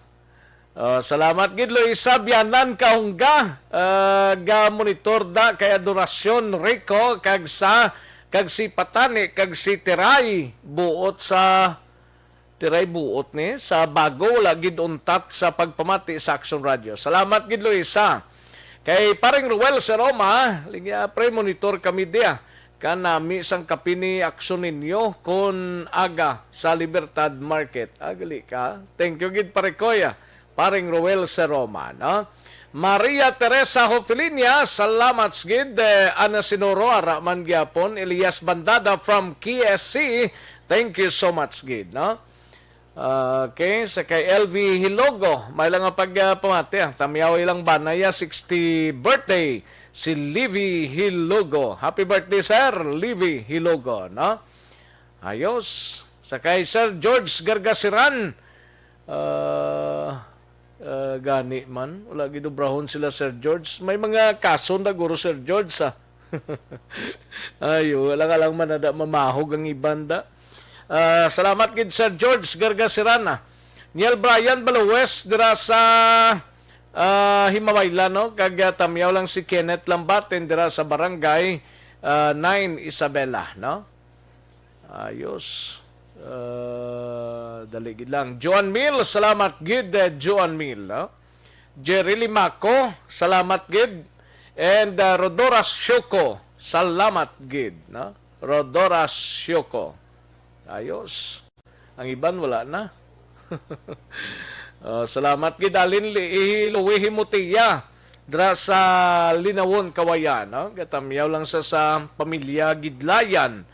Oh, salamat gid, Luisa Bianan Kahungga. Ah, ga-monitor da kay Adoracion Rico kag sa, kag si Patani kag si Tiray buot sa Tiray buot ni sa bago, wala gid untat sa pagpamati sa Aksyon Radyo. Salamat gid, Luisa. Kay Paring Ruel sa Roma, ligya, pre, monitor kami diya. Kanami sang kape ni Aksyon ninyo kon aga sa Libertad Market. Agali ka. Thank you gid, Pare Koy, ah. Paring Ruel sa Roma, no? Maria Teresa Hofilinia, salamat gid, eh, Ana Sinoro, ara man gyapon, Elias Bandada from K S C, thank you so much gid, no? Okay, sa kay L V Hilogo, may lang nga pag, ah, pamati, ah, tamyaw ilang banaya sixty birthday, si Livy Hilogo. Happy birthday, Sir Livy Hilogo, no? Ayos. Sa kay Sir George Gargasiran, ah, ah, gani man, wala gidubrahon sila, Sir George. May mga kaso na guro, Sir George, ah. Ay, wala ka lang man, ada mamahog ang iban da. Ah, salamat gid, Sir George Gargasirana. Niel Brian Baluwes dira sa, ah, Himabaylan, no? Kag, ah, tamyaw lang si Kenneth Lambatin dira sa barangay, ah, nine Isabela, no? Ayos. Ah, dali gid lang. Joan Mil, salamat gid, eh, Joan Mil, no? Jerry Limaco, salamat gid. And, uh, Rodora Sioko, salamat gid, no? Rodora Sioko. Ayos. Ang iban wala na. Oh, salamat gid, Alin Li-, Louie Himutia, dra sa Linawon, Kawayan, no? Gatamyaw lang sa, sa pamilya Gidlayan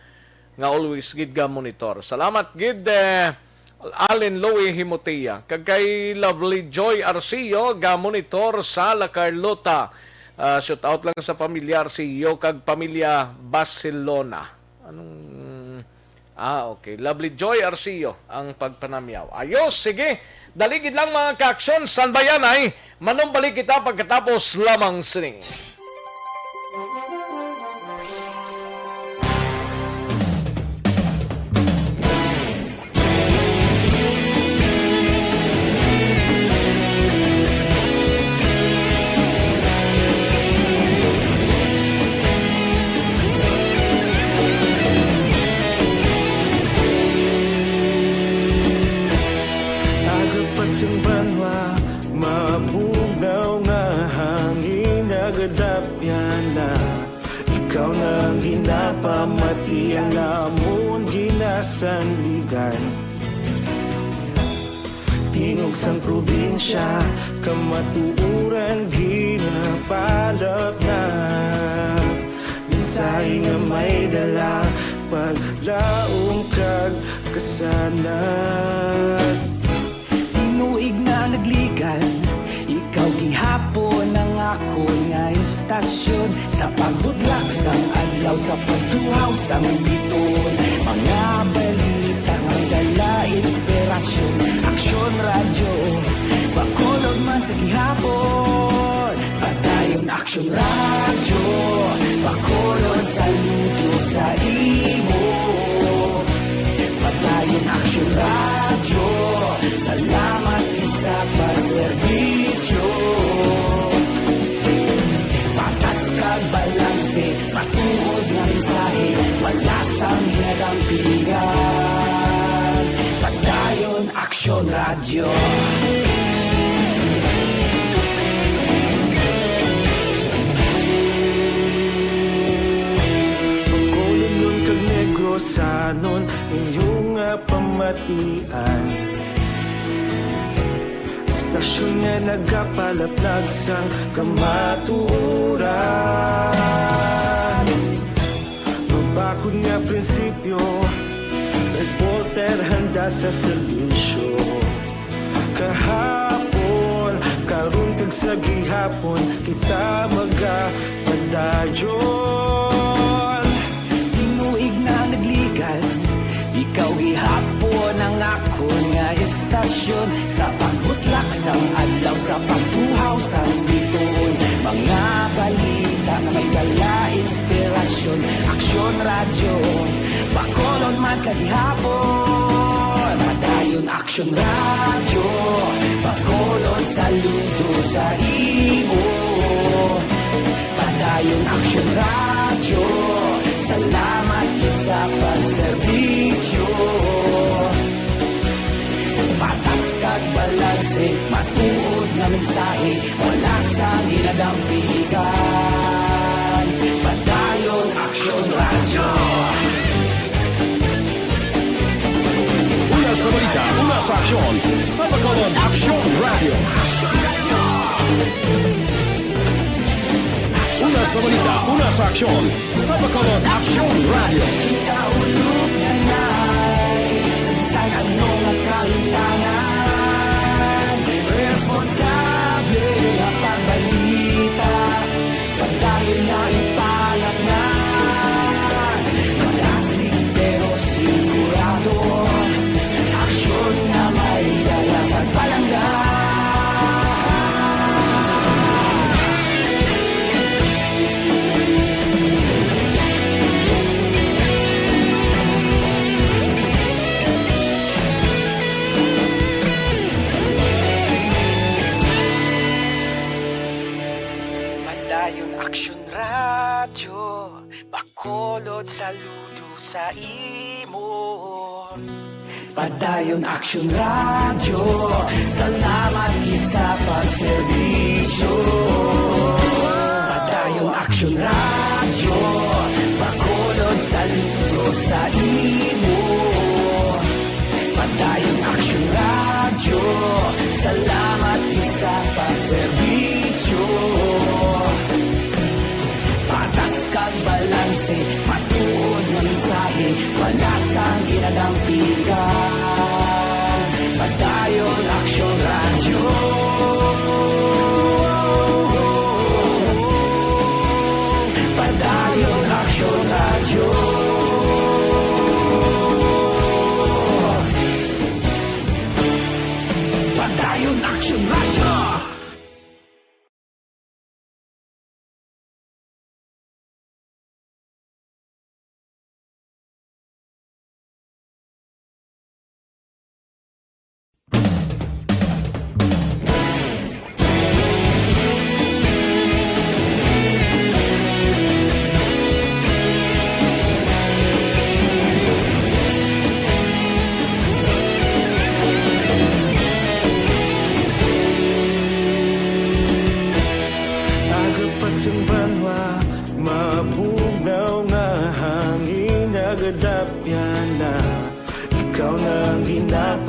nga always gid ga monitor. Salamat gid, eh, Allen Louie Himutia. Kag kay Lovely Joy Arcio, ga monitor sa La Carlota. Ah, shout out lang sa pamilya Arcio kag pamilya Barcelona. Anong, ah, okay. Lovely Joy Arcio ang pagpanamyaw. Ayos, sige. Dali gid lang, mga kaaksyon. San ba yan ay? Manumbalik kita pagkatapos lamang sini. Yana, ikaw na ang ginapamati, ang amon ginasandigan. Tingog sang probinsya, kamatuoran ginapalapnap. Mensahe nga may dala, paglaom kag kasanag. Tinuig na nagligan, ikaw gihapon ang akon nga istasyon. Sa pagbudlak sang adlaw, sa pagtuhaw sang biton, mga balita nga dala inspirasyon. Aksyon Radyo, Bacolod man sa gihapon. Padayon Aksyon Radyo, Bacolod, saludo sa imo. Padayon Aksyon Radyo, salamat gid sa pagserbisyo. Patas kag balanse, matuod nga mensahe, wala sang ginadampigan. Padayon Aksyon Radyo. Bacolodnon kag Negrosanon, inyo nga pamatian. Istasyon nga nagapalaplag sang kamatuoran. Mabakod nga prinsipyo, reporter handa sa serbisyo. Kahapon, karon kag sa gihapon, kita magapadayon. Tinuig na nagligan, ikaw gihapon ang akon nga istasyon. Sa pagbutlak sang adlaw, sa pagtuhaw sang bituon, mga balita nga may dala inspirasyon. Aksyon Radyo, Bacolod man sa gihapon. Padayon Aksyon Radyo, Bacolod, saludo sa imo. Padayon Aksyon Radyo, salamat gid sa pagserbisyo. Patas kag balanse, matuod nga mensahe, wala sang ginadampigan. Padayon Aksyon Radyo. Una sa balita, una sa aksyon, sa Bacolod Aksyon Radyo. Una sa balita, una sa aksyon, sa Bacolod Aksyon Radyo. Kita ulog na nay, sa bisan ano nga kahimtangan, responsable nga pagbalita. Padayon na ipalatnan, malasig pero sigurado. Aksyon nga may dala pagpalangga. Padayon Aksyon Radyo, Bacolod, saludo sa imo. Padayon Aksyon Radyo, salamat gid sa pagserbisyo. Padayon Aksyon Radyo, Bacolod, saludo sa imo. Padayon Aksyon Radyo, salamat gid sa pagserbisyo. Patas kag balanse, matuod nga mensahe, wala sang ginadampigan. Padayon Aksyon Radyo. Padayon Aksyon Radyo. Padayon Aksyon Radyo.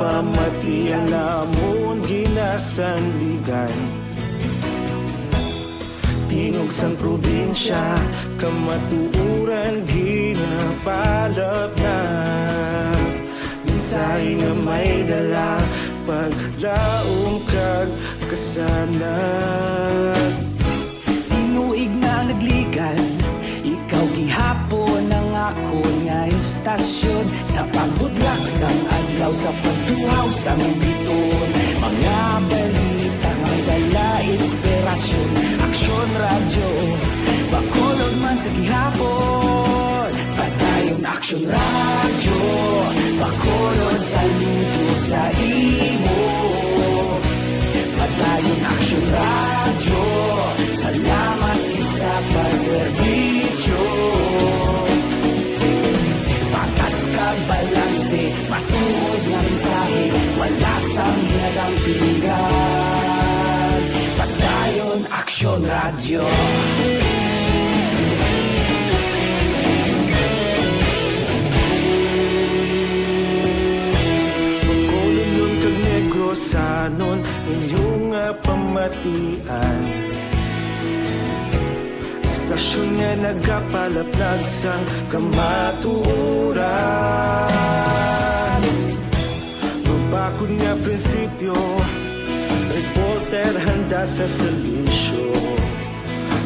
Amati ang namon ginasandigan. Tingog sang probinsya, kamatuoran ginapalapnap. Mensahe nga may dala, paglaom kag kasanag. Tinuig na nagligan, ikaw gihapon ang akon nga istasyon. Sa pagbutlak sang adlaw, sa pagtuhaw sang biton, mga balita nga may dala inspirasyon. Aksyon Radyo, Bacolod man sa gihapon. Padayon Aksyon Radyo, Bacolod, saludo sa imo. Padayon Aksyon Radyo, salamat gid sa pagserbisyo. Patas kag balanse, matuod nga mensahe, wala sang ginadampingan. Padayon Aksyon Radyo. Bacolodnon kag Negrosanon, inyo nga pamatian. Istasyon nga nagapalaplag sang kamatuoran. Mabakod nga prinsipyo, reporter handa sa serbisyo.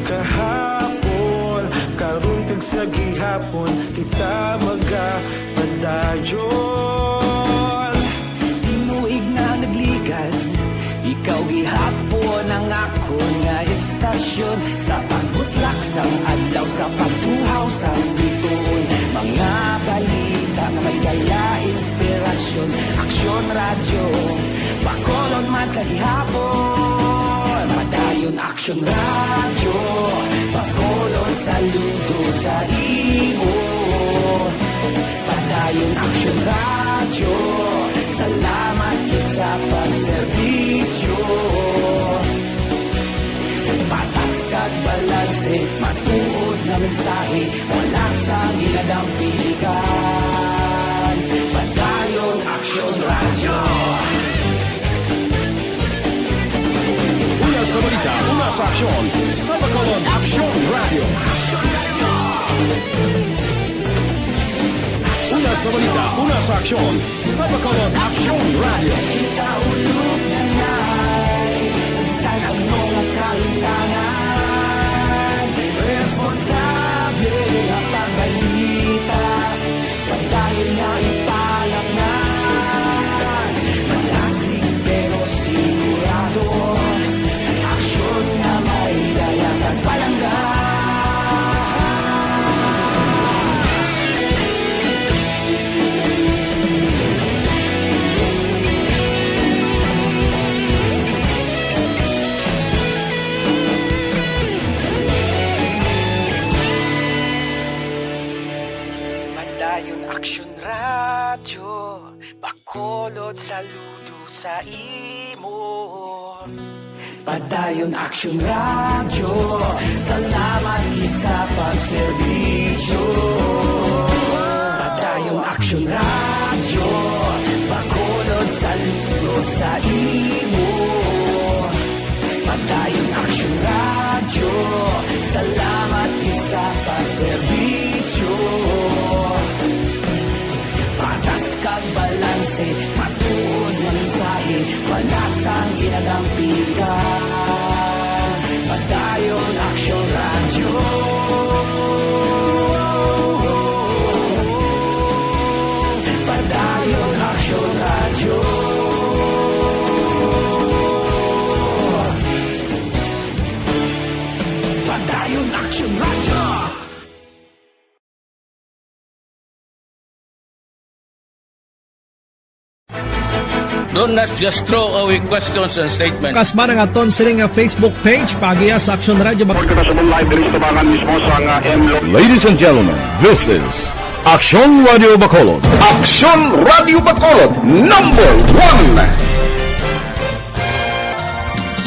Kahapon, karon kag sa gihapon, kita magapadayon. Tinuig na nagligan, ikaw gihapon ang akon nga istasyon. Sa pagbutlak sang adlaw, sa pagtuhaw sang biton, mga balita nga may dala inspirasyon. Aksyon Radyo, Bacolod man sa gihapon. Padayon Aksyon Radyo, Bacolod, saludo sa imo. Padayon Aksyon Radyo, salamat gid sa pagserbisyo. Patas kag balanse, matuod nga mensahe, wala sang ginadampigan. Padayon Aksyon Radyo. Una sa balita, una sa aksyon, sa Bacolod Aksyon Radyo. Una sa balita, una sa aksyon, sa Bacolod Aksyon Radyo. Kita ulog na nai, sa bisan ano nga kahitangan, responsable nga pagbalita. Padayon nga ipalapnan, malasig pero sigurado. Aksyon nga may dala kag palangga. Padayon Aksyon Radyo, Bacolod, saludo sa imo. Padayon Aksyon Radyo, salamat gid sa pagserbisyo. Padayon Aksyon Radyo, Bacolod, saludo sa imo. Padayon Aksyon Radyo, salamat gid sa pagserbisyo. Patas kag balanse, matuod nga mensahe, wala sang ginadampigan. Padayon Aksyon Radyo. Padayon Aksyon Radyo. Padayon Aksyon Radyo. Don't not just throw away questions and statements. Kasma ang aton sini nga Facebook page, paagiha sa Aksyon Radyo Bac- Report kita sa live diri sa tubangan mismo sa nga M Lo- Ladies and gentlemen, this is Aksyon Radio Bacolod. Aksyon Radio Bacolod, number one.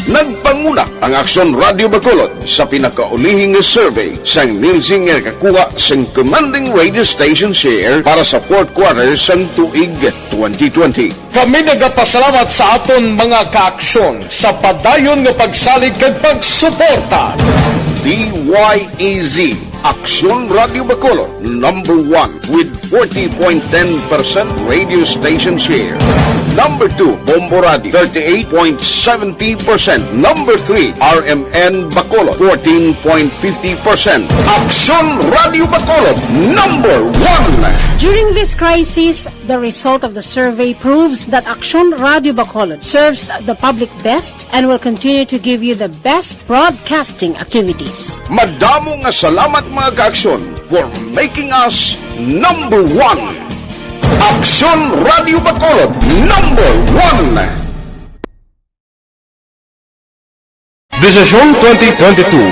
Nagpanguna ang Aksyon Radio Bacolod sa pinakaulihing nga survey sang Nielsen nga nakakuha sang commanding radio station share para sa fourth quarter sang tuig twenty twenty. Kami nagapasalamat sa aton mga kaaksyon sa padayon nga pagsalig kag pagsuporta. D Y E Z, Aksyon Radio Bacolod, number one with forty point ten percent radio station share. Number two, Bombo Radio, thirty-eight point seventy percent. Number three, R M N Bacolod, fourteen point fifty percent. Aksyon Radio Bacolod, number one. During this crisis, the result of the survey proves that Aksyon Radio Bacolod serves the public best and will continue to give you the best broadcasting activities. Madamo nga salamat, mga kaaksyon, for making us number one. Aksyon Radio Bacolod, number one. Desisyon twenty twenty-two.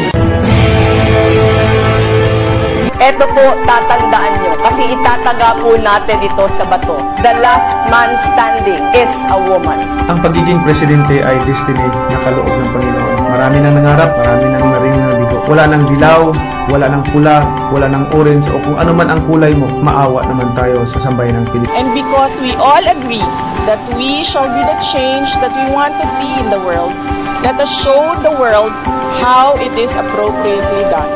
Eto po, tatandaan nyo, kasi itataga po natin ito sa bato. The last man standing is a woman. Ang pagiging presidente ay destiny na kaloob ng Panginoon. Marami nang nangarap, marami nang naring nabigo. Wala nang dilaw, wala nang pula, wala nang orange, o kung ano man ang kulay mo, maawa naman tayo sa sambayan ng Pilipinas. And because we all agree that we shall be the change that we want to see in the world, let us show the world how it is appropriately done.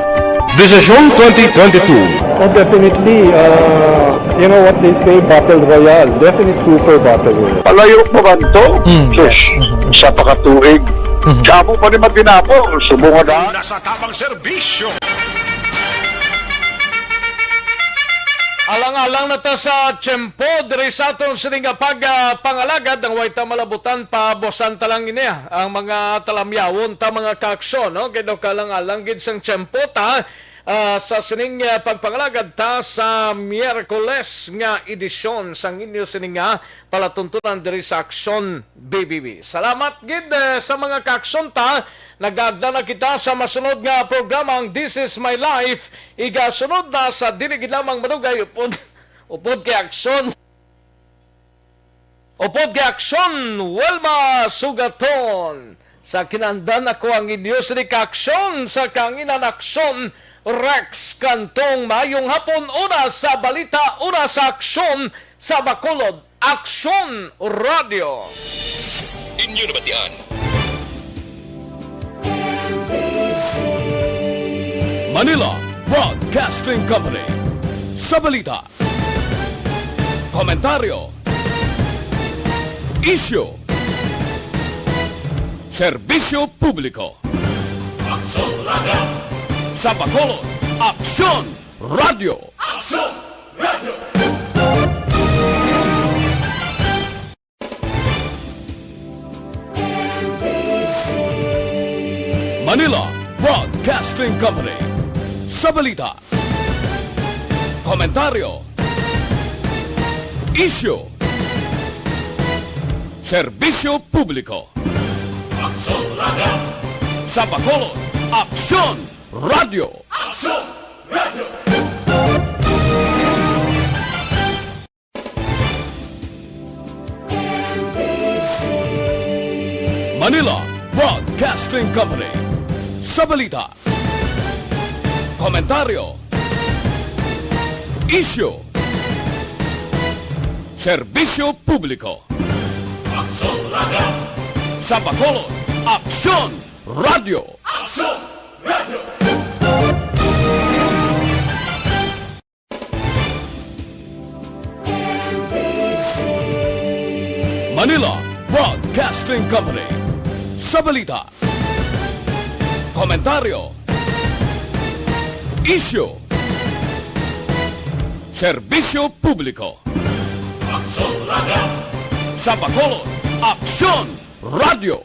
Desisyon twenty twenty-two. Oh, definitely. Uh, you know what they say, battle royale. Definite super battle royale. Palayo pa man to? Mm. Sus, isa pa ka tuig. Mm-hmm. Damo pa ni matinapo. Subong nga daan. Nasa tamang serbisyo. Alang-alang na ta sa tiyempo diri sa aton sini nga pag, ah, pangalagad, ang way ta malabutan, pabusan ta lang ini, ah, ang mga talamyawon ta, mga kaaksyon, no? Kay daw kalang-alang gid sang tiyempo ta, ah, sa sining, ah, pagpangalagad ta sa Miyerkules nga edisyon sang inyo sini nga palatuntunan diri sa Aksyon B B B. Salamat gid, eh, sa mga kaaksyon ta. Nagaagda na kita sa masunod nga programa, ang This Is My Life. Igasunod na sa dili gid lamang madugay, upod, upod kay Aksyon. Upod kay Aksyon, Wilma Sugaton. Sa kinandan ako ang inyo sini ka Aksyon, sa kanginan Aksyon, Rex Cantong. Maayong hapon, una sa balita, una sa aksyon, sa Bacolod. Aksyon Radio. Inyo nabatian. Manila Broadcasting Company. Sa balita, komentaryo, isyu, serbisyo publiko. Aksyon Radio. Sa Bacolod, Aksyon Radio. Aksyon Radio. Manila Broadcasting Company. Sa balita, komentaryo, isyu, serbisyo publiko. Aksyon Radio. Sa Bacolod, Aksyon Radio. Aksyon Radio. Manila Broadcasting Company. Sa balita, komentaryo, isyu, serbisyo publiko. Aksyon Radio. Sa Bacolod, Aksyon Radio. Aksyon Radio. Manila Broadcasting Company. Sa balita, komentaryo, isyu, serbisyo publiko. Aksyon Radio. Sa Bacolod, Aksyon Radio.